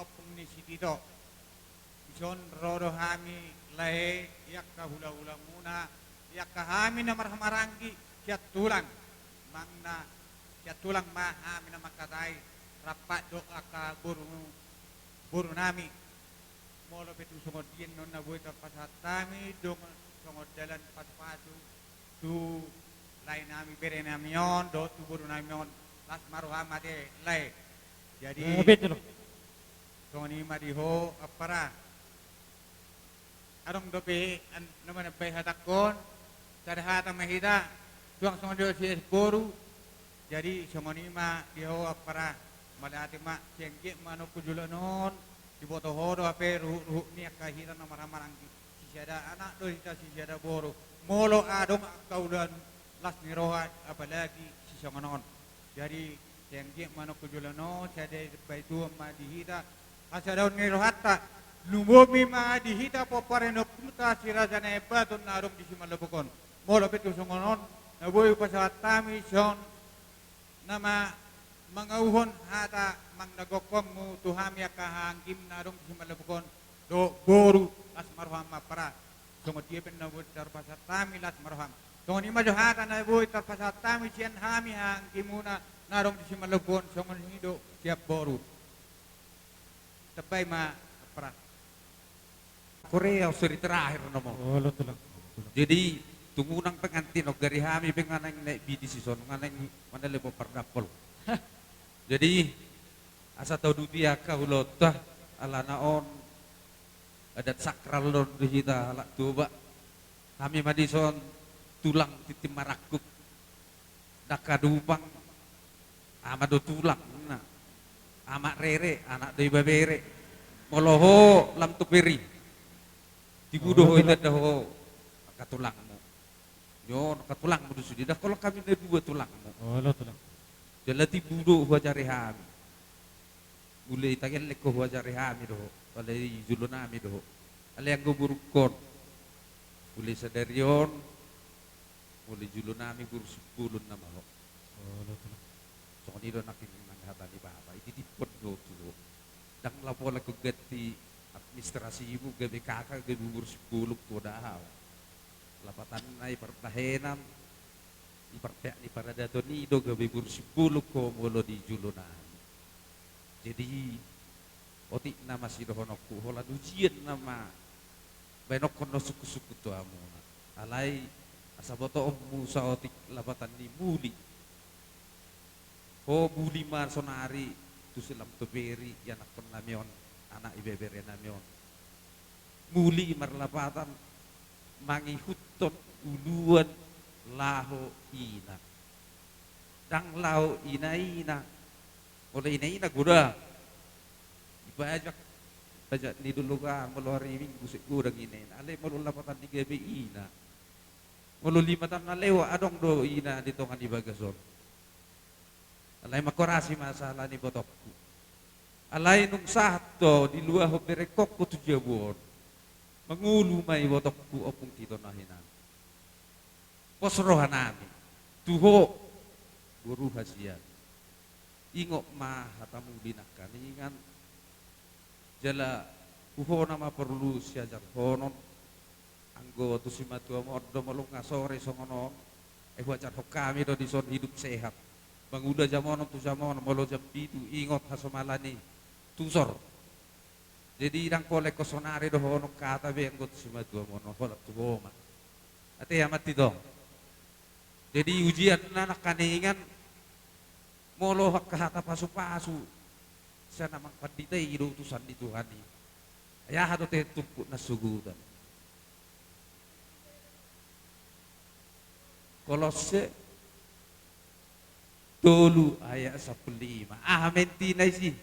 ompung ni si Tito. Dison ro do hami lae, di angka hulahulamuna, di angka hami na marhahamaranggi sian tulang. Manang na sian tulang ma hami na mangkatai, rap do angka boru, boru nami. Molo pe tu songon dia annon na boi tarpasahat hami, dung songon dalan pasupasu tu lae nami, bere nami on dohot tu boru nami on, las ma roham ate lae. Jadi, eh, betul. Songon i ma di ho ampara. Adong dope an-, na manambai hatangkon, sada hata ma hita, suang songon dia siboru. Jadi songon i ma di ho ampara, mauliate ma, sian gek manungkun joloan on, diboto ho do hape ruhut-ruhut ni angka hita na marhahamaranggi. Sisada anak do hita, sisada boru. Molo adong angka ulaon las ni roha, apalagi sisongon on. Jadi, sian gek manungkun joloan on, sada i baen tu on ma di hita hasadaon ni rohanta. Lumobi ma di hita pomparan ni ompunta Si Raja Naiambaton na adong di Simalabuhon. Molo pe tu songon on, na boi hupasahat hami songon na ma-, mangauhon hata manang na gokhonmu tu hami angka hahaanggim na adong di Simalabuhon dohot boru, las ma roham ampara. Songon dia pe na boi tarpasahat hami, las ma roham. Songon i ma jo hata na boi tarpasahat hami sian hami hahaanggimuna na adong di Simalabuhon, songon i do sian boru. Tambai ma ampara. Korea, seri terakhir nomor. Olo, tulang. Jadi, tung unang pengantin, on gari hami pe nga naeng naek bini dison, nga naeng manalebo pardampol. Jadi, asa tauduti angka ulaonta, alana on adat sakral do on di hita halak Toba. Hami ma dison tulang tintin marangkup. Ndang hadupang, ama do tulang, ninna. Amak rere, anak do ibebere. Molo ho lam tu peri, tibu do ho, olo, tulang, itanda ho angka tulangmu. Nyo, angka tulangmu do sude, ndang holan hami na dua tulangmu. Olo, tulang. Jala tibu do huajari hami. Mulai tangelleng ho huajari hami do ho, alai jolo nami do ho. Alai anggo borungkon, mulai sadari on, mulai jolo nami boru Simbolon nama ho. Olo, tulang. Songon i do nangkin nang hata ni bapa, ititiphon do tu ho. Ndang laho pola ho ganti administrasimu, gabe kaka, gabe boru Simbolon tu ho, da ho. Lapatanna i parbahenan, i parpeak ni paradaton i do gabe boru Simbolon ho molo di jolo nami. Jadi, otik nama sidohononku, holan ujian nama baenonhon na sungkun-sungkun tu hamuna. Alai, asa botoonmu saotik lapatan ni muli. Ho muli ma sonari tu si lam tu peri, ianakkon nami on, anak ibebere nami on. Muli marlapatan mangihuthon uluan laho ina. Ndang laho ina-ina. Molo ina-ina godang. Dibajak, bajak ni dolok an, molo hari Minggu sai godang ina-ina. Alai molo lapatan ni gabe ina. Molo lima taon na lewat adong do ina di tonga ni bagas on. Alai mangkorasi ma sahala ni botongku. Alai nunga sahat ho diluahon berengkon ho tu jabu on, mangolu ma ibotongku, Ompung Tito Nahinan. Pos roha nami tu ho, boru hasian. Ingot ma hata muli nangkaningan. Jala tu ho nama porlu siajarhonon. Anggo tu simatuam on do molo nunga sore songon on, ai huajarhon hami do dison hidup sehat. Mangula jam onom tu jam onom, molo jam pitu ingot hasomalan i, tusor. Jadi ndang pola ingkon sonari dohonon hata be anggo tu simatuam on, holan tu ho ma. Ate, Amang Tito. Jadi ujianna nangkaningan, molo angka hata pasu-pasu sian amang pandita i do utusan ni Tuhan i, ai aha do tahe turpuk na sogot an? Kolose tolu ayat sampulu lima. Aha ma intina disi?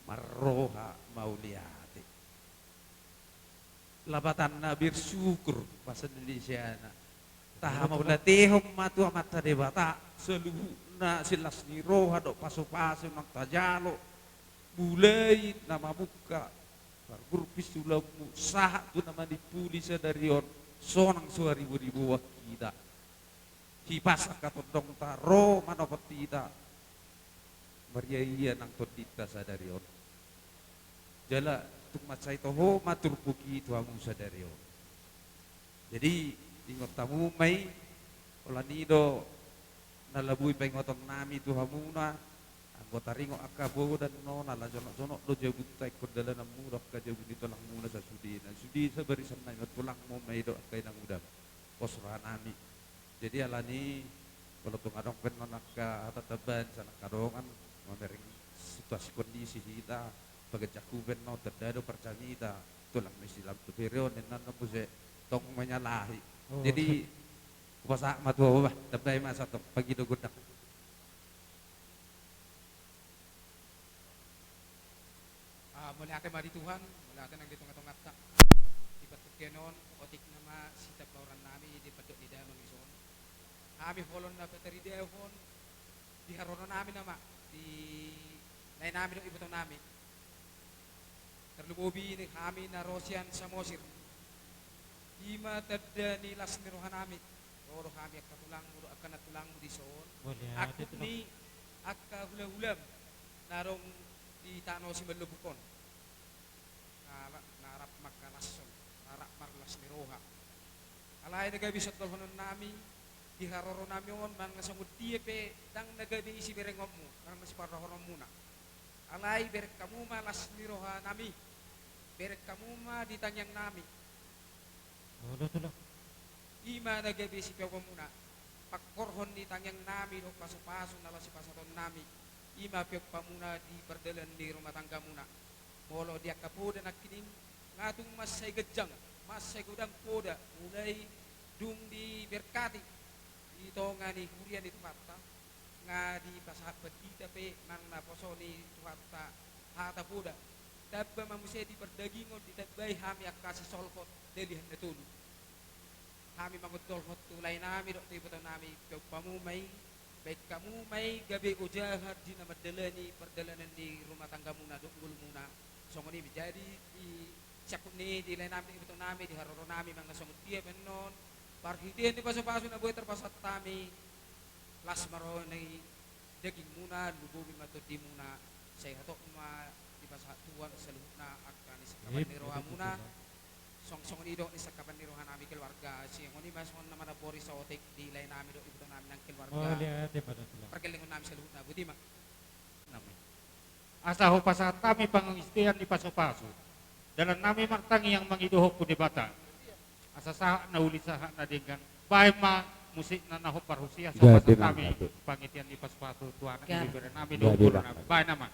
Marroha mauliate. Lapatanna bersyukur bahasa Indonesiana. Tahamauliatehon ma tu Amanta Debata saluhutna silas ni roha dohot pasu-pasu naung tajalo, mulai na mamungka pargurpis ulaonmu sahat tu na manimpuli sadari on, sonang so haribo-riboan hita. Hipas angka tondongta ro manopot hita. Maria-ia nang tondinta sadari on. Jala tung mansai toho ma turpuk i tu hamu sadari on. Jadi, ingot hamu ma i, holan i do na labui paingoton nami tu hamuna, Anggo taringot angka poda on, ala jonok-jonok do jabunta ingkon dalananmu dohot angka jabu ni tulangmuna sasudena. Sude sabarisan nami ma tulangmu ma i dohot angka inangudamu. Pos rohanami. Jadi alani, molo tung adong pe annon angka hata tambahan sian angka dongan, mamereng situasi kondisi hita, paganjanghu pe annon tanda do parjamita, tulang ni si Lampu Pirion, ninna annon muse tong menyalahi. Oh. Jadi, hupasahat ma tu ho bah, tambai ma asa tong, pangido gondang. Ah, mauliate ma di Tuhan, mauliate nang di tonga-tonganta. Di partingkian on, otik nama sitambahoran nami di pandok ni damang i son. Hami holong na pataridahon, di haroro nami nama, di lae nami dohot iboto nami. Tarlumobi ni hami na ro sian Samosir. I ma tanda ni las ni roha nami. Ro do hami angka tulangmu dohot angka nantulangmu di son. Mauliate. Angkup ni angka hula-hulam na adong di tano Simalobuk on. Na, na rap mangkalashon, na rap marlas ni roha. Alai na gabe sian dohonon nami, di haroro nami on, manang na songon dia pe, ndang na gabe i siberengonmu, manang na siparrohahononmuna. Alai bereng hamu ma las ni roha nami, bereng hamu ma di tangiang nami. Olo, tulang. I ma na gabe sipeopamuna, pangkorhon ni tangiang nami dohot pasu-pasu na laho sipasahaton nami, i ma peopamuna di pardalanan ni rumah tanggamuna. Molo di angka poda nangkining, nga tung mansai ganjang, mansai godang poda, mulai dung diberkati di tonga ni huria ni Tuhanta, nga dipasahat pandita pe manang naposo ni Tuhanta hata poda. Tamba ma muse di pardagingon, ditambai hami angka sisolhot lilihan na tolu. Hami mangondolhon tu lae nami dohot tu iboto nami, peop hamu ma i, baen hamu ma i gabe ojahan di na mandalani pardalanan ni rumah tanggamuna dohot ngolumuna. Songon i ma jadi di siangkup ni i di lae nami dohot iboto nami, di haroro nami manang na songon dia pe annon, parhitean ni pasu-pasu na boi tarpasahat hami, las ma roha ni dagingmuna, lumobi ma tondimuna, sai hatop ma dipasahat Tuhan saluhutna angka ni sangkapan ni rohamuna. Songon i dohot ni sangkapan ni roha nami keluarga, songon i ma songon na manambori saotik di lae nami dohot iboto nami nang keluarga. Pargellengon nami saluhutna, boti ma. Asa hupasahat hami pangistian ni pasu-pasu. Dalan nami martangiang mangido ho tu Debata. Asa sahat na uli sahat na denggan. Baen ma musikna na hombar husia, so pasahat hami pangistian ni pasu-pasu tu anak ni bere nami dohot boru nami. Baen nama.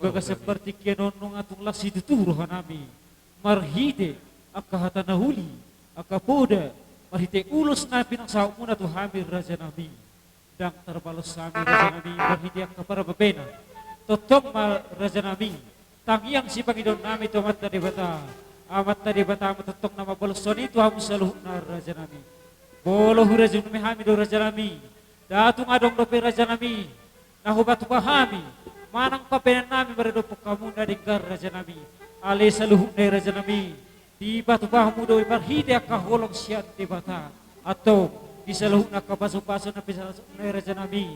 Bagasan partingkian on nunga tung las situtu rohanami marhite angka hata na uli, angka poda, marhite ulos na pinasahatmuna tu hami rajanami. Ndang tarbalos hami rajanami marhite angka parbabenan. Tongtong ma rajanami, tangiang sipangidoannami tu Amanta Debata. Amanta Debata ma tongtong na mambalos songon i tu hamu saluhutna rajanami. Molo hurajumi hami do rajanami, ndang tung adong dope rajanami na hupatupa hami manang pambahenannami maradophon hamu na denggan rajanami. Alai saluhutna i rajanami, dipatupa hamu do i marhite angka holong sian Debata. Antong di saluhutna angka pasupasu na pinasahutmuna i rajanami,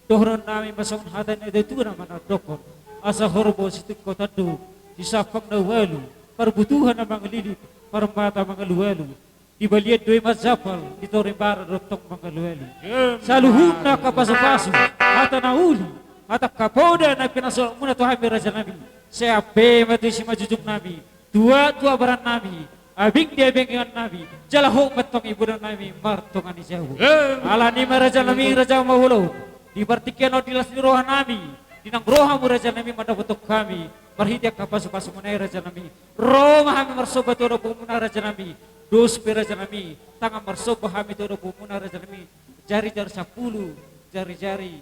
dohononnami ma songon hata ni natuatua na mandokhon: Asa horbo sitingko tanduk, sisampang na ualu, parbutuhan na mangalilip, parmata mangalualu. Di balian do i manjampal, di toru ni bara do tong mangalualu. Saluhutna angka pasupasu, hata na uli, hata angka poda na pinasahatmuna tu hami rajanami, sai ampe ma tu simanjujungnami, tuat tu abarannami, abing di abinganami, jala hot ma tong ibononnami martonga ni jabu. Alani i ma rajanami, raja ma ulaon, di partingkian on di las ni rohanami, di naung ro hamu rajanami mandapothon hami marhite angka pasupasumuna i rajanami, ro ma hami marsomba tu adopanmuna rajanami. Dos pe rajanami, tangan marsomba hami tu adopanmuna rajanami. Jarijari sampulu, jarijari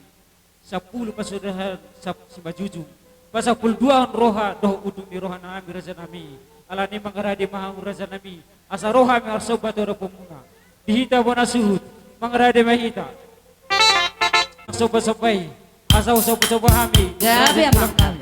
sampulu pasupasu, sap-, simanjujung, pasampuluduahon roha dohot unduk ni rohanami rajanami. Alani i mangarade ma hamu rajanami, asa ro hami marsomba tu adopanmuna. Di hita bona suhut, mangarade ma hita. Somba-somba i, asa somba-somba hami. Gabe amang nami.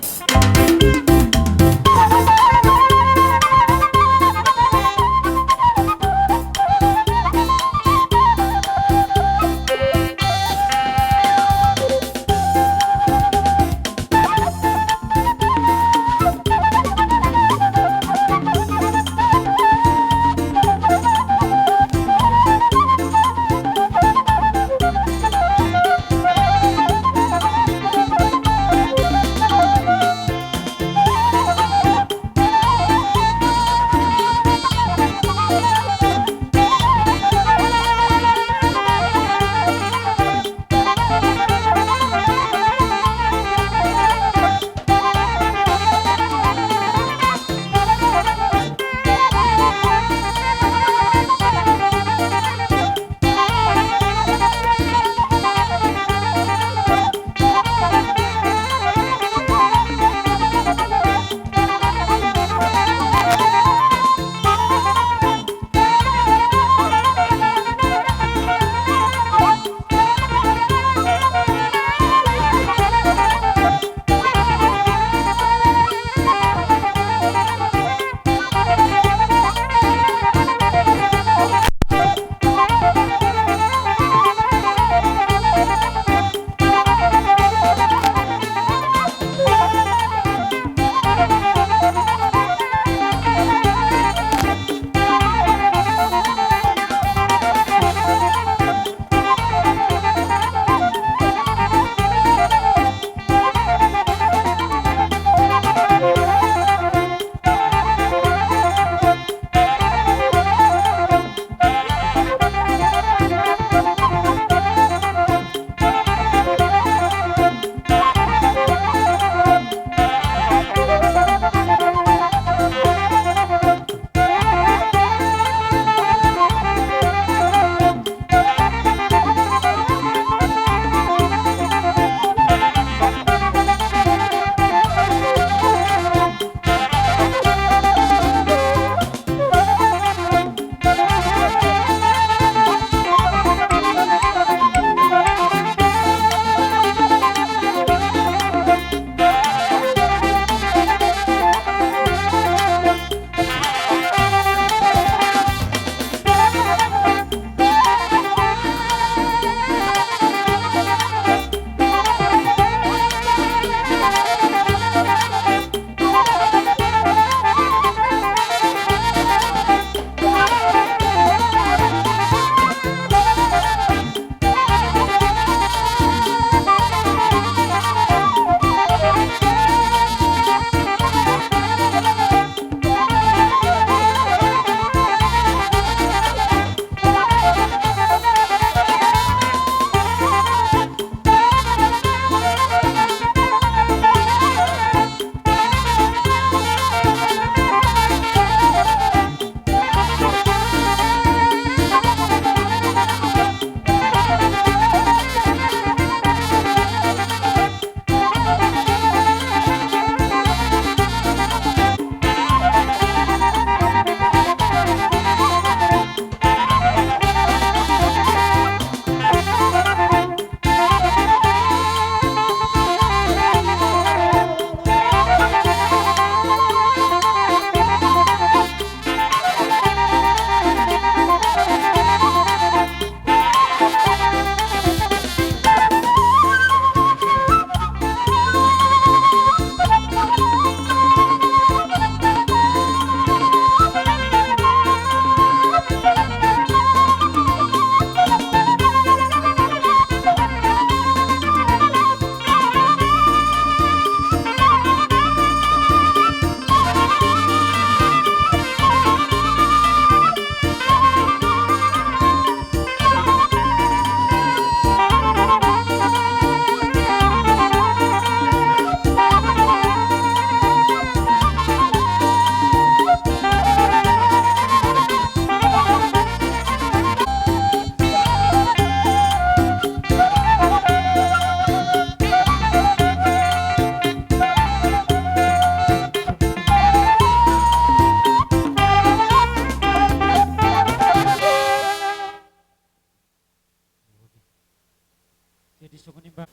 Jadi songon i ma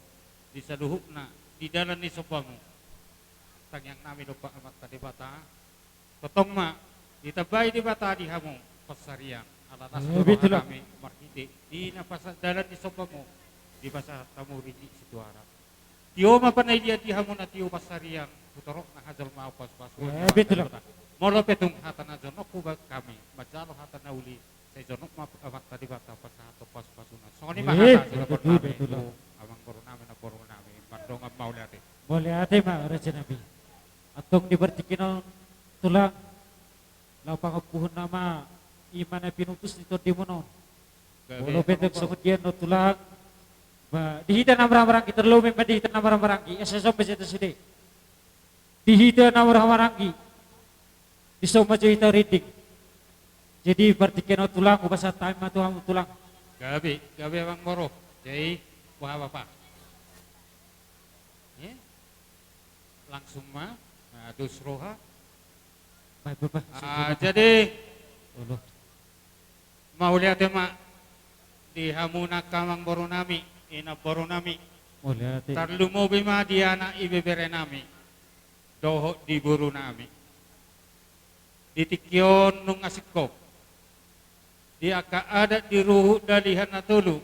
di saluhutna di dalan ni sombamu, tangiang nami dompak Amanta Debata, tongtong ma ditambai Debata di hamu pansarian, ala las ni roha nami marhite di na pasahat dalan ni sombamu, dipasahat hamu ringgit sitio arak. Tio ma panaidian di hamu na tio pansarian, tu torop na hajolmaon, pasupasu ni Amanta Debata. Molo pe tung hata na jonok hubahen hami manjalo hata na uli, sai jonok ma Amanta Debata pasahathon pasupasuna. Songon i ma hata sidohonon nami tu amangboru nami, namboru nami, mardongan mauliate. Mauliate ma raja nami. Antong di partingkian on tulang, laho pangampuhon nama i ma na pinutus ni tondimuna on. Molo pe tung songon dia do tulang, ba di hita na marhahamaranggi, tarlumobi ma di hita na marhahamaranggi, asa somba sita sude. Di hita na marhahamaranggi, di somba jo hita rinding. Jadi partingkian on tulang, hupasahat hami ma tu hamu tulang. Gabe, gabe amangboru. Jadi boha bapa? Eh? Langsung ma, nah, dos roha. Baik bapa. Ah, jadi mauliate ma di hamuna angka amangboru nami, inamboru nami. Mauliate. Tarlumobi ma di anak ibebere nami dohot di boru nami. Di tingki on nunga singkop di angka adat di ruhut Dalihan Na Tolu.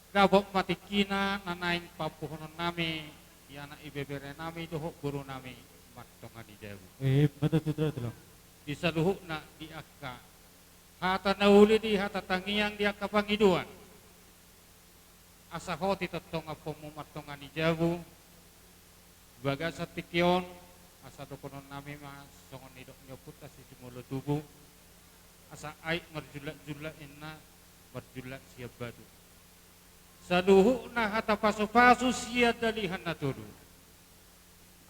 Dapot ma tingkina na naeng paampuhonon nami di anak ibebere nami dohot boru nami martonga ni jabu. Eh, betul, betul, betul. Di saluhutna di angka hata na uli, di hata tangiang, di angka pangidoan. Asa hot i tongtong ampuonmu martonga ni jabu. Bagasan tingki on, asa dohonon nami ma songon nidok ni ompunta si Jumolo tubu. Asa aek marjulak-julak inna marjulak sian batu. Saluhutna hata pasupasu sian Dalihan Na Tolu.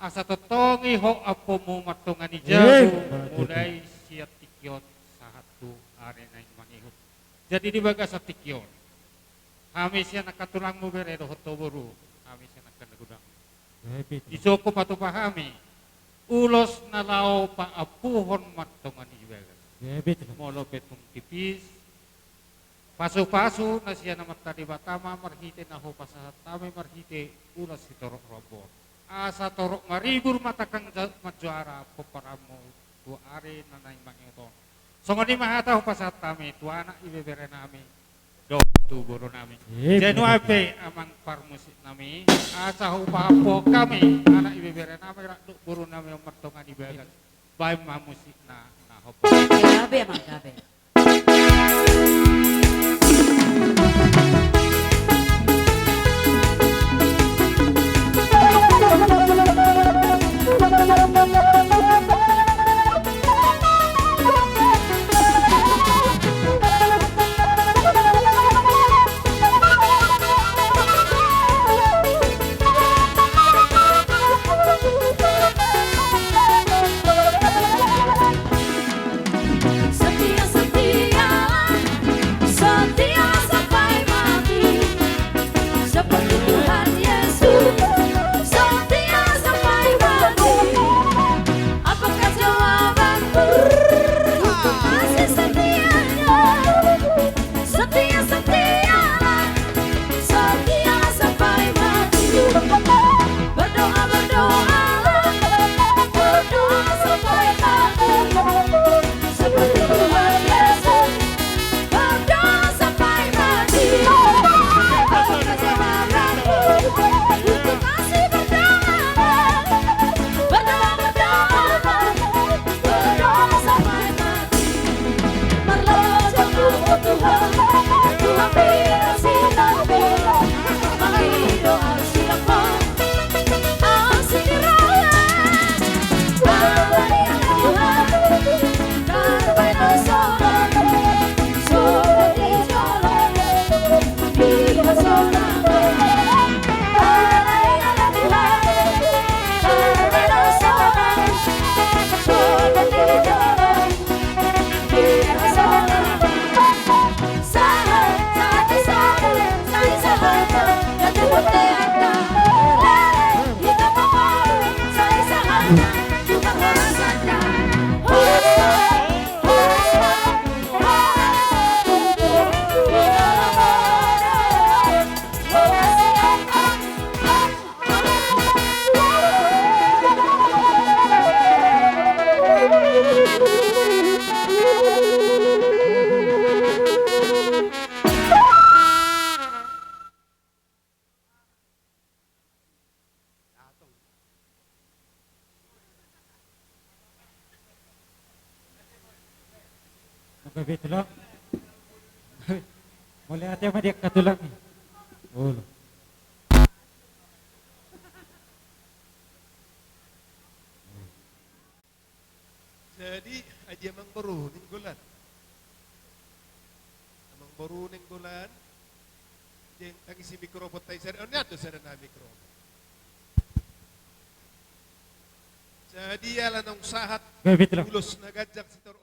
Asa tongtong i hot ampuonmu martonga ni jabu, mulai sian tingki on sahat tu ari naeng mangihut. Jadi di bagasan tingki on, hami sian angka tulangmu bere dohot ho boru, hami sian angka na godang, dijou ma tupa hami ulos na laho paampuhon martonga ni bagas. Molo pe tung tipis, pasupasu na sian Amanta Debata ma marhite na hupasahat hami marhite ulos sitorop roha on. Asa torop maribur ma tangkang manjuara pomparanmu tu ari na naeng mangihut on. Songon i ma hata hupasahat hami tu anak ibebere nami dohot tu boru nami. Jadi nuaeng pe amang parmusik nami, asa hupaampuhon hami anak ibebere nami rap dohot boru nami on martonga ni bagas. Baen ma musikna na hombar. Gabe amang, gabe. Setia, setia, setia sampai mati. Seperti Tuhan Yesus, setia sampai mati. Apakah jawabanku? Masih setianya. Setia, setia, setia sampai mati. Berdoa, berdoa, berdoa sampai mati. Seperti Tuhan Yesus, berdoa sampai mati. Untuk kasih berdoa, berdoa, berdoa, berdoa sampai mati. Gabe tulang. Mauliate ma di angka tulang i. Olo. Jadi, aji amangboru Nainggolan. Amangboru Nainggolan. Jadi, tangisi mikroponta i, sada on, nian do sada na mikrofon. Jadi, ala naung sahat, gabe tulang, ulos na ganjang sitor